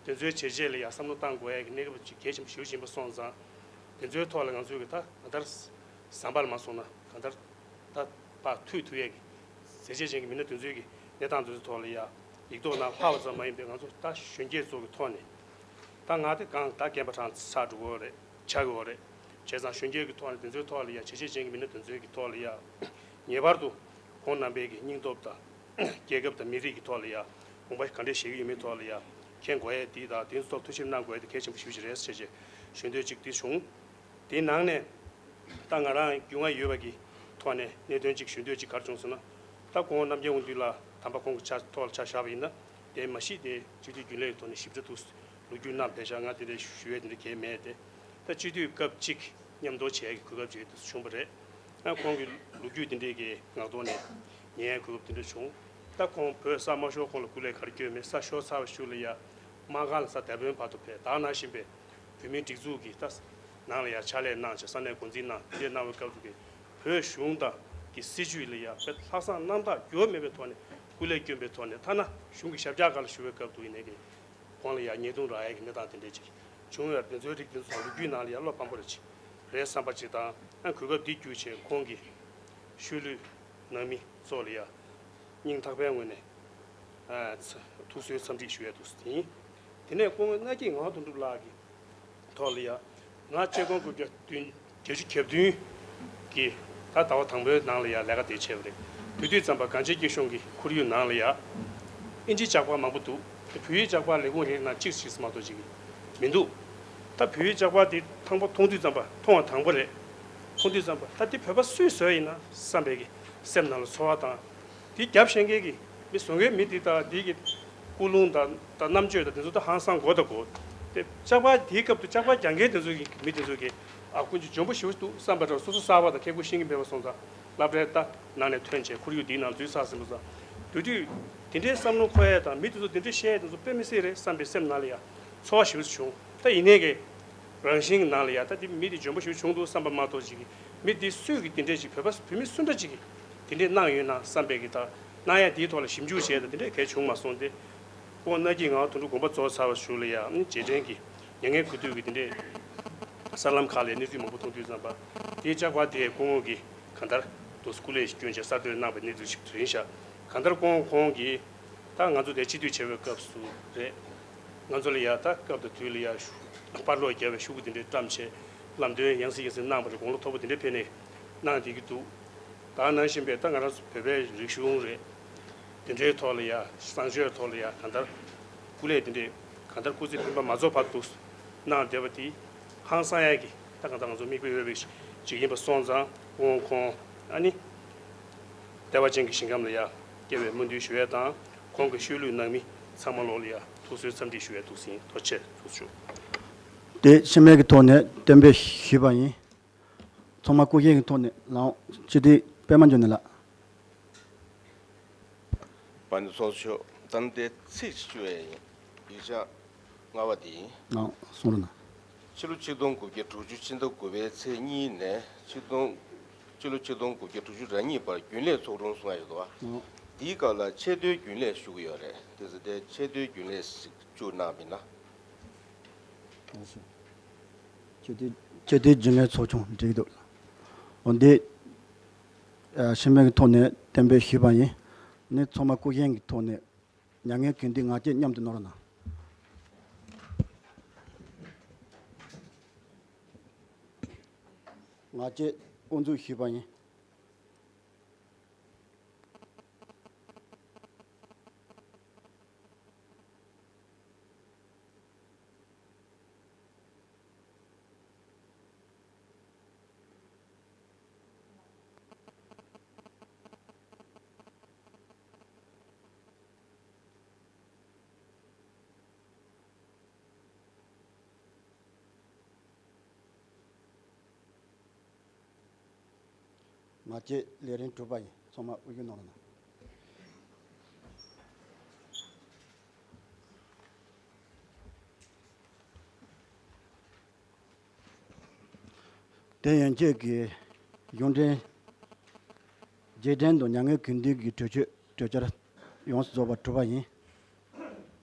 དེ་ཚོའི་བྱས་རྗེས་ལ་ཡ་བསམ་བློ་བཏང་དགོས་ཡ་གི་གནས་སྐབས་ཅིག་གལ་ཆེན་པོ་ཞེ་པོ་ཅིག་ཡིན་པ་སོང་ཙང་། དེ་ཚོའི་ཐོག་ལ་ང་ཚོས་གི་ད་གང་ལྟར་ཟམ་པ་ལ་མ་སོང་ན་གང་ལྟར་ད་ཕར་མཐུད་ཐུབ་ཡ་གི་བྱས་རྗེས་ཅན་གྱི་མི་སྣ་དེ་ཚོའི་གི་གནས་སྟངས་དེ་ཚོའི་ཐོག་ལ་ཡ་ཡིག་ཐོག་ནང་ལྷག་པ་ཙམ་མ་ཡིན་པའི་ང་ཚོ་ད་གཞོན་སྐྱེས་ཚོ་གི་ཐོག་ནས་ད་ང་དེ་གང་ད་རྒན་པ་གྲངས་ཚར་འགྲོ་གི་ཡོད་རེད། ཆགས་ཀྱི་ཡོད་རེད། བྱས་ཙང་གཞོན་སྐྱེས་ཀྱི་ཐོག་ནས་དེ་ཚོའི་ཐོག་ལ་ཡ་བྱས་རྗེས་ཅན་གྱི་མི་སྣ་དེ་ཚོའི་གི་ཐོག་ལ་ཡ་ངེས་པར་དུ་ཁོང་རྣམ་པའི་གི་སྙིང་སྟོབས་དང་རྒྱལ་ཁབ་དང་མི་རིགས་ཀྱི་ཐོག་ལ་ཡ་དགོངས་པ་ག་འདྲས་བཞེས་ཀྱི་ཡོད་མེད་ཐོག་ལ་ཡ་མཁྱེན་དགོས་ཡ་དེ་དང་དེ་ཚོ་ཐོག་ཐུགས་ཞིབ་གནང་དགོས་ཡ་དེ་གལ་ཆེན་པོ་ཞེ་པོ་ཅིག་རེད་ཟེར་བྱས་ཞུ་འདོད་ཅིག་དེ་བྱུང་། དེའི་ནང་ནས་ད་ང་རང་རྒྱུས་མངའ་ཡོད་པ་གི་ཐོག་ནས་གནད་དོན་ཅིག་ཞུ་འདོད་ཅིག་ག་རེ་བྱུང་ཟེར་ན། ད་ཁོང་རྣམ་རྒྱལ་དབང་འདུས་ལགས་དམ་པ་ཁོང་གི་ཕྱག་ཐོག་ལ་ཆ་བཞག་པ་ཡིན་ན། དེ་མ་གཞི་དེ་སྤྱི་འཐུས་རྒྱུན་ལས་ཀྱི་ཐོག་ནས་ཞིབ་ཕྲ་ཐུགས་ལོ་རྒྱུས་རྣམས་ཕལ་ཆེར་ང་དེ་འདྲ་ཞུ་ཡས་དེ་འདྲ་གང་ཡང་མེད་དེ། ད་སྤྱི་འཐུས་སྐབས་གཅིག་མཉམ་དུ་བྱས་ཀྱི་གོ་སྐབས་ཅིག་བྱུང་བ་རེད། ཨ་ཁོང་གི་ལོ་རྒྱུས་དེ་འདྲའི་གི་ངག་ཐོག་ནས་ཉན་ཡས་གོ་སྐབས་དེ་འདྲ་བྱུང་། ད་ཁོང་བོད་ས་མ་ཤོར་གོང་ལ་སྐུ་ལས་ག་རེ་བསྐྱོན་མེད། ས་ཤོར་ཚར་བའི་ཤུལ་ལ་ཡ་དམངས་ཁང་ལ་ས་དེད་དཔོན་བར་དུ་ཕེབས། ད་ནང་བཞིན་པའི་བོད་མིའི་སྒྲིག་འཛུགས་ཀྱི་ད་ནང་ལ་ཡ་ཕྱག་ལས་གནང་བྱས་ས་གནས་འགོ་འཛིན་གནང་དེ་འདྲ་གནང་བའི་སྐབས་དུ་གི་བོད་གཞུང་དང་གི་སྲིད་བྱུས་ལ་ཡ་དཔེ་ལྷག་བསམ་རྣམ་དག་འགྱུར་བ་མེད་པའི་ཐོག་ནས་སྐུ་ལས་བསྐྱོན་པའི་ཐོག་ནས། ཐ་ན་གཞུང་གི་ཞབས་བཀྱག་སྒང་ལ་བཞུགས་པའི་སྐབས་དུ་ཡིན་ནའི་གི་ཁོང་ལ་ཡང་ཉེས་རྡུང་རག་ཡས་ཀྱི་གནས་སྟངས་དེ་འདྲས་ཅིག་བྱུང་ཡོད་པ་དེ་ཚོའི་རིགས་དེ་ཚོ་ལོ་རྒྱུས་ནང་ལ་ཡང་བློ་ཕམ་པོ་རེད་ཅིག་རེད་བསམ་པ་ཅིག་དང་། ཨ་གོ་སྐབས་འདི་བརྒྱུད་བྱས་ཁོང་གི་ཤུལ་ལུས་ནང་མི་ཚོ་ལ་ཡང་སྙིང་ཐག་པའི་ངོས་ནས་ཨ་ཚ་ཐུགས་གསོའི་འཚམས་འདྲི་ཞུ་ཡས་འདུག་ཟེར་ཡིན། དེ་ནས་སྐུ་ངོ་ནག་སྐྱིད་ངག་དབང་དོན་གྲུབ་ལགས་ཀྱིས། ཐོག་ལ་ཡ། ང་སྤྱི་ཁོང་དགུ་བརྒྱ་བདུན་བརྒྱད་ཅུ་གྱ་བདུན་གི་ད་ཟླ་བ་དང་པོའི་ནང་ལ་ཡ་ལས་ཀ་དེ་བྱས་པ་རེད། དེ་དུས་ཙམ་པ་གངས་ཅན་སྐྱིད་གཤོངས་ཀྱི་ཁོར་ཡུག་ནང་ལ་ཡ། ཨིན་ཇིའི་ཇག་པ་མང་པོ་འདུག་དེ་བོད་ཡིག་ཇག་པ་ལས་ཁུངས་རེ་རེ་ནང་གཅིག་ཞིག་མ་གཏོགས་ཅིག་མི་འདུག་ད་བོད་ཡིག་ཇག་པ་དེ་ཐང་པ་མཐོང་དུས་ཙམ་པ་མཐོང་བ་དང་པོ་རེད། མཐོང་དུས་ཙམ་པ་ད་དེ་བོད་པ་སུས་བཟོས་ཡིན་ན་བསམ་པའི་གི་སེམས་ནང་ལ་ཚོར་བ་དང་། དེ་རྒྱབ་བཤད་མཁན་གྱི་མི་བཟོ་མཁན་མི་དེ་དང་དེ་གི་ཀུན་སློང་དང་དང་རྣམ་དཔྱོད་དང་དེ་ཚོ་ད་ཧང་སང་གོ་དང་གོ། དེ་ལྕགས་པར་དེའི་སྐབས་དུ་ལྕགས་པར་རྒྱག་མཁན་དེ་ཚོ་གི་མི་དེ་ཚོ་གི་ཨ་ཀུན་གྱིས་འཇོན་པོ་ཞེ་པོ་འདུག་བསམ་པ་འདྲ། སོ་སོ་གསར་པ་དང་ཁེ་ཁུ་ཤེས་ཀྱི་མེད་པ་སོང་ཙང་སློབ་གྲྭའི་ད་ནང་ནས་ཐོན་བྱས་ཁོར་ཡུག་འདིའི་ནང་འཛུལ་ཚར་ཟིན་པ་ཙང་། དེ་དུས་དེ་འདྲའི་བསམ་བློ་འཁོར་ཡས་དང་མི་དེ་ཚོ་དེ་འདྲའི་བཤད་ཡས་དེ་ཚོ་དཔེ་མི་སྲིད་རེད་བསམ་པའི་སེམས་ནང་ལ་ཡ་ཚོར་བ་ཞེ་པོ་ཅིག་བྱུང་། ད་ཡིན་ནའི་གི་རང་བཞིན་གྱི་ནང་ལ་ཡ་ད་དེ་མི་དེ་འཇོན་པོ་ཞིག་བྱུང་འདུག་བསམ་པ་མ་གཏོགས་ཅིག་གི་མི་དེ་སུས་ཀྱི་དེ་འདྲས་ཅིག་བོད་པ་བོད་མི་སུ་འདྲ་ཅིག་གིས་དེ་འདྲས་གནང་ཡོད་ན་བསམ་པའི་གི་ད་གནང་ཡ་དེའི་ཐོག་ལ་ཞིབ་འཇུག་བྱས་ད་དེ་འདྲས་གལ་བྱུང་མ་སོང་སྟེ། ཁོང་ནག་གི་ངག་དོན་གྲུབ་དགོངས་པ་རྫོགས་ཚར་བ་ཞུ་ལ་ཡ་རྗེས་དྲན་གྱི་མྱ་ངན་གུས་འདུད་ཀྱི་དེ་འདྲས་གསར་ལམ་ཁག་ལས་གནས་ཚུལ་མང་པོ་མཐོང་དུས་ཙམ་པ་དེའི་ལྕགས་པར་དེ་སྐུ་ངོ་གིས་གང་ལྟར་དུ་སྐུ་ལས་བསྐྱོན་བྱས་གསར་གཏོད་གནང་བའི་གནས་ཚུལ་ཞིག་ཐོན་ཤག་གང་ལྟར་ཁོང་ཁོང་གིས་ད་ང་ཚོ་དེ་སྤྱི་འཐུས་བྱ་བའི་སྐབས་སུ་རེད། ང་ཚོ་ལ་ཡ་ད་སྐབས་དང་དུས་ལ་ཡ་ཤུ་པར་སློག་རྒྱབ་པའི་ཤོག་གུ་དེ་འདྲའི་བཀྲམ་བྱས་ལམ་སྟོན་ཡང་སེ་ཡང་སེ་གནང་བ་རེད། དགུང་ལོ་མཐོ་པོ་དེ་འདྲ་ཕེབས་ནས་གནང་བསྡད་ཀྱི་འདུག་ད་ནང་བཞིན་པའི་ད་ང་རང་ཚོ་བོད་པའི་རིག་གཞུང་རེད། དེ་འདྲའི་ཐོག་ལ་ཡ་བཟང་སྤྱོད་ཐོག་ལ་ཡ་གང་ལྟར་སྐུ་ལས་དེ་འདྲའི་གང་ལྟར་སྐུ་ཚེ་འཕེན་པ་མ་རྫོགས་བར་དུ་གནང་བསྡད་པ་དེ་ཧང་སང་ཡ་གི་ད་གང་ལྟར་ང་ཚོ་མིག་དཔེ་འོས་པའི་ཅིག་ཡིན་པ་སོང་ཙང་ཁོང་ཁོང་ཨ་ནི་བདེ་བ་ཅན་གྱི་ཞིང་ཁམས་ལ་ཡ་སྐྱེ་བའི་སྨོན་འདུན་ཞུ་ཡ་དང་ཁོང་གི་ཤུལ་ལུས་ནང་མི་ཚང་མ་ལོག་ལ་ཡ་ཐུགས་གསོའི་འཚམས་འདྲི་ཞུ་ཡ་འདུག་ཟིན། ཐུགས་རྗེ་ཆེ། ཐུགས་རྗེ་ཆེ། དེ་ཤི་མེད་ཀྱི་ཐོག་ནས་གཏན་འབེབས་ཞུས་པ་ཡིན། ཚང་མ་སྐུ་མཁྱེན་གྱི་ཐོག་ནས་ལའང་སྤྱི་འཐུས་པད་མ་འབྱུང་གནས་ལགས། པ་ནི་ཚོགས་གཙོ་མཆོག་ད་ནི་དེ་ཚིག་ཞུ་ཡ་ཡིན། ཡིག་ཆ་ལྔ་པ་དེ་ཡིན། ལའང་གསུང་རོགས་གནང་། ཕྱི་ལོ་ཆིག་སྟོང་དགུ་བརྒྱ་དྲུག་ཅུ་ཕྱི་ཟླ་དགུ་པའི་ཚེས་གཉིས་ནས་ཆིག་སྟོང་ཕྱི་ལོ་ཆིག་སྟོང་དགུ་བརྒྱ་དྲུག་ཅུ་རེ་གཉིས་བར་རྒྱུན་ལས་ཚོགས་དྲུང་གསུང་ཡ་ཡོད་དོ། ལའང་། དེའི་སྐབས་ལ་ཆེས་མཐོའི་རྒྱུན་ལས་ཞུ་གི་ཡོད་རེད། དེ་ཚོ་དེ་ཆེས་མཐོའི་རྒྱུན་ལས་ཞིག་བཅུག་གནང་མིན་ན། ལགས་སོ། ཆེས་མཐོའི་ཆེས་མཐོའི་རྒྱུན་ལས་ཚོགས་ཆུང་འགྲིག་འདུག་འོ་འདི་ཨ་ཤི་མེད་ཀྱི་ཐོག་ནས་གཏན་འབེབས་ཞུས་པ་ཡིན། ནི་ཚང་མ་སྐུ་མཁྱེན་གྱི་ཐོག་ནས་མྱ་ངན་གུས་འདུད་ང་བཅས་མཉམ་དུ་གནང་རོགས་གནང་། ང་བཅས་དབུ་འཛུགས་ཞུས་པ་ཡིན། ང་བཅས་ལས་རིམ་གྲུབ་པ་ཡིན། ཚང་མ་དབུ་བཞུགས་གནང་རོགས་གནང་། དེ་ཡན་ཆད་ཀྱི་གཞུང་འབྲེལ་རྗེས་དྲན་དང་མྱ་ངན་གུས་འདུད་ཀྱི་གྲོས་ཆོད་གྲོས་འཆར་ཡོངས་སུ་རྫོགས་པ་གྲུབ་པ་ཡིན།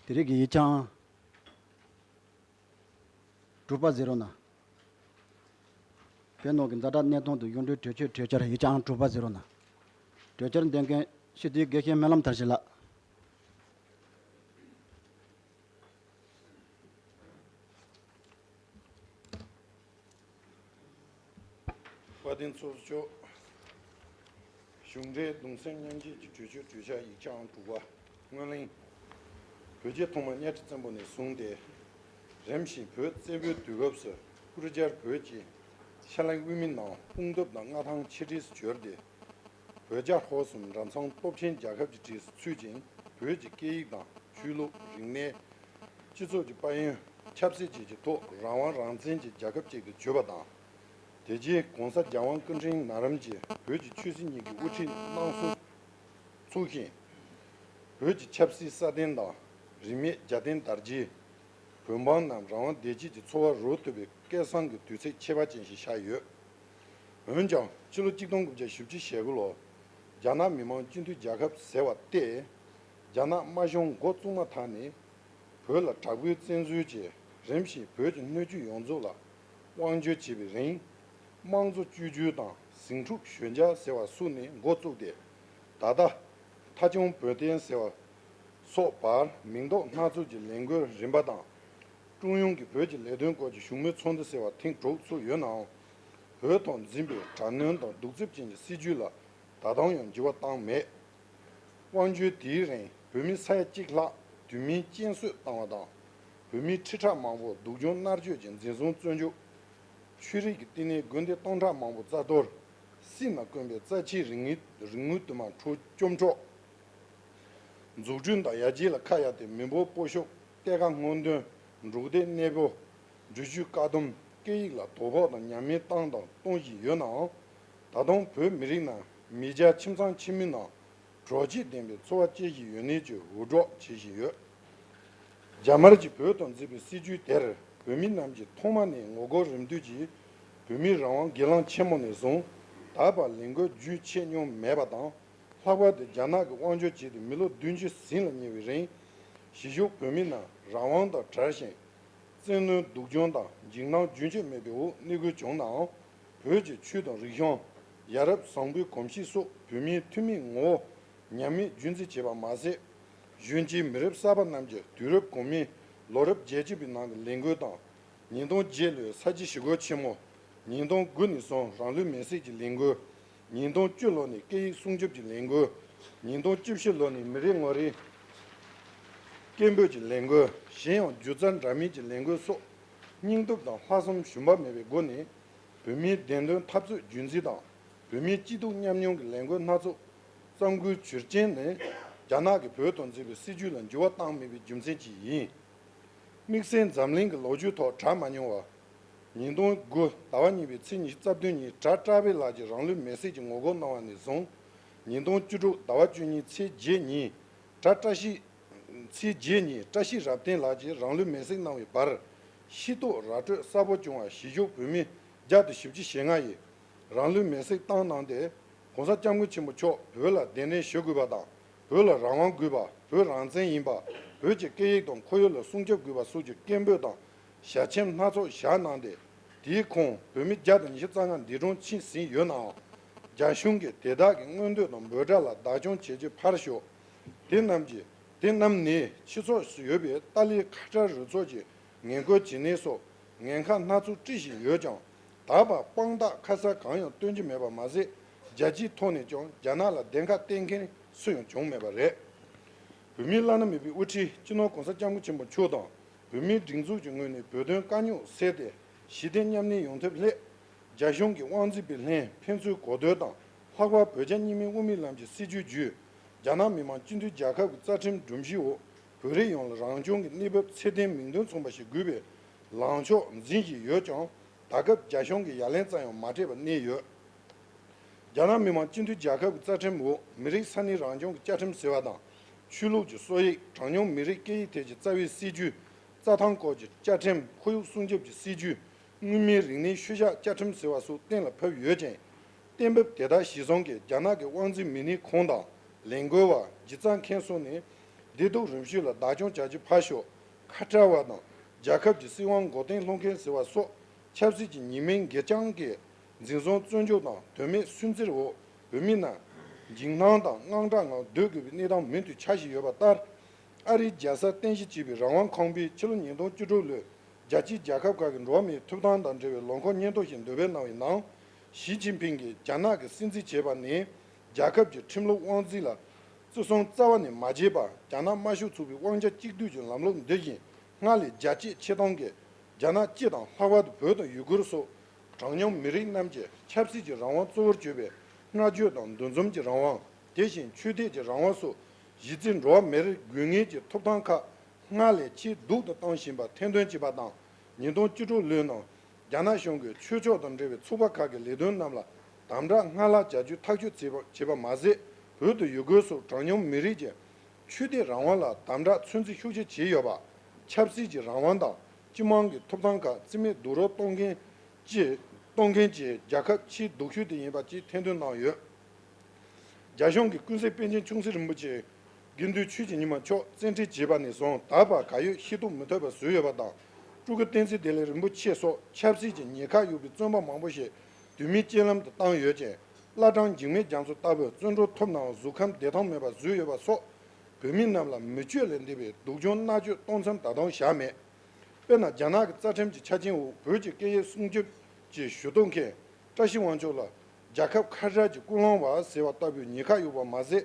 དེ་རིང་གི་ཡིག་ཆའང་གྲུབ་པ་ཟེར་རོགས་གནང་། བོད་ནང་གི་ཛ་དྲག་གནས་སྟངས་དང་གཞུང་འབྲེལ་གྲོས་ཆོད་གྲོས་འཆར་ཡིག་ཆའང་གྲུབ་པ་ཟེར་རོགས་གནང་། གྲོས་འཆར་འདོན་མཁན་སྤྱི་འཐུས་དགེ་བཤེས་སྨོན་ལམ་དར་ཞིང་ལགས། དཔལ་ལྡན་ཚོགས་གཙོ་མཆོག་གཞུང་འབྲེལ་གདུང་སེམས་མཉམ་སྐྱེད་ཀྱི་གྲོས་ཆོད་གྲོས་འཆར་ཡིག་ཆའང་དྲུག་པ། སྔོན་གླེང་བོད་རྒྱལ་ཐོག་མ་གཉའ་ཁྲི་བཙན་པོ་ནས་བཟུང་སྟེ། རིམ་བཞིན་བོད་བཙན་པོའི་དུས་སྐབས་སུ་སྤུ་རྒྱལ་བོད་ཀྱི་ཕྱི་གླིང་དབུ་མའི་ནང་དཔུང་སྟོབས་དང་མངའ་ཐང་ཆེ་གྲས་སུ་གྱུར་ཏེ། བོད་རྒྱ་ཧོར་གསུམ་འདྲ་མཚུངས་སྟོབས་ཆེན་རྒྱལ་ཁབ་ཀྱི་གྲས་སུ་ཚུད་ཅིང་། བོད་ཀྱི་སྐད་ཡིག་དང་ཆོས་ལུགས། རིག་གནས། སྤྱི་ཚོགས་ཀྱི་དཔལ་ཡོན། ཆབ་སྲིད་བཅས་ཀྱི་ཐོག་རང་དབང་རང་བཙན་གྱི་རྒྱལ་ཁབ་ཅིག་ཏུ་གྱུར་པ་དང་། དེ་རྗེས་༸གོང་ས་༸རྒྱལ་དབང་སྐུ་ཕྲེང་ན་རིམ་གྱིས་བོད་ཀྱི་ཆོས་སྲིད་གཉིས་ཀྱི་དབུ་ཁྲིད་གནང་སྲོལ་ཚུགས་ཤིང་། བོད་ཀྱི་ཆབ་སྲིད་སྲ་བརྟན་དང་རིས་མེད་རྒྱལ་བརྟན་དར་རྒྱས། བོད་འབངས་རྣམས་རང་དབང་བདེ་སྐྱིད་ཀྱི་འཚོ་བ་རོལ་ཐུབ་པའི་སྐལ་བཟང་གི་དུས་ཚིགས་ཁྱད་པར་ཅན་ཞིག་ཆགས་ཡོད། འོན་ཀྱང་ཕྱི་ལོ་གཅིག་སྟོང་དགུ་བརྒྱ་བཞི་བཅུ་ཞེ་དགུ་ལོར་རྒྱ་ནག་མི་དམངས་སྤྱི་མཐུན་རྒྱལ་ཁབ་ཟེར་བ་སྟེ། རྒྱ་ནག་དམར་གཞུང་འགོ་བཙུགས་མ་ཐག་ནས་བོད་ལ་དྲག་པོའི་བཙན་འཛུལ་གྱིས་རིམ་བཞིན་བོད་ཀྱི་སྣོད་བཅུད་ཡོངས་རྫོགས་ལ་དབང་བསྒྱུར་བྱས་པའི་རིང་། དམངས་གཙོ་བཅོས་བསྒྱུར་དང་ཟིང་འཁྲུག་ཞོད་འཇགས་ཟེར་བ་ཚུགས་ནས་འགོ་བཙུགས་ཏེ། ད་ལྟ་ཐ་སྐྱོང་བོད་བརྟན་ཟེར་བ་སོགས་པར་མིང་འདོགས་སྣ་ཚོགས་ཀྱི་ལས་འགུལ་རིམ་པ་དང་། ཀྲུང་དབྱང་གིས་བོད་ཀྱི་ལས་དོན་སྐོར་གྱི་བཞུགས་མོལ་ཚོགས་འདུ་ཟེར་བ་ཐེངས་དྲུག་ཚུགས་ཡོད་ནའང་། བོད་ཐོག་འཛིན་པའི་དྲག་གནོན་དང་གདུག་རྩུབ་ཅན་གྱི་སྲིད་བྱུས་ལ་ད་དུང་ཡང་འགྱུར་བ་བཏང་མེད། དབང་སྒྱུར་དེའི་རིང་བོད་མི་ས་ཡ་གཅིག་ལྷག་དུས་མིན་རྐྱེན་གསོད་བཏང་བ་དང་། བོད་མི་ཁྲི་ཕྲག་མང་པོ་སྡུག་སྦྱོང་མནར་གཅོད་ཀྱིས་འཛིན་བཟུང་བཙོན་འཇུག་ཆོས་རིག་གི་བསྟི་གནས་དགོན་སྡེ་སྟོང་ཕྲག་མང་པོ་རྩ་གཏོར། སྲིད་ན་དཀོན་པའི་རྩ་ཆེའི་རིག་དངོས་རིག་དངོས་དུ་མ་འཕྲོག་བཅོམ་འཕྲོག་འཛུགས་སྐྲུན་དང་ཡར་རྒྱས་ལ་ཁ་གཡར་ཏེ་མི་འབོར་སྤོ་ཤོག་གཏེར་ཁ་སྔོག་འདོན། འབྲུག་སྡེ་གནས་སྤོ། འབྲི་ཆུའི་བཀག་སྡོམ། སྐད་ཡིག་ལ་དོ་ཕོག་དང་ཉམས་ཉེས་བཏང་དང་གཏོང་བཞིན་ཡོད་ནའང་། ད་དུང་བོད་མི་རིགས་རྣམས་མི་རྒྱ་ཁྱིམ་ཚང་ཆེན་མོའི་ནང་དྲོ་སྐྱིད་ལྡན་པའི་འཚོ་བ་སྐྱེལ་བཞིན་ཡོད་ནས་ཀྱི་འུར་སྒྲོག་བྱེད་བཞིན་ཡོད། རྒྱ་དམར་གྱིས་བོད་དུ་མཛད་པའི་སྲིད་བྱུས་དེར་ བོད་མི་རྣམས་ཀྱིས་ཐོག་མ་ནས་ངོ་རྒོལ་རེ་མཐོང་གིས་བོད་མིའི་རང་དབང་སྒེར་ལངས་ཆེན་མོ་ནས་བཟུང་ད་བར་ལས་འགུལ་རྒྱུན་ཆད་མྱོང་མེད་པ་དང་། ལྷག་པར་དུ་རྒྱ་ནག་གིས་དབང་སྒྱུར་བྱས་ཏེ་མི་ལོ་བདུན་ཅུ་ཟིན་ལ་ཉེ་བའི་རིང་། གཞིས་བཞུགས་བོད་མི་རྣམས་རང་དབང་དང་བྲལ་ཞིང་། བཙན་གནོན་སྡུག་སྦྱོང་དང་འཇིགས་སྣང་རྒྱུན་ཆད་མེད་པའི་འོག་གནས་སྐོར་བྱུང་ནའང་། བོད་ཀྱི་ཆོས་དང་རིག་གཞུང་། ཡ་རབས་བཟང་པོའི་གོམས་གཤིས་སོགས་བོད་མིའི་ཐུན་མིན་ངོ་བོ་ཉམས་མེད་རྒྱུན་འཛིན་བྱས་པ་མ་ཟད། གཞོན་སྐྱེས་མི་རབས་གསར་པ་རྣམས་ཀྱིས་དུས་རབས་གོང་མའི་ལོ་རབས་བརྒྱད་ཅུ་པའི་ནང་གི་ལས་འགུལ་དང་། ཉིས་སྟོང་བརྒྱད་ལོའི་ས་བྱི་ཞི་རྒོལ་ཆེན་མོ། ཉིས་སྟོང་དགུ་ནས་བཟུང་རང་ལུས་མེར་སྲེག་གི་ལས་འགུལ། ཉིས་སྟོང་བཅུ་ལོ་ནས་སྐད་ཡིག་སྲུང་སྐྱོབ་ཀྱི་ལས་འགུལ། ཉིས་སྟོང་བཅུ་བཞི་ལོ་ནས་མི་རིགས་ངོ་རིས་སྐད་འབོད་ཀྱི་ལས་འགུལ། གཞན་ཡང་སྒྱུ་རྩལ་འདྲ་མིན་གྱི་ལས་འགུལ་སོགས་སྙིང་སྟོབས་དང་ལྷག་བསམ་ཞུམ་པ་མེད་པའི་སྒོ་ནས་བོད་མིའི་བདེན་དོན་འཐབ་རྩོད་རྒྱུན་འཛིན་དང་བོད་མིའི་སྐྱིད་སྡུག་མཉམ་མྱོང་གི་ལས་འགུལ་སྣ་ཚོགས་རྩ་འགུལ་བྱུར་ཅན་ནི་རྒྱ་ནག་གིས་བོད་དུ་མཛད་པའི་སྲིད་བྱུས་ལ་འགྱུར་བ་བཏང་མེད་པའི་རྒྱུ་མཚན་གྱིས་ཡིན། དམིགས་བསལ་འཛམ་གླིང་གི་ལོ་རྒྱུས་ཐོག་གྲགས་མ་མྱོང་བ། ཉིས་སྟོང་དགུ་ཟླ་བ་གཉིས་པའི་ཚེས་ཉི་ཤུ་རྩ་བདུན་ཉིན་གྲྭ་བཀྲ་བྷེ་ལགས་ཀྱིས་རང་ལུས་མེར་སྲེག་གི་ངོ་རྒོལ་གནང་བ་ནས་བཟུང་། ཉིས་སྟོང་བཅུ་དྲུག་ཟླ་བ་བཅུ་གཉིས་ཚེས་བརྒྱད་ཉིན་གྲྭ་བཀྲ་ཤིས། ཚེས་བརྒྱད་ཉིན་བཀྲ་ཤིས་རབ་བརྟན་ལགས་ཀྱིས་རང་ལུས་མེར་སྲེག་གནང་བའི་བར། ཤེས་རྟོགས་ར་སྤྲོད་གསལ་པོ་བྱུང་བ་གཞིས་བཞུགས་བོད་མི་བརྒྱ་དང་བཞི་བཅུ་ཞེ་ལྔ་ཡིས། རང་ལུས་མེར་སྲེག་བཏང་གནང་སྟེ། ༸གོང་ས་༸སྐྱབས་མགོན་ཆེན་པོ་མཆོག་བོད་ལ་གདན་འདྲེན་ཞུ་དགོས་པ་དང་། བོད་ལ་རང་དབང་དགོས་པ། བོད་རང་བཙན་ཡིན་པ། བོད་ཀྱི་སྐད་ཡིག་དང་ཁོར་ཡུག་ལ་སྲུང་སྐྱོབ་དགོས་པ་སོགས་ཀྱི་སྐད་འབོད་དང་། ཞལ་ཆེམས་སྣ་ཚོགས་བཞག་གནང་སྟེ། དེའི་ཁོངས་བོད་མི་བརྒྱ་དང་ཉི་ཤུ་རྩ་ལྔ་འདས་གྲོངས་ཕྱིན་ཟིན་ཡོད་ནའང་། རྒྱ་གཞུང་གིས་དེ་དག་གི་མངོན་འདོད་དང་འབོད་སྒྲ་ལ་བདག་སྐྱོང་བྱེད་རྒྱུ་ཕར་ཞོག་དེ་རྣམས་ཀྱིས། དེ་རྣམས་ནི་སྤྱི་ཚོགས་སུ་ཡོད་པའི་ཏཱ་ལའི་ཁ་བྲལ་རུ་ཚོགས་ཀྱི་ངན་སྐུལ་བྱེད་གནས་སོགས་ཉེན་ཁ་སྣ་ཚོགས་སྤྲད་བཞིན་ཡོད་ཀྱང་། ད་བར་དཔང་རྟགས་ཁ་གསལ་གང་ཡང་སྟོན་གྱི་མེད་པ་མ་ཟད། རྒྱལ་སྤྱིའི་ཐོག་ནས་ཀྱང་རྒྱ་ནག་ལ་བདེན་ཁ་བསྟན་མཁན་སུ་ཡང་བྱུང་མེད་པ་རེད། བོད་མིའི་བླ་ན་མེད་པའི་དབུ་ཁྲིད་སྤྱི་ནོར་༸གོང་ས་༸སྐྱབས་མགོན་ཆེན་པོ་མཆོག་དང་། བོད་མིའི་སྒྲིག་འཛུགས་ཀྱི་ངོས་ནས་བོད་དོན་དཀའ་རྙོག་སེལ་ཏེ། ཞི་བདེ་མཉམ་གནས་ཡོང་ཐབས་སླད། རྒྱ་གཞུང་གི་དབང་འཛིན་པའི་ལྷན་ཕན་ཚུན་གོ་བསྡུར་དང་། ལྷག་པར་བོད་རྒྱ་གཉིས་སྨན་དབུ་མའི་ལམ་གྱི་སྲིད་བྱུས་བརྒྱུད། རྒྱ་ནག་མི་དམངས་སྤྱི་མཐུན་རྒྱལ་ཁབ་ཀྱི་རྩ་ཁྲིམས་སྒྲོམ་གཞིའི་འོག་བོད་རིགས་ཡོངས་ལ་རང་སྐྱོང་གི་གནས་བབ་ཚད་ལྡན་མིང་དོན་མཚུངས་པ་ཞིག་དགོས་པའི་ལངས་ཕྱོགས་འཛིན་བཞིན་ཡོད་ཀྱང་། ད་སྐབས་རྒྱ་གཞུང་གིས་ཡ་ལན་ཙམ་ཡང་མ་སྤྲད་པར་གནས་ཡོད། རྒྱ་ནག་མི་དམངས་སྤྱི་མཐུན་རྒྱལ་ཁབ་ཀྱི་རྩ་ཁྲིམས་འོག་མི་རིགས་ས་གནས་རང་སྐྱོང་གི་བཅའ་ཁྲིམས་ཟེར་བ་དང་། ཆོས་ལུགས་ཀྱི་སྲོལ་ཡིག་གྲངས་ཉུང་མི་རིགས་སྐད་ཡིག་ཐད་ཀྱི་རྩ་བའི་སྲིད་ཇུས། རྩྭ་ཐང་སྐོར་གྱི་བཅའ་ཁྲིམས། ཁོར་ཡུག་སྲུང་སྐྱོབ་ཀྱི་སྲིད་ཇུས། མངོན་མིན་རིག་གནས་ཤུལ་བཞག་བཅའ་ཁྲིམས་ཟེར་བ་སོགས་གཏན་ལ་ཕབ་ཡོད་ཅིང་། གཏན་འབེབས་དེ་དག་གཞིར་བཟུང་གིས་རྒྱ་ནག་གི་དབང་འཛིན་མི་སྣའི་ཁོངས་དང་། ལས་འགུལ་བ། སྒྱུ་རྩལ་མཁན་སོགས་ནི། བདེ་སྡུག་རིམ་བཞིན་ལ་བདག་སྐྱོང་བྱ་རྒྱུ་ཕར་ཞོག་ཁ་བྲལ་བ་དང་། རྒྱལ་ཁབ་ཀྱི་སྲིད་དབང་མགོ་རྟིང་སློག་མཁན་ཟེར་བ་སོགས། ཆབ་སྲིད་ཀྱི་ཉེས་མིང་སྒེར་རྐྱང་གིས་འཛིན་བཟུང་བཙོན་འཇུག་དང་དོན་མེད་སུན་གཙེར་འོག་བོད་མི་རྣམས་འཇིགས་སྣང་དང་དངངས་སྐྲག་ངང་སྡོད་དགོས་པའི་གནས་སྟངས་མུ་མཐུད་ཆགས་བཞིན་ཡོད་པ་ལྟར། ཨ་རིའི་རྒྱལ་སར་རྟེན་གཞི་བྱས་པའི་རང་དབང་ཁང་པས་ཕྱི་ལོ་ཉིས་སྟོང་བཅུ་དྲུག་ལོའི་རྒྱལ་སྤྱིའི་རྒྱལ་ཁབ་ཁག་གི་འགྲོ་བ་མིའི་ཐོབ་ཐང་དང་འབྲེལ་བའི་ལོ་འཁོར་སྙན་ཐོ་ཞིག་འདོན་སྤེལ་གནང་བའི་ནང་། ཞི་ཅིན་ཕིང་གིས་རྒྱ་ནག་གིས་སྲིད་འཛིན་བྱས་པ་ནས་རྒྱལ་ཁབ་ཀྱི་ཁྲིམས་ལུགས་དབང་འཛིན་ལ་བརྩི་སྲུང་རྩ་བ་ནས་མ་བྱས་པར། རྒྱ་ནག་དམར་ཤོག་ཚོགས་པའི་དབང་ཆ་གཅིག་སྡུད་ཀྱི་ལམ་ལུགས་འདི་བཞིན་སྔར་ལས་རྒྱ་བསྐྱེད་ཆེད་གཏོང་གིས། རྒྱ་ནག་སྤྱི་དང་། ལྷག་པར་དུ་བོད་དང་ཡུ་གུར་སོགས་གྲངས་ཉུང་མི་རིགས་རྣམས་ཀྱི་ཆབ་སྲིད་ཀྱི་རང་དབང་གཙོ་བོར་གྱུར་པའི་སྨྲ་བརྗོད་དང་འདུ་འཛོམས་ཀྱི་རང་དབང་། དེ་བཞིན་ཆོས་དད་ཀྱི་རང་དབང་སོགས་གཞི་རྩའི་འགྲོ་བ་མིར་དགོས་ངེས་ཀྱི་ཐོབ་ཐང་ཁག་སྔར་ལས་ཆེས་སྡུག་ཏུ་བཏང་བཞིན་པ་ཐེར་འདོན་བྱས་པ་དང་། ཉིས་སྟོང་བཅུ་དྲུག་ལོའི་ནང་རྒྱ་ནག་གཞུང་གིས་ཆོས་ཕྱོགས་དང་འབྲེལ་བའི་ཚོགས་པ་ཁག་གི་ལས་དོན་རྣམས་ལ་དམ་དྲག་སྔར་ལྷག་བྱ་རྒྱུ་ཐག་གཅོད་བྱས་པ་བྱས་པ་མ་ཟད། བོད་དང་ཡུ་གུར་སོགས་གྲངས་ཉུང་མི་རིགས་ཀྱི་ཆོས་དད་རང་དབང་ལ་དམ་དྲག་ཚོད་འཛིན་ཤུགས་ཆེ་བྱས་ཡོད་པ། ཆབ་སྲིད་ཀྱི་རང་དབང་དང་སྤྱི་དམངས་ཀྱི་ཐོབ་ཐང་ཁག་རྩིས་མེད་རྡོག་རོལ་གཏོང་མཁན་གྱི་གཏོང་མཁན་གྱི་རྒྱལ་ཁབ་ཆེས་སྡུག་ཤོས་དེ་ཡིན་པ་བཅས་ཐེར་འདོན་གནང་ཡོད། རྒྱ་གཞུང་གིས་ཀུན་གཟིགས་པཎ་ཆེན་ཆུང་སྲིད་རིན་པོ་ཆེ་དགེ་འདུན་ཆོས་ཀྱི་ཉི་མ་མཆོག་བཙན་ཁྲིད་བྱས་པ་ནས་བཟུང་ད་བར་གར་ཡོད་ཤེས་རྟོགས་མི་ཐུབ་པ་བཟོས་ཡོད་པ་དང་། སྤྲུལ་སྐུ་བསྟན་འཛིན་བདེ་ལེགས་རིན་པོ་ཆེ་སོགས་ཆབ་སྲིད་ཀྱི་ཉེན་ཁ་ཡོད་པའི་བཙོན་པ་མང་པོ་ཞིག་དུས་མིན་རྐྱེན་ལམ་དུ་བཏང་ཡོད་ཅིང་། བླ་བྲང་འཇིགས་མེད་རྒྱ་མཚོ་ལྟ་བུ་བཙོན་གྲོལ་ཐོབ་ནའང་གཟུགས་ཁམས་བདེ་ཐང་མེད་པ་བཟོས་ཡོད་པ་སོགས། བོད་མི་རྣམས་ལ་མི་སྤྱོད་ལས་འདས་པའི་སྡུག་སྦྱོང་མནར་གཅོད་གཏོང་མཚམས་ད་དུང་བཞག་མེད། དཔེར་ན། རྒྱ་ནག་གི་རྩ་ཁྲིམས་ཀྱི་ཆ་རྐྱེན་འོག་བོད་ཀྱི་སྐད་ཡིག་སྲུང་སྐྱོབ་ཀྱི་ཞུ་གཏུག་མཁན་བཀྲ་ཤིས་དབང་ཕྱུག་ལ་རྒྱལ་ཁབ་ཁ་བྲལ་གྱི་ཀུན་སློང་བ་ཟེར་བ་ལྟ་བུའི་ཉེན་ཁ་ཡོད་པ་མ་ཟད།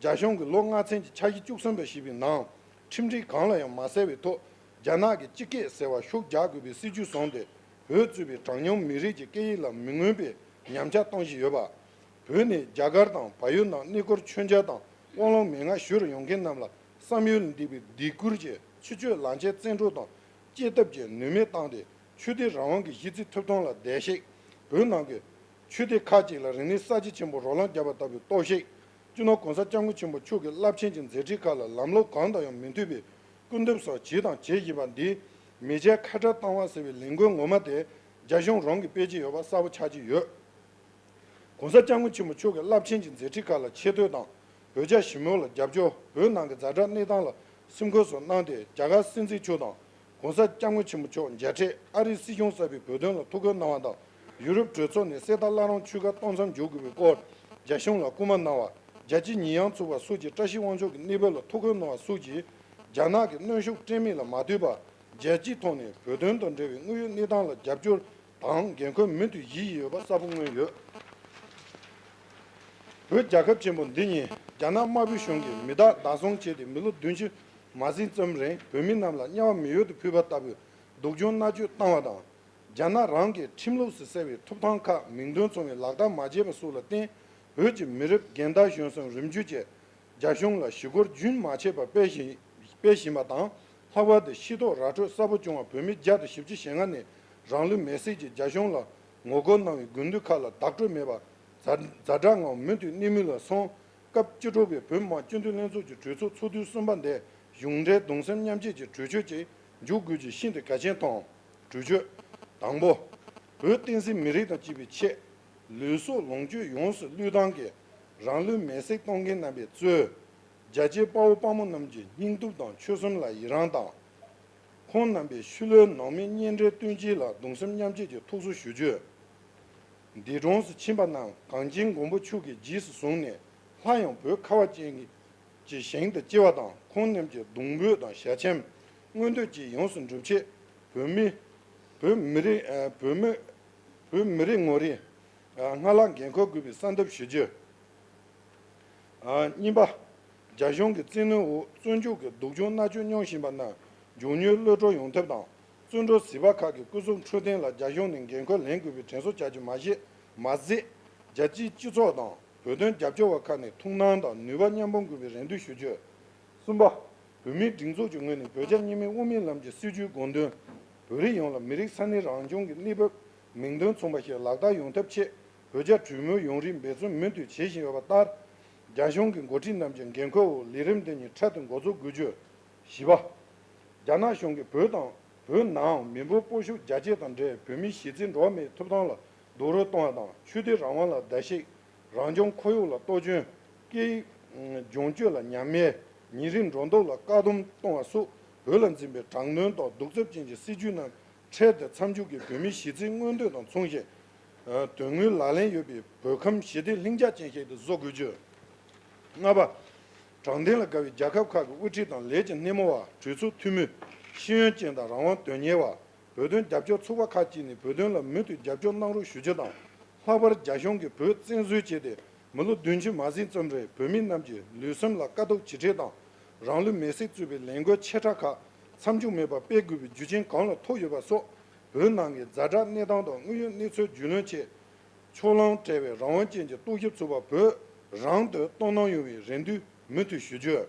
རྒྱ་གཞུང་གིས་ལོ་ལྔ་ཚན་གྱི་འཆར་གཞི་བཅུ་གསུམ་པ་ཞེས་པའི་ནང་ཁྲིམས་སྒྲིག་གང་ལ་ཡང་མ་གསལ་བའི་ཐོག་རྒྱ་ནག་གི་སྤྱི་སྐད་ཟེར་བ་ཤུགས་རྒྱག་དགོས་པའི་སྲིད་ཇུས་བཟུང་སྟེ། བོད་གཙོས་པའི་གྲངས་ཉུང་མི་རིགས་ཀྱི་སྐད་ཡིག་ལ་མི་མངོན་པའི་ཉམས་ཆག་གཏོང་བཞིན་ཡོད་པ། བོད་ནས་རྒྱ་གར་དང་བལ་ཡུལ་ནང་གནས་སྐོར་མཆོད་མཇལ་དང་དབང་ལུང་མན་ངག་ཞུ་རུ་ཡོང་མཁན་རྣམས་ལ་བསམ་ཡུལ་ལས་འདས་པའི་སྡིགས་སྐུལ་གྱིས་ཕྱི་སྐྱོད་ལམ་ཆེན་བཙན་འཕྲོག་དང་བཅད་ཐབས་ཀྱིས་ནུས་མེད་བཏང་སྟེ། ཆོས་དད་རང་དབང་གི་གཞི་རྩའི་ཐོབ་ཐང་ལ་བརྡལ་བཤིག་བོད་ནང་གི་ཆོས་སྡེ་ཁག་ཅིག་ལ་རིག་གནས་གསར་བརྗེ་ཆེན་པོ་རོ་ལངས་བརྒྱབ་པ་ལྟ་བུའི་གཏོར་བཤིག་སྤྱི་ནོར་གོང་ས་སྐྱབས་མགོན་ཆེན་པོ་མཆོག་གི་རླབས་ཆེན་གྱི་མཛད་འཕྲིན་ཁག་ལ་ལམ་ལྷོང་གང་དང་ཡང་མི་མཐུན་པའི་སྐུར་འདེབས་སོགས་བྱས་དང་བྱེད་བཞིན་པ་འདིས། མེ་ལྕེ་ཁ་བྲལ་བཏང་བ་ཟེར་བའི་ལས་འགུལ་ངོ་མ་དེ་རྒྱ་གཞུང་རང་གིས་སྤེལ་གྱི་ཡོད་པ་གསལ་པོ་ཆགས་ཀྱི་ཡོད། ༸གོང་ས་༸སྐྱབས་མགོན་ཆེན་པོ་མཆོག་གི་རླབས་ཆེན་གྱི་མཛད་འཕྲིན་ཁག་ལ་ཆེ་བསྟོད་དང་། བོད་རྒྱ་ཞི་མོལ་ལ་རྒྱབ་སྐྱོར། བོད་ནང་གི་ཛ་དྲག་གནས་སྟངས་ལ་སེམས་ཁུར་སོགས་གནང་སྟེ། རྒྱ་གར་སྲིད་འཛིན་མཆོག་དང་༸གོང་ས་༸སྐྱབས་མགོན་ཆེན་པོ་མཆོག་མཇལ་འཕྲད། ཨ་རིའི་སྲིད་གཞུང་གསར་པའི་བོད་དོན་ལ་ཐུགས་ཁུར་གནང་བ་དང་། ཡུ་རོབ་གྲོས་ཚོགས་ནས་གསེར་རྟ་བླ་བྲང་ཆོས་ཁ་གཏོང་མཚམས་འཇོག་དགོས་པའི་སྐོར་རྒྱ་གཞུང་ལ་སྐུལ་མ་གནང་བ། རྒྱལ་སྤྱིའི་ཉེས་ཡངས་ཚོགས་པ་སོགས་ཀྱིས་བཀྲ་ཤིས་དབང་ཕྱུག་གི་གནས་བབ་ལ་ཐུགས་ཁུར་གནང་བ་སོགས་ཀྱིས། རྒྱ་ནག་གི་གནོན་ཤུགས་སྤྲད་མིན་ལ་མ་ལྟོས་པར། རྒྱལ་སྤྱིའི་ཐོག་ནས་བོད་དོན་དང་འབྲེལ་བའི་དངོས་ཡོད་གནས་སྟངས་ལ་རྒྱབ་སྐྱོར་དང་འགན་ཁུར་མུ་མཐུད་བཞེས་ཡོད་པ་གསལ་པོ་མངོན་ཡོད། བོད་རྒྱལ་ཁབ་ཆེན་པོ་འདི་ཉིད་རྒྱ་ནག་དམར་པོའི་གཞུང་གིས་མི་རྟག་བདག་བཟུང་བྱས་ཏེ། མི་ལོ་བདུན་ཅུ་མ་ཟིན་ཙམ་རིང་བོད་མི་རྣམས་ལ་དམྱལ་བ་མི་ཡུལ་དུ་ཕུད་པ་ལྟ་བུའི་སྡུག་སྦྱོང་མནར་གཅོད་བཏང་བ་དང་། རྒྱ་ནག་རང་གི་ཁྲིམས་ལུགས་སུ་གསལ་བའི་ཐོབ་ཐང་ཁག་མིང་དོན་མཚུངས་པའི་ལག་བསྟར་མ་བྱས་པ་སོགས་ལ་བརྟེན། བོད་ཀྱི་མི་རབས་རྒན་དར་གཞོན་གསུམ་རིམ་བྱོན་གྱིས་རྒྱ་གཞུང་ལ་ཞུ་སྐུལ་རྒྱུན་མ་ཆད་པར་སྤེལ་བཞིན་སྤེལ་བཞིན་པ་དང་། ལྷག་པར་དུ་ཤེས་རྟོགས་ར་སྤྲོད་གསལ་པོ་བྱུང་བར། བོད་མི་བརྒྱ་དང་བཞི་བཅུ་ཞེ་ལྔ་ནས་རང་ལུས་མེར་སྲེག་གིས་རྒྱ་གཞུང་ལ་ངོ་རྒོལ་གནང་བའི་དགོས་འདུན་ཁག་ལ་བདག་སྤྲོད་མེད་པར་ཛ་ཛ་དྲག་ངང་མུ་མཐུད་གནས་མུས་ལ་སོང་། སྐབས་བཅུ་དྲུག་པའི་བོད་མི་མང་སྤྱི་འཐུས་ལྷན་ཚོགས་ཀྱི་གྲོས་ཚོགས་ཚོགས་དུས་གསུམ་པ་འདིར་གཞུང་འབྲེལ་གདུང་སེམས་མཉམ་སྐྱེད་ཀྱི་གྲོས་ཆོད་ཅིག་འཇོག་དགོས་རྒྱུ་ཤིན་ཏུ་གལ་ཆེན་མཐོང་། གྲོས་ཆོད། དང་པོ། བོད་བསྟན་སྲིད་མི་རིགས་དང་བཅས་པའི་ཆེད། ལུས་སྲོག་ལོངས་སྤྱོད་ཡོངས་སུ་བློས་བཏང་གིས་རང་ལུས་མེར་སྲེག་གཏོང་མཁན་རྣམ་པའི་གཙོས། རྒྱལ་གཅེས་དཔའ་བོ་དཔའ་མོ་རྣམས་ཀྱི་སྙིང་སྟོབས་དང་ཆོད་སེམས་ལ་ཡི་རངས་དང་། ཁོང་རྣམ་པའི་ཤུལ་ལུས་ནང་མི་གཉེན་འབྲེལ་བསྟུན་ཅིང་ལ་གདུང་སེམས་མཉམ་སྐྱེད་ཀྱི་ཐུགས་གསོ་ཞུ་རྒྱུ། འདས་གྲོངས་སུ་ཕྱིན་པ་རྣམས་གངས་ཅན་མགོན་པོ་མཆོག་གིས་རྗེས་སུ་བཟུང་ནས། སླར་ཡང་བོད་ཁ་བ་ཅན་གྱི་ཀྱི་ཞིང་དུ་སྐྱེ་བ་དང་། ཁོང་རྣམས་ཀྱི་གདུང་འབོད་དང་ཞལ་ཆེམས་མངོན་འདོད་ཀྱིས་ཡོངས་སུ་འགྲུབ་ཆེད། བོད་མི་བོད་མི་རིགས་ཨ་བོད་མི་བོད་མི་རིགས་ངོ་རིས་ཨ་སྔར་ལྷག་འགན་འཁུར་དགོས་པའི་གསལ་འདེབས་ཞུ་རྒྱུ། ཨ་གཉིས་པ། རྒྱ་གཞུང་གི་བཙན་གནོན་འོག་བཙོན་འཇུག་གི་སྡུག་སྦྱོང་མནར་གཅོད་མྱོང་བཞིན་པ་རྣམས་མགྱོགས་མྱུར་གློད་གྲོལ་ཡོང་ཐབས་དང་། བཙོན་གྲོལ་གཟིགས་པ་ཁག་གི་སྐུ་སྲོག་འཕྲོད་བསྟེན་ལ་རྒྱ་གཞུང་ནས་འགན་ཁུར་ལེན་དགོས་པའི་དྲན་གསོ་བྱ་རྒྱུ་མ་ཟད། མ་ཟད། རྒྱལ་སྤྱིའི་སྤྱི་ཚོགས་དང་བོད་དོན་རྒྱབ་སྐྱོར་བ་ཁག་ནས་ཐུགས་སྣང་དང་ནུས་པ་མཉམ་སྤུངས་དགོས་པའི་རེ་འདུན་ཞུ་རྒྱུ། གསུམ་པ། བོད་མིའི་སྒྲིག་འཛུགས་ཀྱི་ངོས་ནས་བོད་རྒྱ་གཉིས་སྨན་དབུ་མའི་ལམ་གྱི་སྲིད་བྱུས་དགོངས་དོན། བོད་རིགས་ཡོངས་ལ་མི་རིགས་ས་གནས་རང་སྐྱོང་གི་གནས་བབ་མིང་དོན་མཚུངས་པ་ཞིག་ལག་བསྟར་ཡོང་ཐབས་ཆེད། བོད་རྒྱ་གྲོས་མོལ་ཡོང་རེས་འབད་བརྩོན་མུ་མཐུད་བྱེད་བཞིན་ཡོད་པ་ལྟར། རྒྱ་གཞུང་གི་འགོ་ཁྲིད་རྣམས་ཀྱི་འགན་ཁུར་འོག་ལས་རིམ་འདི་ཉིད་འཕྲལ་དུ་འགོ་འཛུགས་དགོས་རྒྱུ། བཞི་པ། རྒྱ་ནག་གཞུང་གིས་བོད་དང་བོད་ནང་མི་འབོར་སྤོ་བཤུག་རྒྱ་སྐྱེད་དང་འབྲེལ་བོད་མིའི་གཞི་རྩའི་འགྲོ་བ་མིའི་ཐོབ་ཐང་ལ་རྡོག་རོལ་གཏོང་བ་དང་། ཆོས་དད་རང་དབང་ལ་བརྡལ་བཤིག་རང་སྐྱོང་ཁོར་ཡུག་ལ་གཏོར་སྐྱོན། སྐད་ཡིག་སྦྱོང་སྤྱོད་ལ་ཉམས་དམས། ཉིན་རེའི་འགྲོ་འདུག་ལ་བཀག་སྡོམ་གཏོང་བ་སོགས་བོད་ལ་འཛིན་པའི་དྲག་གནོན་དང་གདུག་རྩུབ་ཅན་གྱི་སྲིད་བྱུས་རྣམས་འཕྲལ་དུ་མཚམས་འཇོག་གིས་བོད་མིའི་གཞི་རྩའི་མངོན་འདོད་དང་མཚུངས་ཤིང་། དོན་དངོས་ལག་ལེན་ཡོད་པའི་བོད་ཁམས་ཞི་བདེ་ལྷིང་འཇགས་ཅན་ཞིག་ཏུ་བཟོ་དགོས་རྒྱུ། ལྔ་པ། དྲང་བདེན་ལ་དགའ་བའི་རྒྱལ་ཁབ་ཁག་གི་དབུ་ཁྲིད་དང་ལས་ཀྱི་སྣེ་མོ་བ། གྲོས་ཚོགས་འཐུས་མི། ཤེས་ཡོན་ཅན་དང་རང་དབང་དོན་གཉེར་བ། བོད་དོན་རྒྱབ་སྐྱོར་ཚོགས་པ་ཁག་ཅིག་ནས་བོད་དོན་ལ་མུ་མཐུད་རྒྱབ་སྐྱོར་གནང་རོགས་ཞུ་རྒྱུ་དང་། ལྷག་པར་རྒྱ་གཞུང་གིས་བོད་བཙན་བཟུང་བྱས་ཏེ་མི་ལོ་བདུན་ཅུ་མ་ཟིན་ཙམ་རིང་བོད་མི་རྣམས་ཀྱི་ལུས་སེམས་ལ་དཀའ་སྡུག་ཇི་འཕྲད་དང་། རང་ལུས་མེར་སྲེག་གཙོས་པའི་ལས་འགུལ་ཆེ་ཕྲ་ཁག་མཚམས་འཇོག་མེད་པར་སྤེལ་དགོས་པའི་རྒྱུ་རྐྱེན་གང་ལ་ཐུག་ཡོད་པ་སོགས། བོད་ནང་གི་ཛ་དྲག་གནས་སྟངས་དང་དངོས་ཡོད་གནས་ཚུལ་རྒྱུས་ལོན་ཆེད། ཕྱོགས་ལྷུང་བྲལ་བའི་རང་དབང་ཅན་གྱི་རྟོག་ཞིབ་ཚོགས་པ་བོད་རང་དུ་གཏོང་གནང་ཡོང་བའི་རེ་འདུན་མུ་མཐུད་ཞུ་རྒྱུ།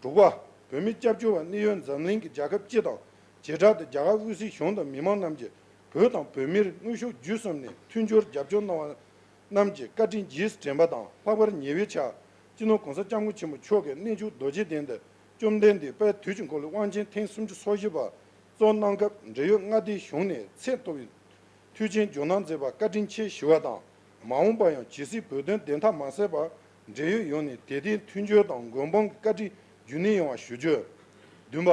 དྲུག་པ། བོད་མི་སྐྱབས་བཅོལ་བ་གནད་ཡོད་འཛམ་གླིང་གི་རྒྱལ་ཁབ་སྤྱི་དང་། བྱེ་བྲག་ཏུ་རྒྱ་གར་དབུས་སའི་གཞུང་དང་མི་མང་རྣམས་ཀྱིས་བོད་དང་བོད་མིར་དངོས་ཤུགས་བརྒྱུད་གསུམ་ནས་མཐུན་སྦྱོར་རྒྱབ་སྐྱོར་གནང་བ་རྣམས་ཀྱི་བཀའ་དྲིན་རྗེས་སུ་དྲན་པ་དང་། ལྷག་པར་ཉེ་བའི་ཆར་སྤྱི་ནོར་༸གོང་ས་༸སྐྱབས་མགོན་ཆེན་པོ་མཆོག་གིས་གནས་མཆོག་རྡོ་རྗེ་གདན་དུ་བཅོམ་ལྡན་འདས་དཔལ་དུས་ཀྱི་འཁོར་ལོའི་དབང་ཆེན་ཐེངས་སུམ་ཅུ་སོ་བཞི་པ་གཙོ་གནང་སྐབས། འབྲེལ་ཡོད་མངའ་སྡེའི་གཞུང་ནས་ཚད་མཐོ་བའི་ཐུགས་རྗེ་བསྐྱངས་གནང་མཛད་པར་བཀའ་དྲིན་ཆེ་ཞུ་བ་དང་། མ་འོངས་པར་ཡང་ཇི་སྲིད་བོད་དོན་བདེན་མཐའ་མ་གསལ་བར། འབྲེལ་ཡོད་ཡོངས་ནས་དད་ལྡན་མཐུན་འགྱུར་དང་མགོན་དཔུང་གི་བཀའ་དྲིན་རྒྱུན་གནས་ཡོང་བ་ཞུ་རྒྱུ། བདུན་པ།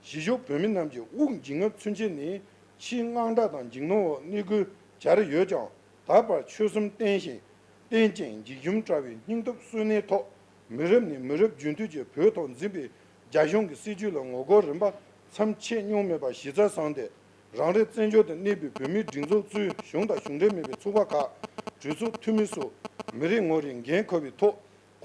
གཞིས་བཞུགས་བོད་མི་རྣམས་ཀྱི་དབུགས་འབྱིན་རྔུབ་ཚུན་ཆད་ནི། ཕྱིའི་དངངས་སྐྲག་དང་འཇིགས་སྣང་འོག་གནས་དགོས་གྱུར་ཡོད་ཀྱང་། ད་བར་ཆོད་སེམས་བརྟན་ཞིང་བརྟན་ཅིང་འཇིགས་ཞུམ་བྲལ་བའི་སྙིང་སྟོབས་གསོན་གནས་ཐོག། མི་རབས་ནས་མི་རབས་རྒྱུན་མཐུད་ཀྱིས་བོད་ཐོག་འཛིན་པའི་རྒྱ་གཞུང་གི་སྲིད་བྱུས་ལ་ངོ་རྒོལ་རིམ་པ་མཚམས་ཆད་མྱོང་མེད་པ་གཞི་རྩར་བཟུང་སྟེ། རང་རེའི་བཙན་བྱོལ་དུ་གནས་པའི་བོད་མིའི་སྒྲིག་འཛུགས་གཙོས་གཞུང་དང་གཞུང་འབྲེལ་མིན་པའི་ཚོགས་པ་ཁག་གྲོས་ཚོགས་འཐུས་མི་སོགས་མི་རེ་ངོ་རེས་འགན་འཁུར་བའི་ཐོག།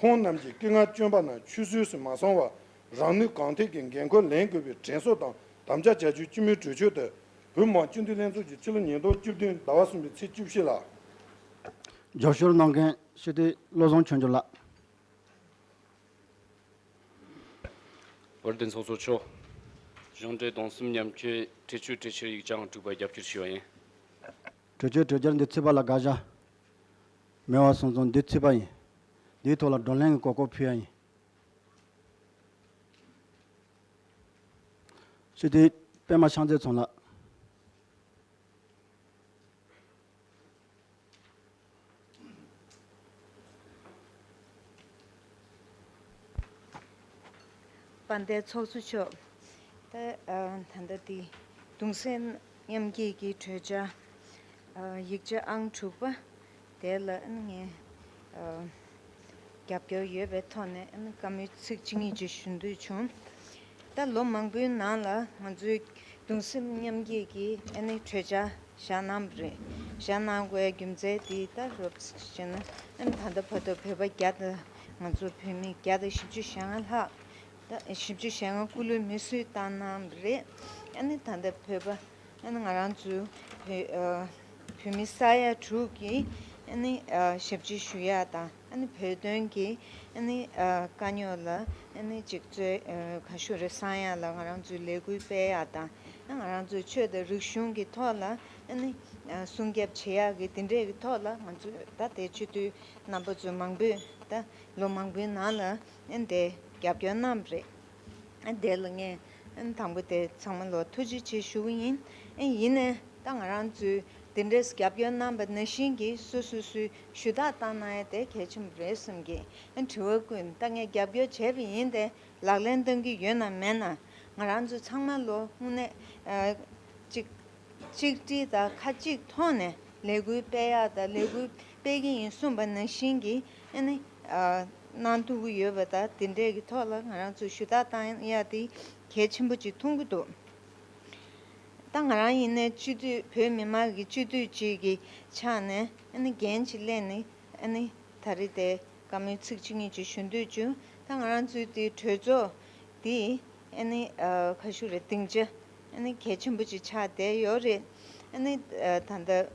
ཁོང་རྣམས་ཀྱིས་སྐུ་ངལ་བསྐྱོན་པ་རྣམས་ཆུད་ཟོས་སུ་མ་སོང་བར། རང་ནུས་གང་ཐེག་གིས་འགན་ཁུར་ལེན་དགོས་པའི་དྲན་གསོ་དང་དམ་བཅའ་བྱ་རྒྱུའི་སྤྱི་མོས་གྲོས་ཆོད་དེ། བོད་མི་མང་སྤྱི་འཐུས་ལྷན་ཚོགས་ཀྱིས་ཕྱི་ལོ་ཉིས་སྟོང་བཅུ་བདུན་ཟླ་བ་གསུམ་པའི་ཚེས་བཅུ་བཞི་ལ། རྒྱབ་སྐྱོར་གནང་མཁན་སྤྱི་འཐུས་བློ་བཟང་ཆོས་འབྱོར་ལགས། བོད་བདེན་ཚོགས་གཙོ་མཆོག་གཞུང་འབྲེལ་གདུང་སེམས་མཉམ་སྐྱེད་གྲོས་ཆོད་གྲོས་འཆར་ཡིག་ཆ་དྲུག་པ་རྒྱབ་སྐྱོར་ཞུས་པ་ཡིན། གྲོས་ཆོད་གྲོས་འཆར་འདི་ཚུད་པ་ལ་དགའ་བཞག་མེད་པ་སོང་ཙང་འདི་ཚུད་པ་ཡིན། འདིའི་ཐོག་ལ་བགྲོ་གླེང་གི་གོ་སྐབས་ཕུལ་ཡ་ཡིན། སྤྱི་འཐུས་ པད་མ་ཤང་རྩེ་ཚོང་ལགས། དཔལ་ལྡན་ཚོགས་གཙོ་མཆོག་ད་ཨ་ད་ལྟ་འདི་གདུང་སེམས་མཉམ་སྐྱེད་ཀྱི་གྲོས་འཆར་ཨ་ཡིག་ཆ་ཨང་དྲུག་པ་དེ་ལ་ཨ་ནི་ངས་ཨ་རྒྱབ་སྐྱོར་ཡོད་པའི་ཐོག་ནས་ཨ་ནི་བཀའ་མོལ་ཚིག་གཅིག་གཉིས་ཅིག་ཞུ་འདོད་བྱུང་། ད་ལོ་མང་པོའི་ནང་ལ་ང་ཚོའི་གདུང་སེམས་མཉམ་སྐྱེད་ཀྱི་ཨ་ནི་གྲོས་འཆར་བཞག་གནང་བ་རེད། བཞག་གནང་དགོས་རྒྱུ་མཚན་དེ་ད་རོབ་ཙམ་བྱས་ན་ཨ་ནི་ད་ལྟ་བར་དུ་བོད་པ་བརྒྱ་དང་ང་ཚོ་བོད་མི་བརྒྱ་དང་བཞི་བཅུ་ཞེ་ལྔ་ལྷག་ད་བཞི་བཅུ་ཞེ་ལྔ་སྐུ་ལུས་མེར་སྲེག་བཏང་གནང་བ་རེད། ཨ་ནི་ད་ལྟ་བོད་པ་ཨ་ནི་ང་རང་ཚོའི་བོད་ཨ་བོད་མི་ས་ཡ་དྲུག་གི་ཨ་ནི་ཨ་ཞབས་ཕྱི་ཞུ་ཡག་དང་ཨ་ནི་བོད་དོན་གྱི་ཨ་ནི་ཨ་དཀའ་རྙོག་ལ་ཨ་ནི་གཅིག་གཙོས་ཨ་ག་ཞུ་རེད་སང་ཡག་ལ་ང་རང་ཚོའི་ལས་འགུལ་སྤེལ་ཡག་དང་ཨ་ང་རང་ཚོའི་ཆོས་དང་རིག་གཞུང་གི་ཐོག་ལ་ཨ་ནི་ཨ་སྲུང་སྐྱོབ་བྱེད་ཡག་གི་དེ་འདྲས་ཀྱི་ཐོག་ལ་ང་ཚོས་ད་དེ་སྤྱི་འཐུས་རྣམ་པ་ཚོ་མང་པོས་ད་ལོ་མང་པོའི་ནང་ལ་ཨ་ནི་དེ་རྒྱབ་སྐྱོར་གནང་བ་རེད། ཨ་དེ་ལ་ངས་ཨ་ནི་དང་པོ་དེ་ཚང་མ་ལོ་ཐུགས་རྗེ་ཆེ་ཞུ་གི་ཡིན། ཨ་ཡིན་ནའི་ད་ང་རང་ཚོས་དེ་འདྲས་རྒྱབ་སྐྱོར་གནང་པ་ནང་བཞིན་གྱི་སོ་སོ་སོའི་ཞུ་དག་བཏང་གནང་ཡ་དེ་གལ་ཆེན་པོ་རེད་བསམ་གི། ཨ་དྲི་བ་ཀུན་ད་ངས་རྒྱབ་སྐྱོར་བྱས་པ་ཡིན་ཏེ་ལག་ལེན་གཏང་གི་ཡོད་ན་མེད་ན་ང་རང་ཚོ་ཚང་མ་ལོ་དངོས་གནས་ཨ་གཅིག་གཅིག་སྒྲིལ་དང་ཁ་གཅིག་ཐོག་ནས་ལས་འགུལ་སྤེལ་ཡག་དང་ལས་འགུལ་སྤེལ་གྱི་ཡིན་གསུངས་པ་ནང་བཞིན་གྱི་ཨ་ནི་ཨ་གནང་ཐུབ་ཀྱི་ཡོད་པ་དང་དེ་འདྲས་ཀྱི་ཐོག་ལ་ང་རང་ཚོ་ཞུ་དག་བཏང་ཡག་དེ་གལ་ཆེན་པོ་ཅིག་མཐོང་གི་འདུག་ད་ང་རང་ཡིན་ནའི་སྤྱི་འཐུས་བོད་མི་མང་གི་སྤྱི་འཐུས་ཅིག་གི་ཆ་ནས་ཨ་ནི་འགན་ཅིག་ལེན་ནས་ཨ་ནི་ད་རེས་དེ་བཀའ་མོལ་ཚིག་གཅིག་གཉིས་ཅིག་ཞུ་འདོད་བྱུང་། ད་ང་རང་ཚོའི་དེ་གྲོས་ཚོགས་དེ་ཨ་ནི་ཨ་ག་ཞུ་རེད་སྡིངས་ཆ་ཨ་ནི་གལ་ཆེན་པོ་ཅིག་ཆགས་བསྡད་ཡོད་རེད། ཨ་ནི་ཨ་ད་ལྟ་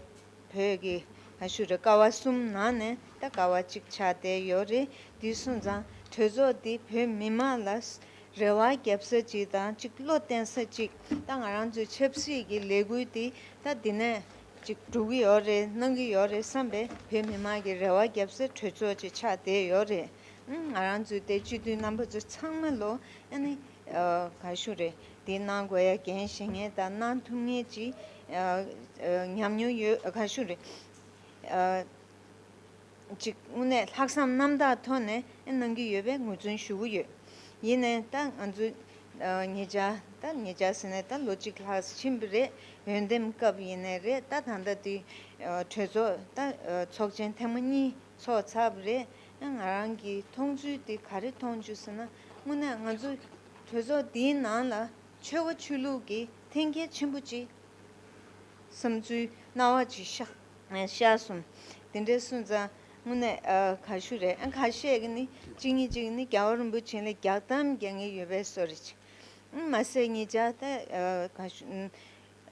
བོད་ཀྱི་ག་ཞུ་རེད་ཀ་བ་གསུམ་ནང་ནས་ད་ཀ་བ་གཅིག་ཆགས་བསྡད་ཡོད་རེད། དེ་སོང་ཙང་གྲོས་ཚོགས་འདི་བོད་མི་མང་ལ་རེ་བ་བརྒྱབ་ས་ཅིག་དང་གཅིག་བློ་བརྟན་ས་ཅིག་ད་ང་རང་ཚོའི་ཆབ་སྲིད་ཀྱི་ལས་འགུལ་འདི་ད་འདི་ནས་ཅིག་འགྲོ་གི་ཡོད་རེད་གནང་གི་ཡོད་རེད་བསམ་པའི་བོད་མི་མང་གི་རེ་བ་བརྒྱབ་ས་གྲོས་ཚོགས་ཅིག་ཆགས་བསྡད་ཡོད་རེད། ཨང་ང་རང་ཚོའི་དེ་སྤྱི་འཐུས་རྣམ་པ་ཚོ་ཚང་མ་ལོ་ཨ་ནི་ཨ་ག་ཞུ་རེད་དེ་གནང་དགོས་ཡ་འགན་བཞེས་མཁན་དང་གནང་ཐུབ་མཁན་ཅིག་ཨ་ཨ་ཉམས་མྱོང་ཡོད་ག་ཞུ་རེད་ཨ་ཅིག་དངོས་གནས་ལྷག་བསམ་རྣམ་དག་ཐོག་ནས་ཨ་གནང་གི་ཡོད་པའི་ངོས་འཛིན་ཞུ་གི་ཡོད། ཡིན་ནའི་ད་ང་ཚོ་ཨ་ཉེ་ཆར་ད་ཉེ་ཆར་ཟེར་ནས་ད་ལོ་གཅིག་ལྷག་ཕྱིན་པ་རེད། འོས་འདེམས་སྐབས་ཡིན་ནའི་རེད་ད་ད་ལྟ་དེ་ཨ་གྲོས་ཚོགས་ད་ཨ་ཚོགས་ཆེན་ཐེངས་མ་གཉིས་ཚོགས་ཚར་བ་རེད། ང་རང་གི་མཐོང་ཚུལ་དེ་ག་རེ་མཐོང་བྱུང་ཟེར་ན་དངོས་གནས་ང་ཚོ་གྲོས་ཚོགས་འདིའི་ནང་ལ་ཆོལ་ཁ་ཆོས་ལུགས་ཀྱི་འཐེན་འཁྱེར་ཆེན་པོ་ཅིག་བསམ་ཚུལ་སྣང་བ་ཅིག་ཤར་ཤར་སོང་། དེ་འདྲ་སོང་ཙང་དངོས་གནས་ཨ་ག་ཞུ་རེད་ཨ་ཁ་ཤས་ཀྱི་ནི་གཅིག་གཉིས་གཅིག་ནི་རྒྱལ་བ་རིན་པོ་ཆེ་ལ་རྒྱག་གཏམ་རྒྱག་མཁན་ཡོད་པའི་བཟོ་འདྲ་ཅིག་མ་ཟད་ཉེ་ཆར་ད་ཨ་ག་ཞུ་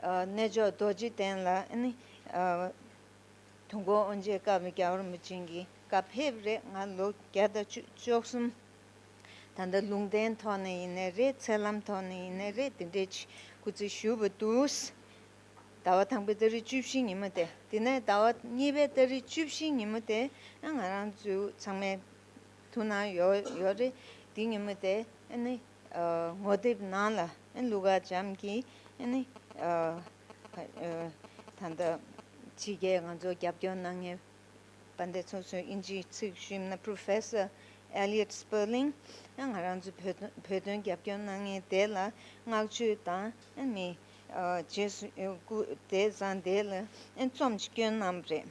ཨ་གནས་མཆོག་རྡོ་རྗེ་གདན་ལ་ཨ་ནི་ཨ་དུས་འཁོར་དབུ་འབྱེད་སྐབས་རྒྱལ་བ་རིན་པོ་ཆེ་གི་བཀའ་ཕེབས་རེད། ང་ལོ་བརྒྱ་དང་བཅུ་བཅུ་གསུམ། ད་ལྟ་ལུང་བསྟན་ཐོག་ནས་ཡིན་ནའི་རེད་ཚེ་ལམ་ཐོག་ནས་ཡིན་ནའི་རེད་དེ་འདྲས་ཅིག་སྐུ་ཚེ་ཞུས་པ་འདུག་ཟླ་བ་དང་པོའི་ཏ་རིག་བཅུ་བཞི་ཉིན་མོ་དེ་དེ་ནས་ཟླ་བ་གཉིས་པའི་ཏ་རིག་བཅུ་བཞི་ཉིན་མོ་དེ་ང་རང་ཚོ་ཚང་མས་ཐུགས་སྣང་ཡོད་ཡོད་རེད། དེ་ཉིན་མོ་དེ་ཨ་ནི་ཨ་ངོ་དེབ་ནང་ལ་ཨ་ཀླུ་མཁར་བྱམས་ཀྱིས་ཨ་ནི་ཨ་ཨ་ད་ལྟ་ཕྱི་རྒྱལ་ང་ཚོ་རྒྱབ་སྐྱོར་གནང་མཁན་དཔལ་ལྡན་ཚོགས་གཙོས་དབྱིན་ཇིའི་ཚིག་ཞུས་ན་Professor Eliot Spurling ཨ་ང་རང་ཚོ་བོད་དོན་བོད་དོན་རྒྱབ་སྐྱོར་གནང་མཁན་དེ་ལ་བསྔགས་བརྗོད་དང་ཨ་མི་ཨ་རྗེས་སུ་ཨ་སྐུ་དེ་ཙང་དེ་ལ་ཨ་རྩོམ་ཅིག་བསྐྱོན་གནང་བ་རེད།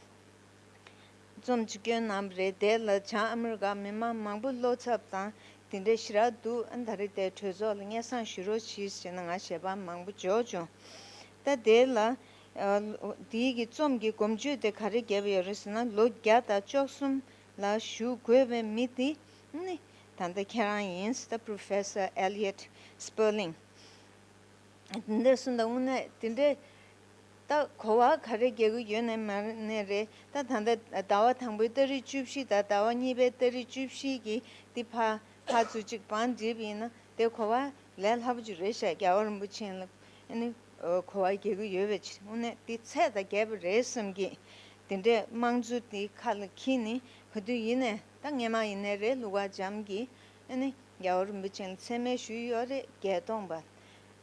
རྩོམ་ཅིག་བསྐྱོན་གནང་བ་རེད། དེ་ལ་བྱང་ཨ་མི་རི་ཀ་མི་མང་མང་པོ་བློ་འཚབ་དང་དེ་འདྲ་ཞེ་དྲག་འདུག་ཨ་ད་རེས་དེ་གྲོས་ཚོགས་ལ་སྙན་སེང་ཞུ་རོགས་གྱིས་ཟེར་ནས་ང་ཞལ་པར་མང་པོ་འབྱོར་བྱུང་། ད་དེ་ལ་ཨ་དེའི་གི་རྩོམ་གྱི་གོམ་བརྗོད་དེ་ག་རེ་བརྒྱབ་ཡོད་རེད་ཟེར་ན་ལོ་བརྒྱ་དང་བཅུ་གསུམ་ལ་བཞུགས་དགོས་པའི་མི་དེ་ནི་ད་ལྟ་ཁྱེད་རང་ཡིན་ཟེར། ད་Professor Eliot Spurling དེ་འདྲ་གསུངས་དང་དངོས་གནས་དེ་འདྲའི་ད་གོ་བ་ག་རེ་རྒྱག་གི་ཡོད་ནའི་མེད་ནའི་རེད། ད་ད་ལྟ་ཟླ་བ་དང་པོའི་ཏ་རིག་བཅུ་བཞི་དང་ཟླ་བ་གཉིས་པའི་ཏ་རིག་བཅུ་བཞི་གི་འདི་ཕར་ཕར་ཚུར་གཅིག་བང་བསྒྲིགས་པ་ཡིན་ན་དེ་གོ་བ་ལས་སླ་པོ་ཅིག་རེད་ཤག་རྒྱལ་བ་རིན་པོ་ཆེ་ལ་ཨ་ནི་གོ་བ་རྒྱག་གི་ཡོད་པའི་ཕྱིར་དངོས་གནས་འདི་ཚད་དང་བརྒལ་བ་རེད་བསམ་གི། དེ་འདྲའི་དམངས་གཙོ་འདི་ཁ་ལ་འཁྱེར་ནས་ག་དུས་ཡིན་ནའི་ད་སྔས་མ་ཡིན་ནའི་རེད་ཀླུ་མཁར་བྱམས་ཀྱིས་ཨ་ནི་རྒྱལ་བ་རིན་པོ་ཆེ་ལ་མཚན་སྨད་ཞུས་ཡོད་རེད། བརྒྱད་སྟོང་པ།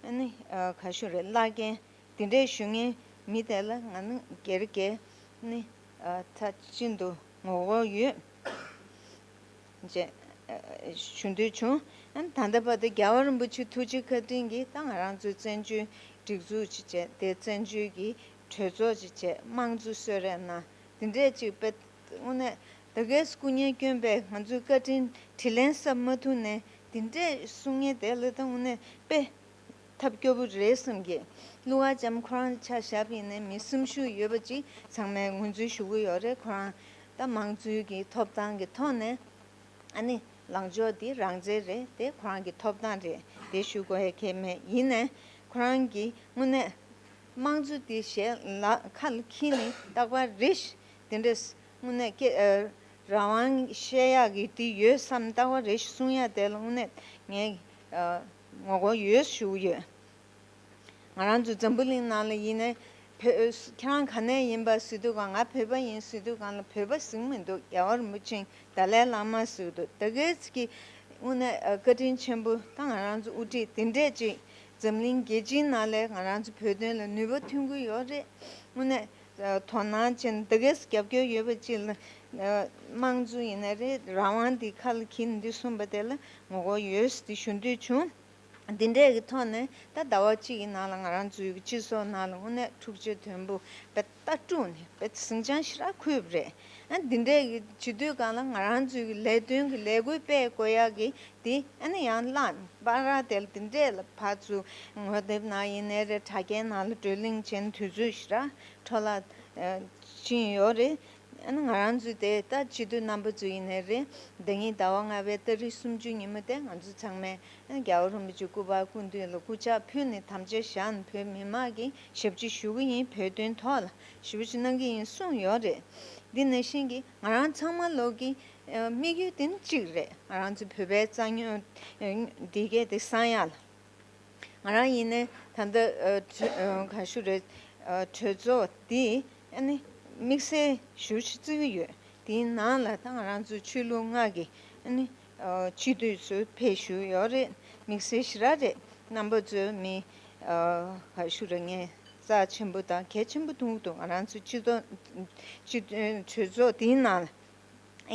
ཨ་ནི་ཨ་ག་ཞུ་རེད། བླ་རྒན་དེ་འདྲས་ཞུ་མཁན་མི་དེ་ལ་ང་ནི་སྒེར་སྒེར་ནི་ཨ་མཐའ་གཅིག་ཏུ་ངོ་རྒོལ་ཡོད། ཅེས་ཨ་ཞུ་འདོད་བྱུང་། ཨ་ནི་ད་ལྟ་བར་དུ་རྒྱལ་བ་རིན་པོ་ཆེ་ཐུགས་རྗེ་བཀའ་དྲིན་གྱིས་ད་ང་རང་ཚོའི་བཙན་བྱོལ་སྒྲིག་འཛུགས་ཅིག་བྱས། དེ་བཙན་བྱོལ་གྱི་གྲོས་ཚོགས་ཅིག་བྱས། དམངས་གཙོ་གསོལ་རས་གནང་། དེ་འདྲས་ཅིག་དཔེ་དངོས་གནས་ད་གའི་སྐུ་ངལ་བསྐྱོན་པས། ང་ཚོའི་བཀའ་དྲིན་དྲིན་ལན་གསབ་མ་ཐུབ་ནས་དེ་འདྲས་གསུང་མཁན་དེ་ལ་ད་དངོས་གནས་དཔེ་ཐབས་སྐྱོ་པོ་རེད་བསམ་གི། ཀླུ་མཁར་བྱམས་ཁོ་རང་ཆ་བཞག་པ་ཡིན་ནའི་མི་སེམས་ཤུགས་ཡོད་པ་ཅིག་ཚང་མས་ངོས་འཛིན་ཞུ་གི་ཡོད་རེད། ཁོ་རང་ད་དམངས་གཙོའི་གི་ཐོབ་ཐང་གི་ཐོག་ནས་ཨ་ནི་ལངས་ཕྱོགས་འདི་རང་བཙན་རེད། དེ་ཁོ་རང་གི་ཐོབ་ཐང་རེད། དེ་ཞུ་དགོས་ཡ་གང་ཡང་མེད། ཡིན་ནའི་ཁོ་རང་གི་དངོས་གནས་དམངས་གཙོ་འདི་ཞལ་ལག་ཁ་ལ་འཁྱེར་ནས་རྟག་པར་རེ་ཞིག་དེ་འདྲས་དངོས་གནས་སྐད་ཨ་རང་དབང་བཤད་ཡག་གི་འདི་ཡོད་བསམ་རྟག་པར་རེ་ཞིག་གསུང་ཡ་དེ་ལ་དངོས་གནས་ངས་ཨ་ངོ་རྒོལ་ཡོད་ཞུ་གི་ཡོད། ང་རང་ཚོ་འཛམ་བུ་གླིང་ནང་ལ་ཡིན་ནའི་བོད་ཁྱེད་རང་ག་ནས་ཡིན་པ་ཟེར་དུས་གང་། ང་བོད་པ་ཡིན་ཟེར་དུས་གང་ལ་བོད་པ་ཟེར་གྱི་མི་འདུག་རྒྱལ་བ་རིན་པོ་ཆེ་ཏཱ་ལའི་བླ་མ་ཟེར་གྱི་འདུག་ད་གའི་ཚིག་གི་དངོས་གནས་ཨ་བཀའ་དྲིན་ཆེན་པོ། ད་ང་རང་ཚོ་དབུ་ཁྲིད་དེ་འདྲས་ཅིག་འཛམ་གླིང་རྒྱལ་སྤྱིའི་ནང་ལ་ང་རང་ཚོ་བོད་དོན་ལ་ནུས་པ་ཐོན་གྱི་ཡོད་རེད། དངོས་གནས་ཨ་དོ་སྣང་བྱས་ནས་ད་གའི་རྒྱབ་སྐྱོར་ཡོད་པ་ཅིག་ལ་ཨ་དམངས་གཙོ་ཡིན་ན་རེད། རང་དབང་འདི་ཁ་ལ་འཁྱེར་ནས་འདི་གསུངས་པ་དེ་ལ་ངོ་རྒོལ་ཡོད་ཟེར་ཏེ་ཞུ་འདོད་བྱུང་། འདི་འདྲས་ཀྱི་ཐོག་ནས་ད་ཟླ་བ་གཅིག་གི་ནང་ལ་ང་རང་ཚོའི་གི་སྤྱི་ཚོགས་ནང་ལ་དངོས་གནས་འཁྲུག་ཆ་དོད་པོ་དཔེ་ལྟ་དཀྲུགས་ནས་དཔེ་ཟིང་ཆ་ཞེ་དྲག་ཁུར་བ་རེད། ཨ་འདི་འདྲས་ཀྱི་བྱེད་དུས་གང་ལ་ང་རང་ཚོའི་གི་ལས་དོན་གྱི་ལས་འགུལ་སྤེལ་དགོས་ཡག་གི་འདི་ཨ་ནི་ཡང་བླངས། པ་ར་དེ་ལ་འདི་འདྲས་ལ་ཕར་ཚུར་ངོ་དེབ་ནང་ཡིན་ནའི་རེད། དྲ་རྒྱའི་ནང་ལ་བགྲོ་གླེང་བྱས་ནས་དུས་ཚོད་ཞེ་དྲག་འཕྲོ་བརླག་ཕྱིན་ཡོད་རེད། ཨ་ནི་ང་རང་ཚོའི་དེ་ད་སྤྱི་འཐུས་རྣམ་པ་ཚོ་ཡིན་ནའི་རེད། ཟླ་ཉིན་ཟླ་བ་ལྔ་པའི་ཏ་རིག་སུམ་ཅུ་ཉིན་མོ་དེ་ང་ཚོ་ཚང་མས་ཨ་ནི་རྒྱལ་བ་རིན་པོ་ཆེ་སྐུ་པར་སྐུ་མདུན་ལ་སྐུ་ཕྱག་ཕུལ་ནས་དམ་བཅའ་བཞག་ནས་བོད་མི་མང་གི་ཞབས་ཕྱི་ཞུ་གི་ཡིན། བོད་དོན་ཐོག་ལ་ཞབས་ཕྱི་གནང་གི་ཡིན་གསུངས་ཡོད་རེད། འདི་ནང་བཞིན་གྱི་ང་རང་ཚང་མ་ལོག་གི་ཨ་དམིགས་ཡུལ་དེ་ནི་གཅིག་རེད། ང་རང་ཚོ་བོད་པའི་རྩ་དོན་ཨ་འདི་གས་དེ་གསང་ཡག་ལ། ང་རང་ཡིན་ནའི་ད་ལྟ་ཨ་གྲོས་ཨ་ག་ཞུ་རེད། ཨ་གྲོས་ཚོགས་འདི་ཨ་ནི་དམིགས་བསལ་ཞུ་ཞིག་བརྩི་གི་ཡོད། དེའི་ནང་ལ་ད་ང་རང་ཚོའི་ཆོས་ལུགས་ལྔ་གི་ཨ་ནི་ཨ་སྤྱི་འཐུས་ཚོ་ཕེབས་བཞུགས་ཡོད་རེད། དམིགས་བསལ་ཞེ་དྲག་རེད། རྣམ་པ་ཚོའི་མི་ཨ་ག་ཞུ་རེད། ངས་རྩ་ཆེན་པོ་དང་གལ་ཆེན་པོ་མཐོང་གི་འདུག་ང་རང་ཚོའི་སྤྱི་ཚོགས་སྤྱི་གྲོས་ཚོགས་དེའི་ནང་ལ།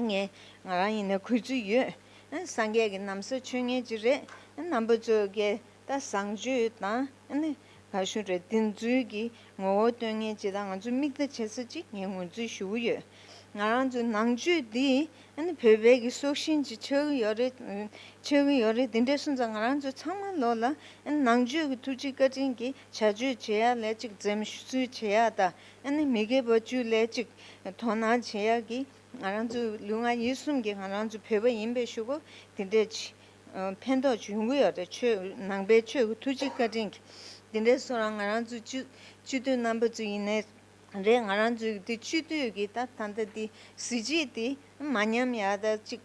ངས་ང་རང་ཡིན་ན་གུས་བརྩི་ཡོད། ཨ་སངས་རྒྱས་ཀྱི་ན་བཟའ་མཆོད་མཁན་ཅིག་རེད། ཨ་རྣམ་པ་ཚོ་གིས་ད་བཟང་སྤྱོད་དང་ཨ་ནི་ག་ཞུ་རེད། བདེན་རྫུན་གྱི་ངོ་བོ་སྟོན་མཁན་ཅིག་དང་། ང་ཚོ་མིག་ལྟ་བྱེད་ས་ཅིག་ངས་ངོས་འཛིན་ཞུ་གི་ཡོད། ང་རང་ཚོའི་ནང་ཆོས་འདི་ཨ་ནི་བོད་པའི་གི་སྲོག་ཤིང་ཅིག་ཆགས་ཀྱི་ཡོད་རེད། ཆགས་ཀྱི་ཡོད་རེད། དེ་འདྲ་སོང་ཙང་ང་རང་ཚོ་ཚང་མ་ལོག་ལ་ཨ་ནི་ནང་ཆོས་ཀྱི་ཐུགས་རྗེ་བཀའ་དྲིན་གྱི་བྱ་སྤྱོད་བྱེད་ཡ་ལས་ཅིག་འཛེམ་ཟོན་བྱེད་ཡ་དང་། ཨ་ནི་མི་དགེ་བ་བཅུ་ལས་ཅིག་དོ་སྣང་བྱེད་ཡ་གི། ང་རང་ཚོ་ལུས་ངག་ཡིད་གསུམ་གྱིས་ང་རང་ཚོ་བོད་པ་ཡིན་པའི་ཤོག་གུ་དེ་འདྲས་ཅིག་ཕན་ཐོགས་ཅིག་ཡོང་གི་ཡོད་རེད། ཆོས་ནང་པའི་ཆོས་ཀྱི་ཐུགས་རྗེ་བཀའ་དྲིན་གྱིས། དེ་འདྲས་སོང་རང་ང་རང་ཚོ་སྤྱི་སྤྱི་འཐུས་རྣམ་པ་ཚོ་ཡིན་ནའི་རེད། ང་རང་ཚོའི་དེ་སྤྱི་འཐུས་ཀྱི་ད་ད་ལྟ་དེ་གཟི་བརྗིད་དེ་མ་ཉམས་ཡ་ད་ཅིག་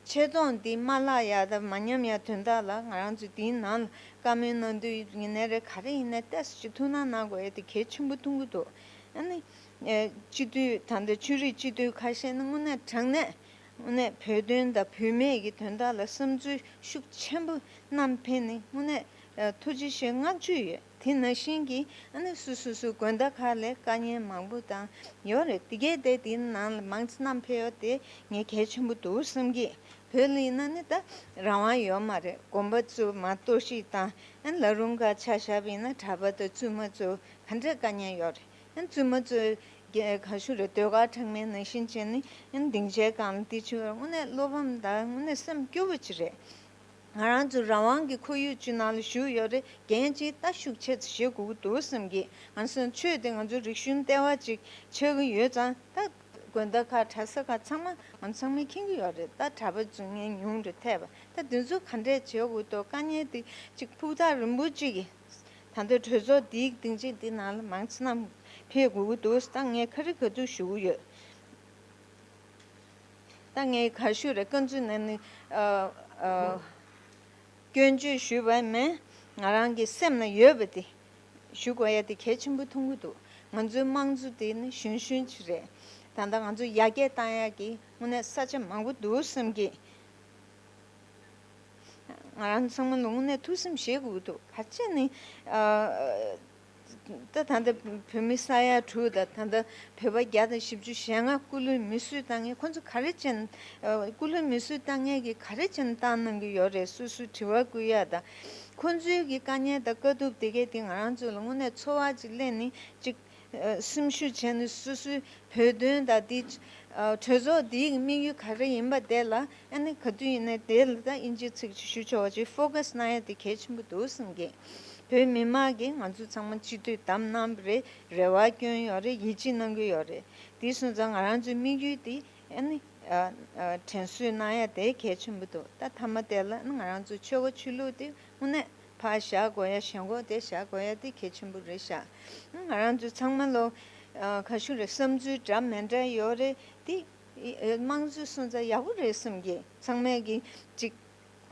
ཆེ་མཐོང་འདི་མ་བརླག་ཡ་དང་མ་ཉམས་ཡ་དོན་དག་ལ་ང་རང་ཚོས་འདིའི་ནང་ལ་བཀའ་མོལ་གནང་དུས་ཡིན་ནའི་རེད། ག་རེ་ཡིན་ནའི་ཏོག་ཙམ་ཅིག་ཐུགས་སྣང་གནང་དགོས་ཡ་དེ་གལ་ཆེན་པོ་མཐོང་གི་འདུག་ཨ་ནི་ཨེ་སྤྱི་འཐུས་ད་ལྟ་ཆོས་རིག་སྤྱི་འཐུས་ཁ་ཤས་ནི་དངོས་གནས་དྲང་གནས་དངོས་གནས་བོད་དོན་དང་བུད་མེད་ཀྱི་དོན་དག་ལ་བསམ་ཚུལ་ཤུགས་ཆེན་པོ་བསྣམས་ཕེབས་ནས་དངོས་གནས་ཨ་ཐུགས་རྗེ་ཆེ་བསྔགས་བརྗོད་ཡོད། དེ་ནང་བཞིན་གྱི་ཨ་ནི་སོ་སོ་སོ་དགོན་བདག་ཁག་ལས་དཀའ་ངལ་མང་པོ་དང་ཡོད་རེད། དེ་གས་དེ་དེའི་ནང་ལ་མང་ཙམ་བསྣམས་ཕེབས་ཡོད་དེ་ངས་གལ་ཆེན་པོ་འདུག་བསམ་གྱི། བོད་ལ་ཡིན་ན་ནི་ད་རང་དབང་ཡོད་མ་རེད། དགོན་པ་ཚོ་མར་གཏོར་བཤིག་དང་ཨ་ནི་ལ་རུང་ག་ཆ་བཞག་པ་ཡིན་ན་གྲྭ་པ་དང་བཙུན་མ་ཚོ་ག་འདྲ་དཀའ་ངལ་ཡོད་རེད། ཨ་ནི་བཙུན་མ་ཚོ་ག་ཞུ་རེད། ཟློས་གར་འཁྲབ་མཁན་ནང་བཞིན་བྱས་ནས་ཨ་ནི་སྡིངས་ཆའི་སྒང་ལ་དེ་བྱུང་བ་དངོས་གནས་བློ་ཕམ་དང་དངོས་གནས་སེམས་སྐྱོ་བོ་ཅིག་རེད། ང་རང་ཚོ་རང་དབང་གི་ཁོར་ཡུག་ཅིག་ནང་ལ་བཞུགས་ཡོད་རེད། འགན་ཅིག་ད་ཤུགས་ཆེ་ཙམ་བཞེས་དགོས་ཀྱི་འདུག་བསམ་གྱི། ང་ཚོ་ཆོས་དེ་ང་ཚོ་རིག་གཞུང་ལྟེ་བ་ཅིག་ཆགས་ཀྱི་ཡོད་ཙང་། ད་དགོན་བདག་ཁག་གྲྭ་ས་ཁག་ཚང་མ་ང་ཚོ་ཚང་མས་མཁྱེན་གྱི་ཡོད་རེད། ད་གྲྭ་པ་བཙུན་མཁན་ཉུང་རུ་ཐལ་བ། ད་འདི་ཚོ་ག་འདྲས་བྱེད་དགོས་འདུག་དཀའ་ངལ་དེ་ཅིག་ཕུགས་ཐག་རིང་པོ་ཅིག་གི། ད་ལྟ་གྲོས་ཚོགས་འདིའི་སྡིངས་ཆ་འདི་ནང་ལ་མང་ཙམ་ཕེབས་དགོས་ཀྱི་འདུག་ད་ངས་ཁ་རི་ཁ་ཐུག་ཞུ་གི་ཡོད། ད་ངས་ག་ཞུ་རེད། བཀའ་འཛུལ་ནས་ནི་ཨ་ཨ་སྐྱོན་བརྗོད་ཞུས་པ་མིན། ང་རང་གི་སེམས་ན་ཡོད་པ་དེ་ཞུ་དགོས་ཡ་དེ་གལ་ཆེན་པོ་མཐོང་གི་འདུག་ང་ཚོའི་དམངས་གཙོ་དེ་ནི་གཞོན་གཞོན་ཅིག་རེད། ད་ལྟ་ང་ཚོ་ཡར་རྒྱས་བཏང་ཡ་གི་དངོས་གནས་ས་ཆ་མང་པོ་འདུག་བསམ་གྱི། ང་རང་ཚང་མ་ལོ་དངོས་གནས་ཐུགས་སེམས་བཞེས་དགོས་འདུག་ག་ཅི་ནི། ཨ། ད་ད་ལྟ་བོད་མི་ས་ཡ་དྲུག་དང་ད་ལྟ་བོད་པ་བརྒྱ་དང་བཞི་བཅུ་ཞེ་ལྔ་སྐུ་ལུས་མེ་གསོད་བཏང་མཁན་ཁོ་ཚོ་ག་རེ་བྱས་ནས། ཨ། སྐུ་ལུས་མེ་གསོད་བཏང་མཁན་གྱིས་ག་རེ་བྱས་ནས་བཏང་གནང་གི་ཡོད་རེད། སོ་སོའི་དྲི་བ་བསྐུལ་ཡ་དང་། ཁོ་ཚོའི་གི་དཀའ་ངལ་དང་དཀའ་སྡུག་དེ་གས་དེ་ང་རང་ཚོ་ལ་དངོས་གནས་ཚོར་བ་ཅིག་སླེབས་ནས་ཅིག་ཨ། སེམས་ཤུགས་བྱས་ནས་སོ་སོའི་བོད་དོན་དང་དེ། ཨ། གྲོས་ཚོགས་འདིའི་དམིགས་ཡུལ་ག་རེ་ཡིན་པ་དེ་ལ་ཨ་ནི་ག་དུས་ཡིན་ནའི་དེ་ལ་ད་དབྱིན་ཇིའི་ཚིག་ཅིག་ཞུ་ཆོག་པ་ཅིག་ཕོ་ཁ་སི་གནང་ཡ་དེ་གལ་ཆེན་པོ་འདུག་བསམ་གི། བོད་མི་མང་གིས་ང་ཚོ་ཚང་མ་སྤྱི་འཐུས་བདམས་གནང་བ་རེད། རེ་བ་བསྐྱོན་ཡོད་རེད། ཡིད་ཆེས་གནང་གི་ཡོད་རེད། དེ་སོང་ཙང་ང་རང་ཚོའི་དམིགས་ཡུལ་དེ་ཨ་ནི། ཨ། ཨ། དྲན་གསོ་གནང་ཡ་དེ་གལ་ཆེན་པོ་འདུག་ད་མཐའ་མ་དེ་ལ་ང་རང་ཚོ་ཆོལ་ཁ་ཆོས་ལུགས་དེ་དངོས་གནས་ཕར་བཞག་དགོས་ཡ། ཞེན་ཁོག་དེ་བཞག་དགོས་ཡ་དེ་གལ་ཆེན་པོ་རེད་ཤག་ང་རང་ཚོ་ཚང་མ་ལོ། ཨ། ག་ཞུ་རེད། བསམ་ཚུལ་འདྲ་མི་འདྲ་ཡོད་རེད་དེ། ཨེ། དམངས་གཙོ་སོང་ཙང་ཡག་པོ་རེད་བསམ་གི། ཚང་མས་གི་ཅིག་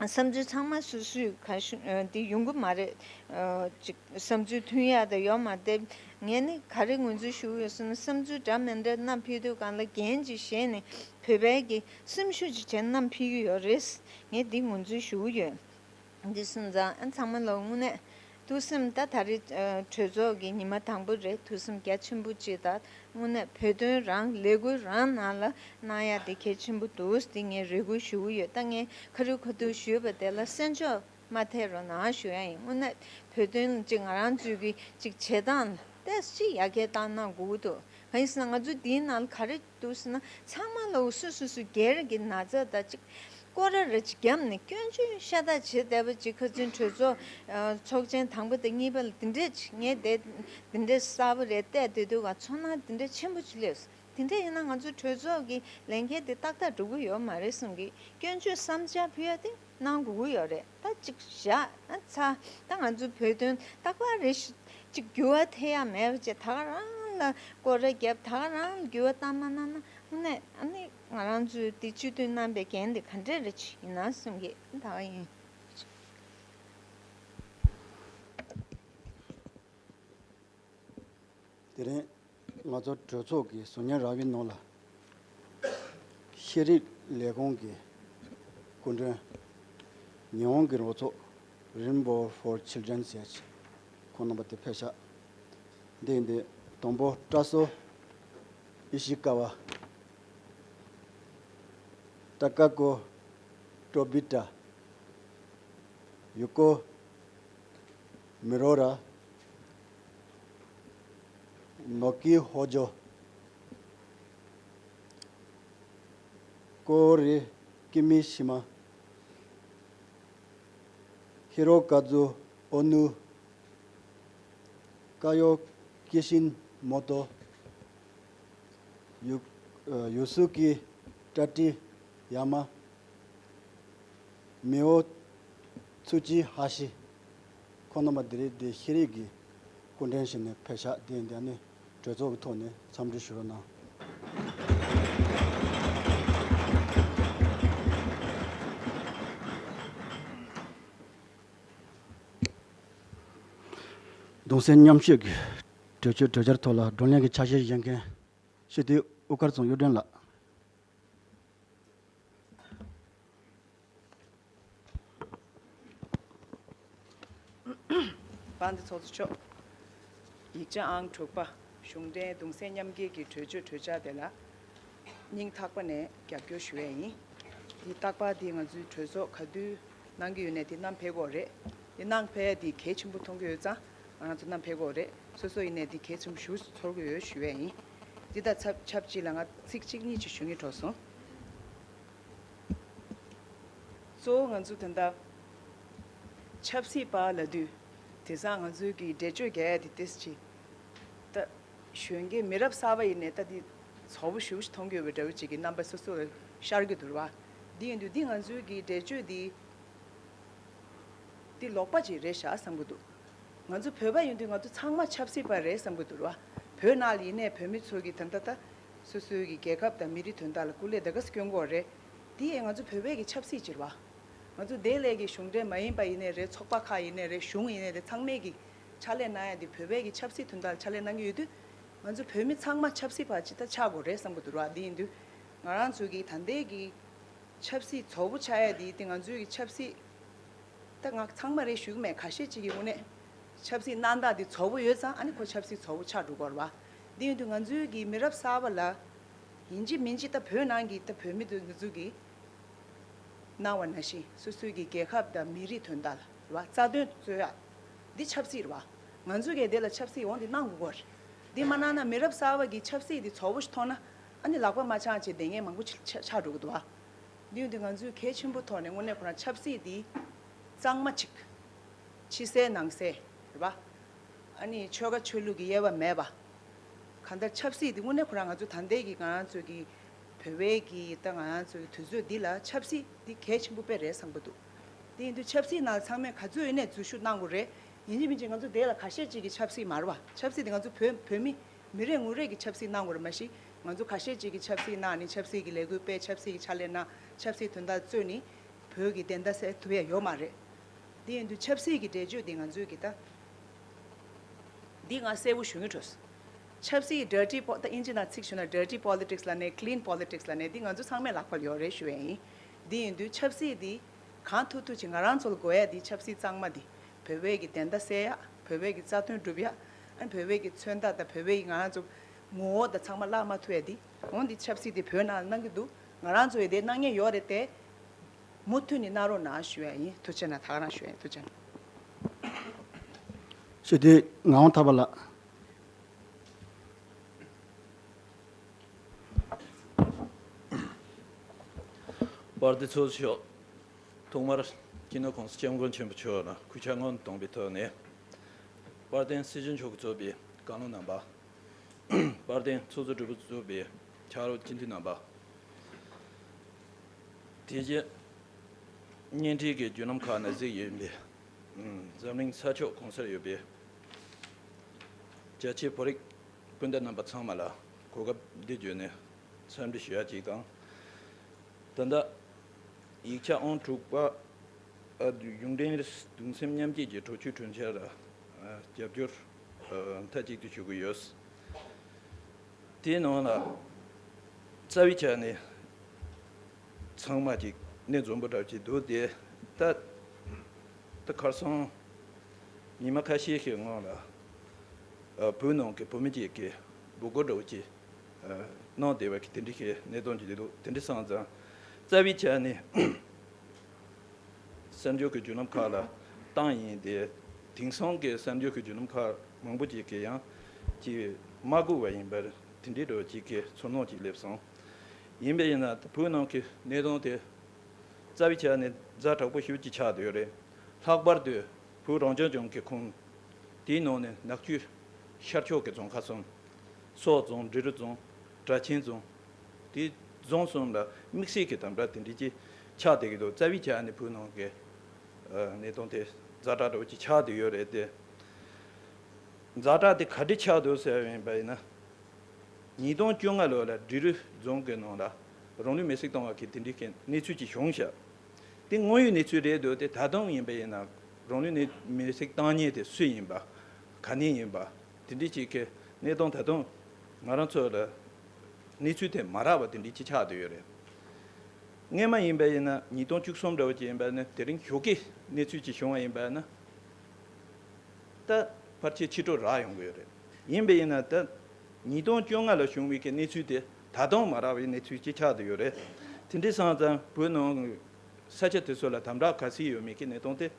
བསམ་ཚུལ་ཚང་མ་སོ་སོའི་ག་ཞུ། ཨ། དེ་ཡོང་གི་མ་རེད། ཨ། ཅིག་བསམ་ཚུལ་མཐུན་ཡ་དེ་ཡོད་མ་རེད། ངས་ནི་ག་རེ་ངོས་འཛིན་ཞུ་གི་ཡོད་ཟེར་ན། བསམ་ཚུལ་འདྲ་མི་འདྲ་བསྣམས་ཕེབས་དུས་སྒང་ལ་འགན་ཅིག་བཞེས་ནས་བོད་པའི་གི་སེམས་ཤུགས་ཅིག་བྱས་བསྣམས་ཕེབས་ཀྱི་ཡོད་རེད། ངས་འདི་ངོས་འཛིན་ཞུ་གི་ཡོད། འདི་སོང་ཙང་ཨ། ཚང་མ་ལོ་དངོས་གནས་ཐུགས་སེམས། ད་ད་རེས། ཨ། གྲོས་ཚོགས་ཀྱི་ཉི་མ་དང་པོ་རེད། ཐུགས་སེམས་རྒྱ་ཆེན་པོ་བྱེད་ད། དངོས་གནས་བོད་དོན་རང་ལས་འགུལ་རང་ནང་ལ་གནང་ཡ་དེ་གལ་ཆེན་པོ་འདུག་དེ་ངས་རེ་སྐུལ་ཞུ་གི་ཡོད། ད་ངས་ཁ་རུ་ཁ་ཐུག་ཞུས་པ་དེ་ལ་སེམས་ཕྱོགས་མ་ཐེ་རོགས་གནང་ཞུ་ཡ་ཡིན། དངོས་གནས་བོད་དོན་ཅིག་ང་རང་ཚོའི་གི་ཅིག་བྱེད་སྟངས་ཏོག་ཙམ་ཅིག་ཡར་རྒྱས་བཏང་གནང་དགོས་ཀྱི་འདུག་གང་ཡིན་ཟེར་ན་ང་ཚོ་འདིའི་ནང་ལ་ག་རེ་འདུག་ཟེར་ན། ཚང་མ་ལ་སོ་སོ་སོ་སྒེར་གྱི་ན་ཚ་དང་ཅིག་སྐོར་ར་ར་ཅིག་བརྒྱབ་ནས་སྐྱོན་བརྗོད་ཤ་སྟག་བྱེད་བསྡད་པ་ཅིག་ཁ་སང་གྲོས་ཚོགས། ཨ། ཚོགས་ཆེན་དང་པོ་དང་གཉིས་པ་ལ་འདི་འདྲས་ཅིག་ངས་དེ་འདི་འདྲས་གསར་པ་རེད་བལྟས་བསྡད་དུས་ཀ་ཚོར་སྣང་འདི་འདྲས་ཆེན་པོ་ཅིག་སླེབས་སོང་། དེ་འདྲས་ཡིན་ན་ང་ཚོ་གྲོས་ཚོགས་ཀྱི་ལས་འགན་དེ་ཏག་ཏག་འགྲུབ་ཀྱི་ཡོད་མ་རེད་བསམ་གི། སྐྱོན་བརྗོད་བསམ་འཆར་ཕུལ་ཡ་དེ་གནང་དགོས་ཀྱི་ཡོད་རེད། ད་ཅིག་བཞག་ཨ་ཚ། ད་ང་ཚོ་བོད་དོན་རྟག་པར་རེ་ཞིག་ཅིག་འགྱུར་བ་ཐེབས་ཡ་མེད་པ་བྱས། ད་ག་རང་ལ་སྐོར་ར་བརྒྱབ། ད་ག་རང་ལ་འགྱུར་བ་བཏང་མ་གནང་ན་དངོས་གནས་ཨ་ནི་ང་རང་ཚོའི་དེ་སྤྱི་འཐུས་གནང་པའི་འགན་དེ་ག་འདྲས་རེ་ཅིག་ཡིན་ན་བསམ་གི། ད་ག་ཡིན། དེ་རིང་ང་ཚོ་གྲོས་ཚོགས་ཀྱི་ཟུར་ཉན་ར་བའི་ནང་ལ་ཤེས་རིག་ལས་ཁུངས་ཀྱི་སྐུ་མགྲོན། ཉི་ཧོང་གི་རོགས་ཚོགས་Rainbow for Children ཟེར་ཅིག་ཁོང་རྣམ་པ་དེ་ཕེབས་ཤག་འདི་འདི་དང་པོ་བཀྲ་ཤིས་ཨི་ཤི་ཀ་ཝ། ཏ་ཀ་ཀོ་ཏོ་བི་ཏྲ། ཡུ་ཀོ་མི་རོ་ར། ནོ་ཀི་ཧོ་ཇོ། ཀོ་རི་ཀི་མི་ཤི་མ། ཧི་རོ་ཀ་ཛུ་ཨོ་ནུ། ཀ་ཡོ་ཀི་ཤིན་མོ་ཏོ། ཡུ་ཡུ་སུ་ཀི་ཏྲ་ཏི་ཡ་མ། མི་འོ་ཚུ་ཅི་ཧ་ཤི། ཁོང་རྣམ་པ་འདི་རིང་འདི་ཤེས་རིག་གི་སྐུ་མགྲོན་ཞིག་ནས་ཕེབས་ཤག་འདི་འདི་ནི་གྲོས་ཚོགས་ཀྱི་ཐོག་ནས་འཚམས་འདྲི་ཞུ་རོགས་གནང་། གདུང་སེམས་མཉམ་སྐྱེད་ཀྱི་གྲོས་ཆོད་གྲོས་འཆར་ཐོག་ལ་བགྲོ་གླེང་གི་ཕྱག་བཞེས་བཞེས་མཁན་སྤྱི་འཐུས་དབུ་དཀར་ཚང་གཡུ་སྒྲོན་ལགས། དཔལ་ལྡན་ཚོགས་གཙོ་མཆོག་ཡིག་ཆ་ཨང་དྲུག་པ། གཞུང་འབྲེལ་གདུང་སེམས་མཉམ་སྐྱེད་ཀྱི་གྲོས་ཆོད་གྲོས་འཆར་དེ་ལ་སྙིང་ཐག་པ་ནས་རྒྱབ་སྐྱོར་ཞུ་ཡས་ཡིན། དེ་རྟག་པར་དེ་ང་ཚོའི་གྲོས་ཚོགས་ག་དུས་གནང་གི་ཡོད་ནའི་དེ་བསྣམས་ཕེབས་དགོས་རེད། དེ་བསྣམས་ཕེབས་ཡས་དེ་གལ་ཆེན་པོ་མཐོང་གི་ཡོད་ཙང་ང་རང་ཚོ་བསྣམས་ཕེབས་དགོས་རེད། སོ་སོ་ཡིན་ནའི་དེ་གལ་ཆེན་པོ་ཞེ་པོ་ཚོར་གི་ཡོད་ཞུ་ཡས་ཡིན། དེ་དང་ཆབས་ཆབས་ཅིག་ལ་ང་ཚིག་གཅིག་གཉིས་ཅིག་ཞུ་སྙིང་བྲོ་སོང་། གཙོ་བོ་ང་ཚོ་ད་ལྟ་ཆབ་སྲིད་པ་ལབ་དུས་དེང་སང་ང་ཚོའི་གི་འགྲེལ་བརྗོད་རྒྱག་ཡ་དེ་ཏོག་ཙམ་ཅིག་ད་གཞོན་སྐྱེས་མི་རབས་གསར་པ་ཡིན་ནའི་ད་དེ་ཚོགས་པ་ཞེ་པོ་ཅིག་མཐོང་གི་ཡོད་པའི་འདྲ་བོ་ཅིག་གི་རྣམ་པ་སོ་སོ་ལ་ཤར་གི་འདུག་ར་བ། འདི་ཡིན་དུས་འདི་ང་ཚོའི་གི་འགྲེལ་བརྗོད་འདི་འདི་ལོག་པ་ཅིག་རེད་ཤག་བསམ་གི་འདུག་ང་ཚོ་བོད་པ་ཡིན་དུས་ང་ཚོ་ཚང་མ་ཆབ་སྲིད་པ་རེད་བསམ་གི་འདུག་ར་བ། བོད་ནང་ལ་ཡིན་ནའི་བོད་མི་ཚོ་གི་ད་ལྟ་ད་སོ་སོའི་གི་རྒྱལ་ཁབ་དང་མི་རིགས་དོན་དག་ལ་སྐུ་ལས་ད་ག་ས་སྐྱོན་གོ་རེད། དེ་ང་ཚོ་བོད་པའི་གི་ཆབ་སྲིད་ཅིག་རེད་བ། ང་ཚོ་དེ་ལས་གི་གཞུང་འབྲེལ་མ་ཡིན་པ་ཡིན་ནའི་རེད། ཚོགས་པ་ཁག་ཡིན་ནའི་རེད། གཞུང་ཡིན་ནའི་རེད། ཚང་མས་གི་ཕྱག་ལས་གནང་ཡ་དེ་བོད་པའི་གི་ཆབ་སྲིད་དོན་དག་ལ་ཕྱག་ལས་གནང་གི་ཡོད་དུས་ང་ཚོ་བོད་མི་ཚང་མ་ཆབ་སྲིད་པ་ཅིག་ད་ཆགས་དགོས་རེད་བསམ་གི་འདུག་ར་བ། དེ་ཡིན་དུས་ང་རང་ཚོ་གི་ད་ལྟའི་གི་ཆབ་སྲིད་གཙོ་བོ་ཆགས་ཡ་དེ་དེ་ང་ཚོའི་གི་ཆབ་སྲིད་ ད་ང་ཚང་མ་རེད་ཞུ་གི་མེད། ཁ་ཤས་ཅིག་གི་དངོས་གནས་ཆབ་སྲིད་གནང་སྟངས་དེ་ཚོགས་པ་ཡོད་ཙང་ཨ་ནི་ཁོ་ཆབ་སྲིད་ཚོགས་པ་ཆགས་འགྲོ་གི་རེད་བ། འདི་ཡིན་དུས་ང་ཚོའི་གི་མི་རབས་གསར་པ་ལ་ཡིན་གཅིག་མིན་གཅིག་ད་བོད་ནང་གི་ད་བོད་མི་ཚོ་ང་ཚོ་གི་གནང་བ་ནང་བཞིན་སོ་སོའི་གི་རྒྱལ་ཁབ་དང་མི་རིགས་དོན་དག་ལ་རེད་བ། རྩ་དོན་རྩོད་ཡག་འདི་ཆབ་སྲིད་རེད་བ། ང་ཚོ་གི་དེ་ལ་ཆབ་སྲིད་འོང་དེ་གནང་དགོས་ཀྱི་རེད། འདི་མ་གནང་ན་མི་རབས་གསར་པ་གི་ཆབ་སྲིད་འདི་ཚོགས་པ་ཞིག་ཐོག་ན་ཨ་ནི་ལག་པ་མ་འཆང་བྱས་བསྡད་མཁན་མང་པོ་ཆགས་འགྲོ་གི་འདུག་བ། འདི་ཡིན་དུས་ང་ཚོས་གལ་ཆེན་པོ་ཐོག་ནས་དངོས་གནས་ཁོ་རང་ཆབ་སྲིད་འདི་གཙང་མ་ཅིག་ཕྱི་གསལ་ནང་གསལ་རེད་པ། ཨ་ནི་ཆོལ་ཁ་ཆོས་ལུགས་ཀྱི་དབྱེ་བ་མེད་པ། གང་ལྟར་ཆབ་སྲིད་འདི་དངོས་གནས་ཁོ་རང་ང་ཚོ་ད་ལྟའི་གི་ང་རང་ཚོའི་གི་བོད་པའི་གི་ད་ང་རང་ཚོའི་དུས་ཚོད་འདི་ལ་ཆབ་སྲིད་འདི་གལ་ཆེན་པོ་དཔེ་རེད་བསམ་གི་འདུག་འདི་ཡིན་དུས་ཆབ་སྲིད་ནང་ཚང་མས་ག་ཚོད་ཡིན་ནས་འཛུལ་ཞུགས་གནང་དགོས་རེད། ཡིན་གཅིག་མིན་གཅིག་ང་ཚོ་དེ་ལ་ཁ་ཤས་ཅིག་གི་ཆབ་སྲིད་མ་རེད་བ། ཆབ་སྲིད་འདི་ང་ཚོ་བོད་བོད་མི་མི་རེ་ངོ་རེ་གི་ཆབ་སྲིད་གནང་དགོས་རེད། མ་གཞི་ང་ཚོ་ཁ་ཤས་ཅིག་གི་ཆབ་སྲིད་གནང་ནས་ཆབ་སྲིད་ཀྱི་ལས་འགུལ་སྤེལ། ཆབ་སྲིད་ཀྱི་ཕྱག་ལས་གནང་། ཆབ་སྲིད་དོན་དག་རྩོད་ནས་བོད་ཀྱི་བདེན་མཐའ་གསལ་ཐུབ་ཡ་ཡོད་མ་རེད། དེ་ཡིན་དུས་ཆབ་སྲིད་ཀྱི་འགྲེལ་བརྗོད་འདི་ང་ཚོས་ཀྱི་ད་འདི་ང་གསལ་པོ་ཞུ་གི་འགྲོ། ཆབ་སྲིད་dirty po- ད་ཨིན་ཇི་ནང་ཚིག་ཞུ་ན་dirty politics ལབ་ནས་clean politics ལབ་ནས་འདི་ང་ཚོ་ཚང་མའི་ལག་པར་ཡོད་རེད་ཞུ་ཡ་ཡིན། འདི་ཡིན་དུས་ཆབ་སྲིད་འདི་གང་ཐུབ་ཐུབ་ཅིག་ང་རང་ཚོ་ལ་དགོས་ཡ་འདི་ཆབ་སྲིད་གཙང་མ་འདི་བོད་པའི་གི་བདེན་མཐའ་གསལ་ཡ། བོད་པའི་གི་རྩ་དོན་སྒྲུབ་ཡ། ཨ་ནི་བོད་པའི་གི་མཚོན་རྟགས་དང་བོད་པའི་གི་ང་རང་ཚོ་ངོ་བོ་དང་ཚང་མ་བརླག་མ་ཐུབ་ཡ་འདི་འོང་འདི་ཆབ་སྲིད་འདི་བོད་ནང་ལ་གནང་གི་འདུག་ང་རང་ཚོ་ཡི་དེ་གནང་མཁན་ཡོད་རེད་དེ། མུ་མཐུད་ནས་གནང་རོགས་གནང་ཞུ་ཡ་ཡིན། ཐུགས་རྗེ་གནང་། ད་ག་རང་ཞུ་ཡ་ཡིན། ཐུགས་རྗེ་གནང་། ཞུ་དེ་ངག་དབང་ཐར་པ་ལགས། དཔལ་ལྡན་ཚོགས་གཙོ་མཆོག་ཐོག་མར་སྤྱི་ནོར་༸གོང་ས་༸སྐྱབས་མགོན་ཆེན་པོ་མཆོག་ལ་གུས་ཕྱག་སྔོན་དུ་བསྟོད་པའི་ཐོག་ནས། དཔལ་ལྡན་སྲིད་སྤྱི་མཆོག་གིས་གཙོས་པའི་བཀའ་བློན་རྣམ་པ། དཔལ་ལྡན་ཚོགས་གཙོ་སྦྲེལ་པོ་གཙོས་པའི་ཕྱག་རོགས་སྤྱི་འཐུས་རྣམ་པ། དེ་རྗེས་བརྙན་འཕྲིན་གྱི་བརྒྱུད་ལམ་ཁག་ནས་གཟིགས་ཡོད་པའི་འཛམ་གླིང་ས་ཕྱོགས་གང་སར་ཡོད་པའི་རྒྱ་ཆེའི་བོད་རིགས་སྤུན་ཟླ་རྣམ་པ་ཚང་མ་ལ་གོ་སྐབས་འདི་བརྒྱུད་ནས་འཚམས་འདྲི་ཞུ་ཡ་གཅིག་དང་། ད་ལྟ་ཡིག་ཆ་ཨང་དྲུག་པ། ཨ། གཞུང་འབྲེལ་གདུང་སེམས་མཉམ་སྐྱེད་ཀྱི་གྲོས་ཆོད་གྲོས་འཆར་ལ་ཨ་རྒྱབ་སྐྱོར་ཨ་མཐའ་གཅིག་ཏུ་ཞུ་གི་ཡོད། དེའི་ནང་ལ་རྩ་བའི་ཆ་ནས་ཚང་མ་ཅིག་སྣེ་འཛོམས་པོ་འདྲ་ཅིག་འདུག་སྟེ། ད་ད་ཁ་སང་ཉི་མ་ཁ་ཤས་ཤིག་སྔོན་ལ་ཨ་བོད་ནང་གི་བོད་མི་ཅིག་གིས་འབོད་སྐུལ་འདྲ་བོ་ཅིག་ཨ་གནང་བསྡད་པ་གི་དེ་འདྲ་ཞིག་གནས་སྟངས་ཅིག་འདུག་དེ་འདྲ་སོང་ཙང་རྩ་བའི་ཆ་ནས་གསར་འགྱུར་གྱི་བརྒྱུད་ལམ་ཁག་ལ་བཏང་ཡིན་ཏེ། དེང་སང་གི་གསར་འགྱུར་གྱི་བརྒྱུད་ལམ་ཁག་མང་པོ་ཅིག་གིས་ཡང་ཅིག་མ་གོ་བ་ཡིན་པར་དེ་འདྲའི་འདྲ་བོ་ཅིག་གི་ཚོར་སྣང་ཅིག་སླེབས་སོང་། ཡིན་པ་ཡིན་ན་བོད་ནང་གི་གནས་སྟངས་དེ་རྩ་བའི་ཆ་ནས་ཛ་དྲག་པོ་ཞེ་པོ་ཅིག་ཆགས་བསྡད་ཡོད་རེད། ལྷག་པར་དུ་བོད་རང་སྐྱོང་ལྗོངས་ཀྱི་ཁོངས་དེའི་ནང་ནས་ནག་ཆུ་ཤར་ཕྱོགས་ཀྱི་རྫོང་ཁག་གསུམ། སོག་རྫོང་། འབྲི་རུ་རྫོང་། སྦྲ་ཆེན་རྫོང་། དེ་རྫོང་གསུམ་ལ་དམིགས་བསལ་གྱི་དམ་དྲག་དེ་འདྲ་ཅིག་ཆགས་བསྡད་ཀྱི་འདུག་རྩ་བའི་ཆ་ནས་བོད་ནང་གི་ཨ་གནས་སྟངས་དེ་ཛ་དྲག་འདྲ་བོ་ཅིག་ཆགས་བསྡད་ཡོད་རེད་དེ། ཛ་དྲག་དེ་ག་འདྲ་ཆགས་འདུག་ཟེར་བ་ཡིན་པ་ཡིན་ན། ཉིས་སྟོང་བཅོ་ལྔ་ལོ་ལ་འབྲི་རུ་རྫོང་གི་ནང་ལ་རང་ལུས་མེར་སྲེག་བཏང་བ་གི་དེ་འདྲའི་གི་གནས་ཚུལ་ཅིག་བྱུང་ཤག་དེ་དངོས་ཡོད་གནས་ཚུལ་རེད་འདུག་དེ་ད་དུང་ཡིན་པ་ཡིན་ན་རང་ལུས་ནས་མེར་སྲེག་བཏང་མཁན་དེ་སུ་ཡིན་པ། ག་ནས་ཡིན་པ། དེ་འདྲའི་ཅིག་གི་གནས་སྟངས་ད་དུང་ང་རང་ཚོ་ལ་གནས་ཚུལ་དེ་མ་རག་པ་དེ་འདྲའི་ཅིག་ཆགས་བསྡད་ཡོད་རེད། སྔོན་མ་ཡིན་པ་ཡིན་ན་ཉིས་སྟོང་བཅུ་གསུམ་འདྲ་བོ་ཅིག་ཡིན་པ་ནི་དེ་རིང་ཞོགས་ཀས་གནས་ཚུལ་ཅིག་བྱུང་བ་ཡིན་པ་ན། ད་ཕལ་ཆེར་ཕྱི་དྲོ་རག་ཡོང་གི་ཡོད་རེད། ཡིན་པ་ཡིན་ན་ད་ཉིས་སྟོང་བཅོ་ལྔ་ལ་བྱུང་བའི་གི་གནས་ཚུལ་དེ་ད་དུང་མ་རག་པའི་གནས་ཚུལ་ཅིག་ཆགས་བསྡད་ཡོད་རེད། དེ་འདྲ་སོང་ཙང་བོད་ནང་ས་ཆ་དེ་ཚོ་ལ་དམ་དྲག་ག་ཚད་ཡོད་མེད་ཀྱི་གནས་སྟངས་དེ་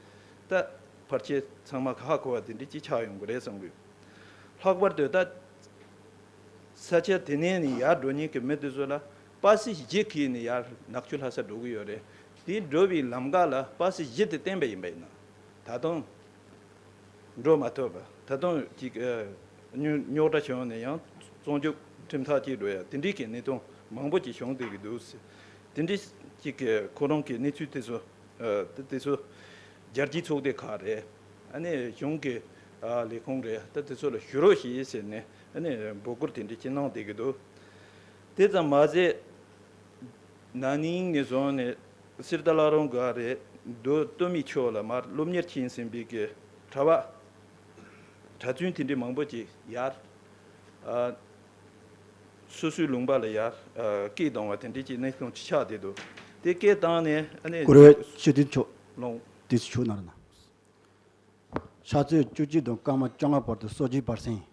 ད་ཕལ་ཆེར་ཚང་མ་ག་ཧ་གོ་བ་དེ་འདྲ་ཅིག་ཆགས་ཡོང་གི་རེད་བསམ་གི། ལྷག་པར་དུ་ད་ས་ཆ་དེ་ནས་ནི་ཡར་འགྲོ་མཁན་གྱི་མི་དེ་ཚོ་ལ་པ་སེ་བཞི་གིས་ནི་ཡར་ནག་ཆུ་ལྷ་ས་འགྲོ་གི་ཡོད་རེད། དེ་འགྲོ་བའི་ལམ་ཁ་ལ་པ་སེ་བཞི་དེ་བསྟན་པ་ཡིན་པ་ཡིན་ན་ད་དུང་འགྲོ་མ་ཐུབ་པ། ད་དུང་ཅིག་ཨ་རྙོག་རྙོག་དྲ་བྱུང་ནས་ཡང་བཙོན་འཇུག་ཁྲིམས་ཐག་བཅད་འགྲོ་ཡ་དེ་འདྲའི་གི་གནས་སྟངས་མང་པོ་ཅིག་བྱུང་བསྡད་ཀྱི་འདུག་ཟེར། དེ་འདྲའི་ཅིག་གི་ཁོ་རང་གི་གནས་ཚུལ་དེ་ཚོ་ཨ་དེ་དེ་ཚོ་རྒྱལ་སྤྱིའི་ཚོགས་སྡེ་ཁག་རེད། ཨ་ནི་གཞུང་གི་ཨ་ལས་ཁུངས་རེད། ད་དེ་ཚོ་ལ་ཞུ་རོགས་བྱེད་ཟེར་ནས་ཨ་ནི་འབོད་སྐུལ་དེ་འདྲ་ཅིག་གནང་བསྡད་ཀྱི་འདུག་དེ་ཙམ་མ་ཟད་ན་ནིང་ནས་བཟུང་ནས་གསེར་རྟ་བླ་རུང་སྒར་རེད། མདོ་སྟོད་སྨད་ཕྱོགས་ལ་མར་སློབ་གཉེར་ཕྱིན་ཟིན་པའི་གི་གྲྭ་པ་གྲྭ་བཙུན་དེ་འདྲ་མང་པོ་ཅིག་ཡར་ཨ་སོ་སོའི་ལུང་པ་ལ་ཡར་ཨ་སྐད་བཏང་བ་དེ་འདྲ་ཅིག་གནས་སྟངས་ཅིག་ཆགས་བསྡད་འདུག་དེ་སྐད་བཏང་ནས་ཨ་ནི་གུ་རུ་ཆོས་ལྡན་མཆོག་ལོང་ དེ་ཚོ་ཆུ་ནང་ལ་ན། ཕྱག་ཚོད་བཅུ་གཅིག་དང་སྐར་མ་བཅོ་ལྔ་བར་དུ་སོ་བརྒྱད་བར་གསེང་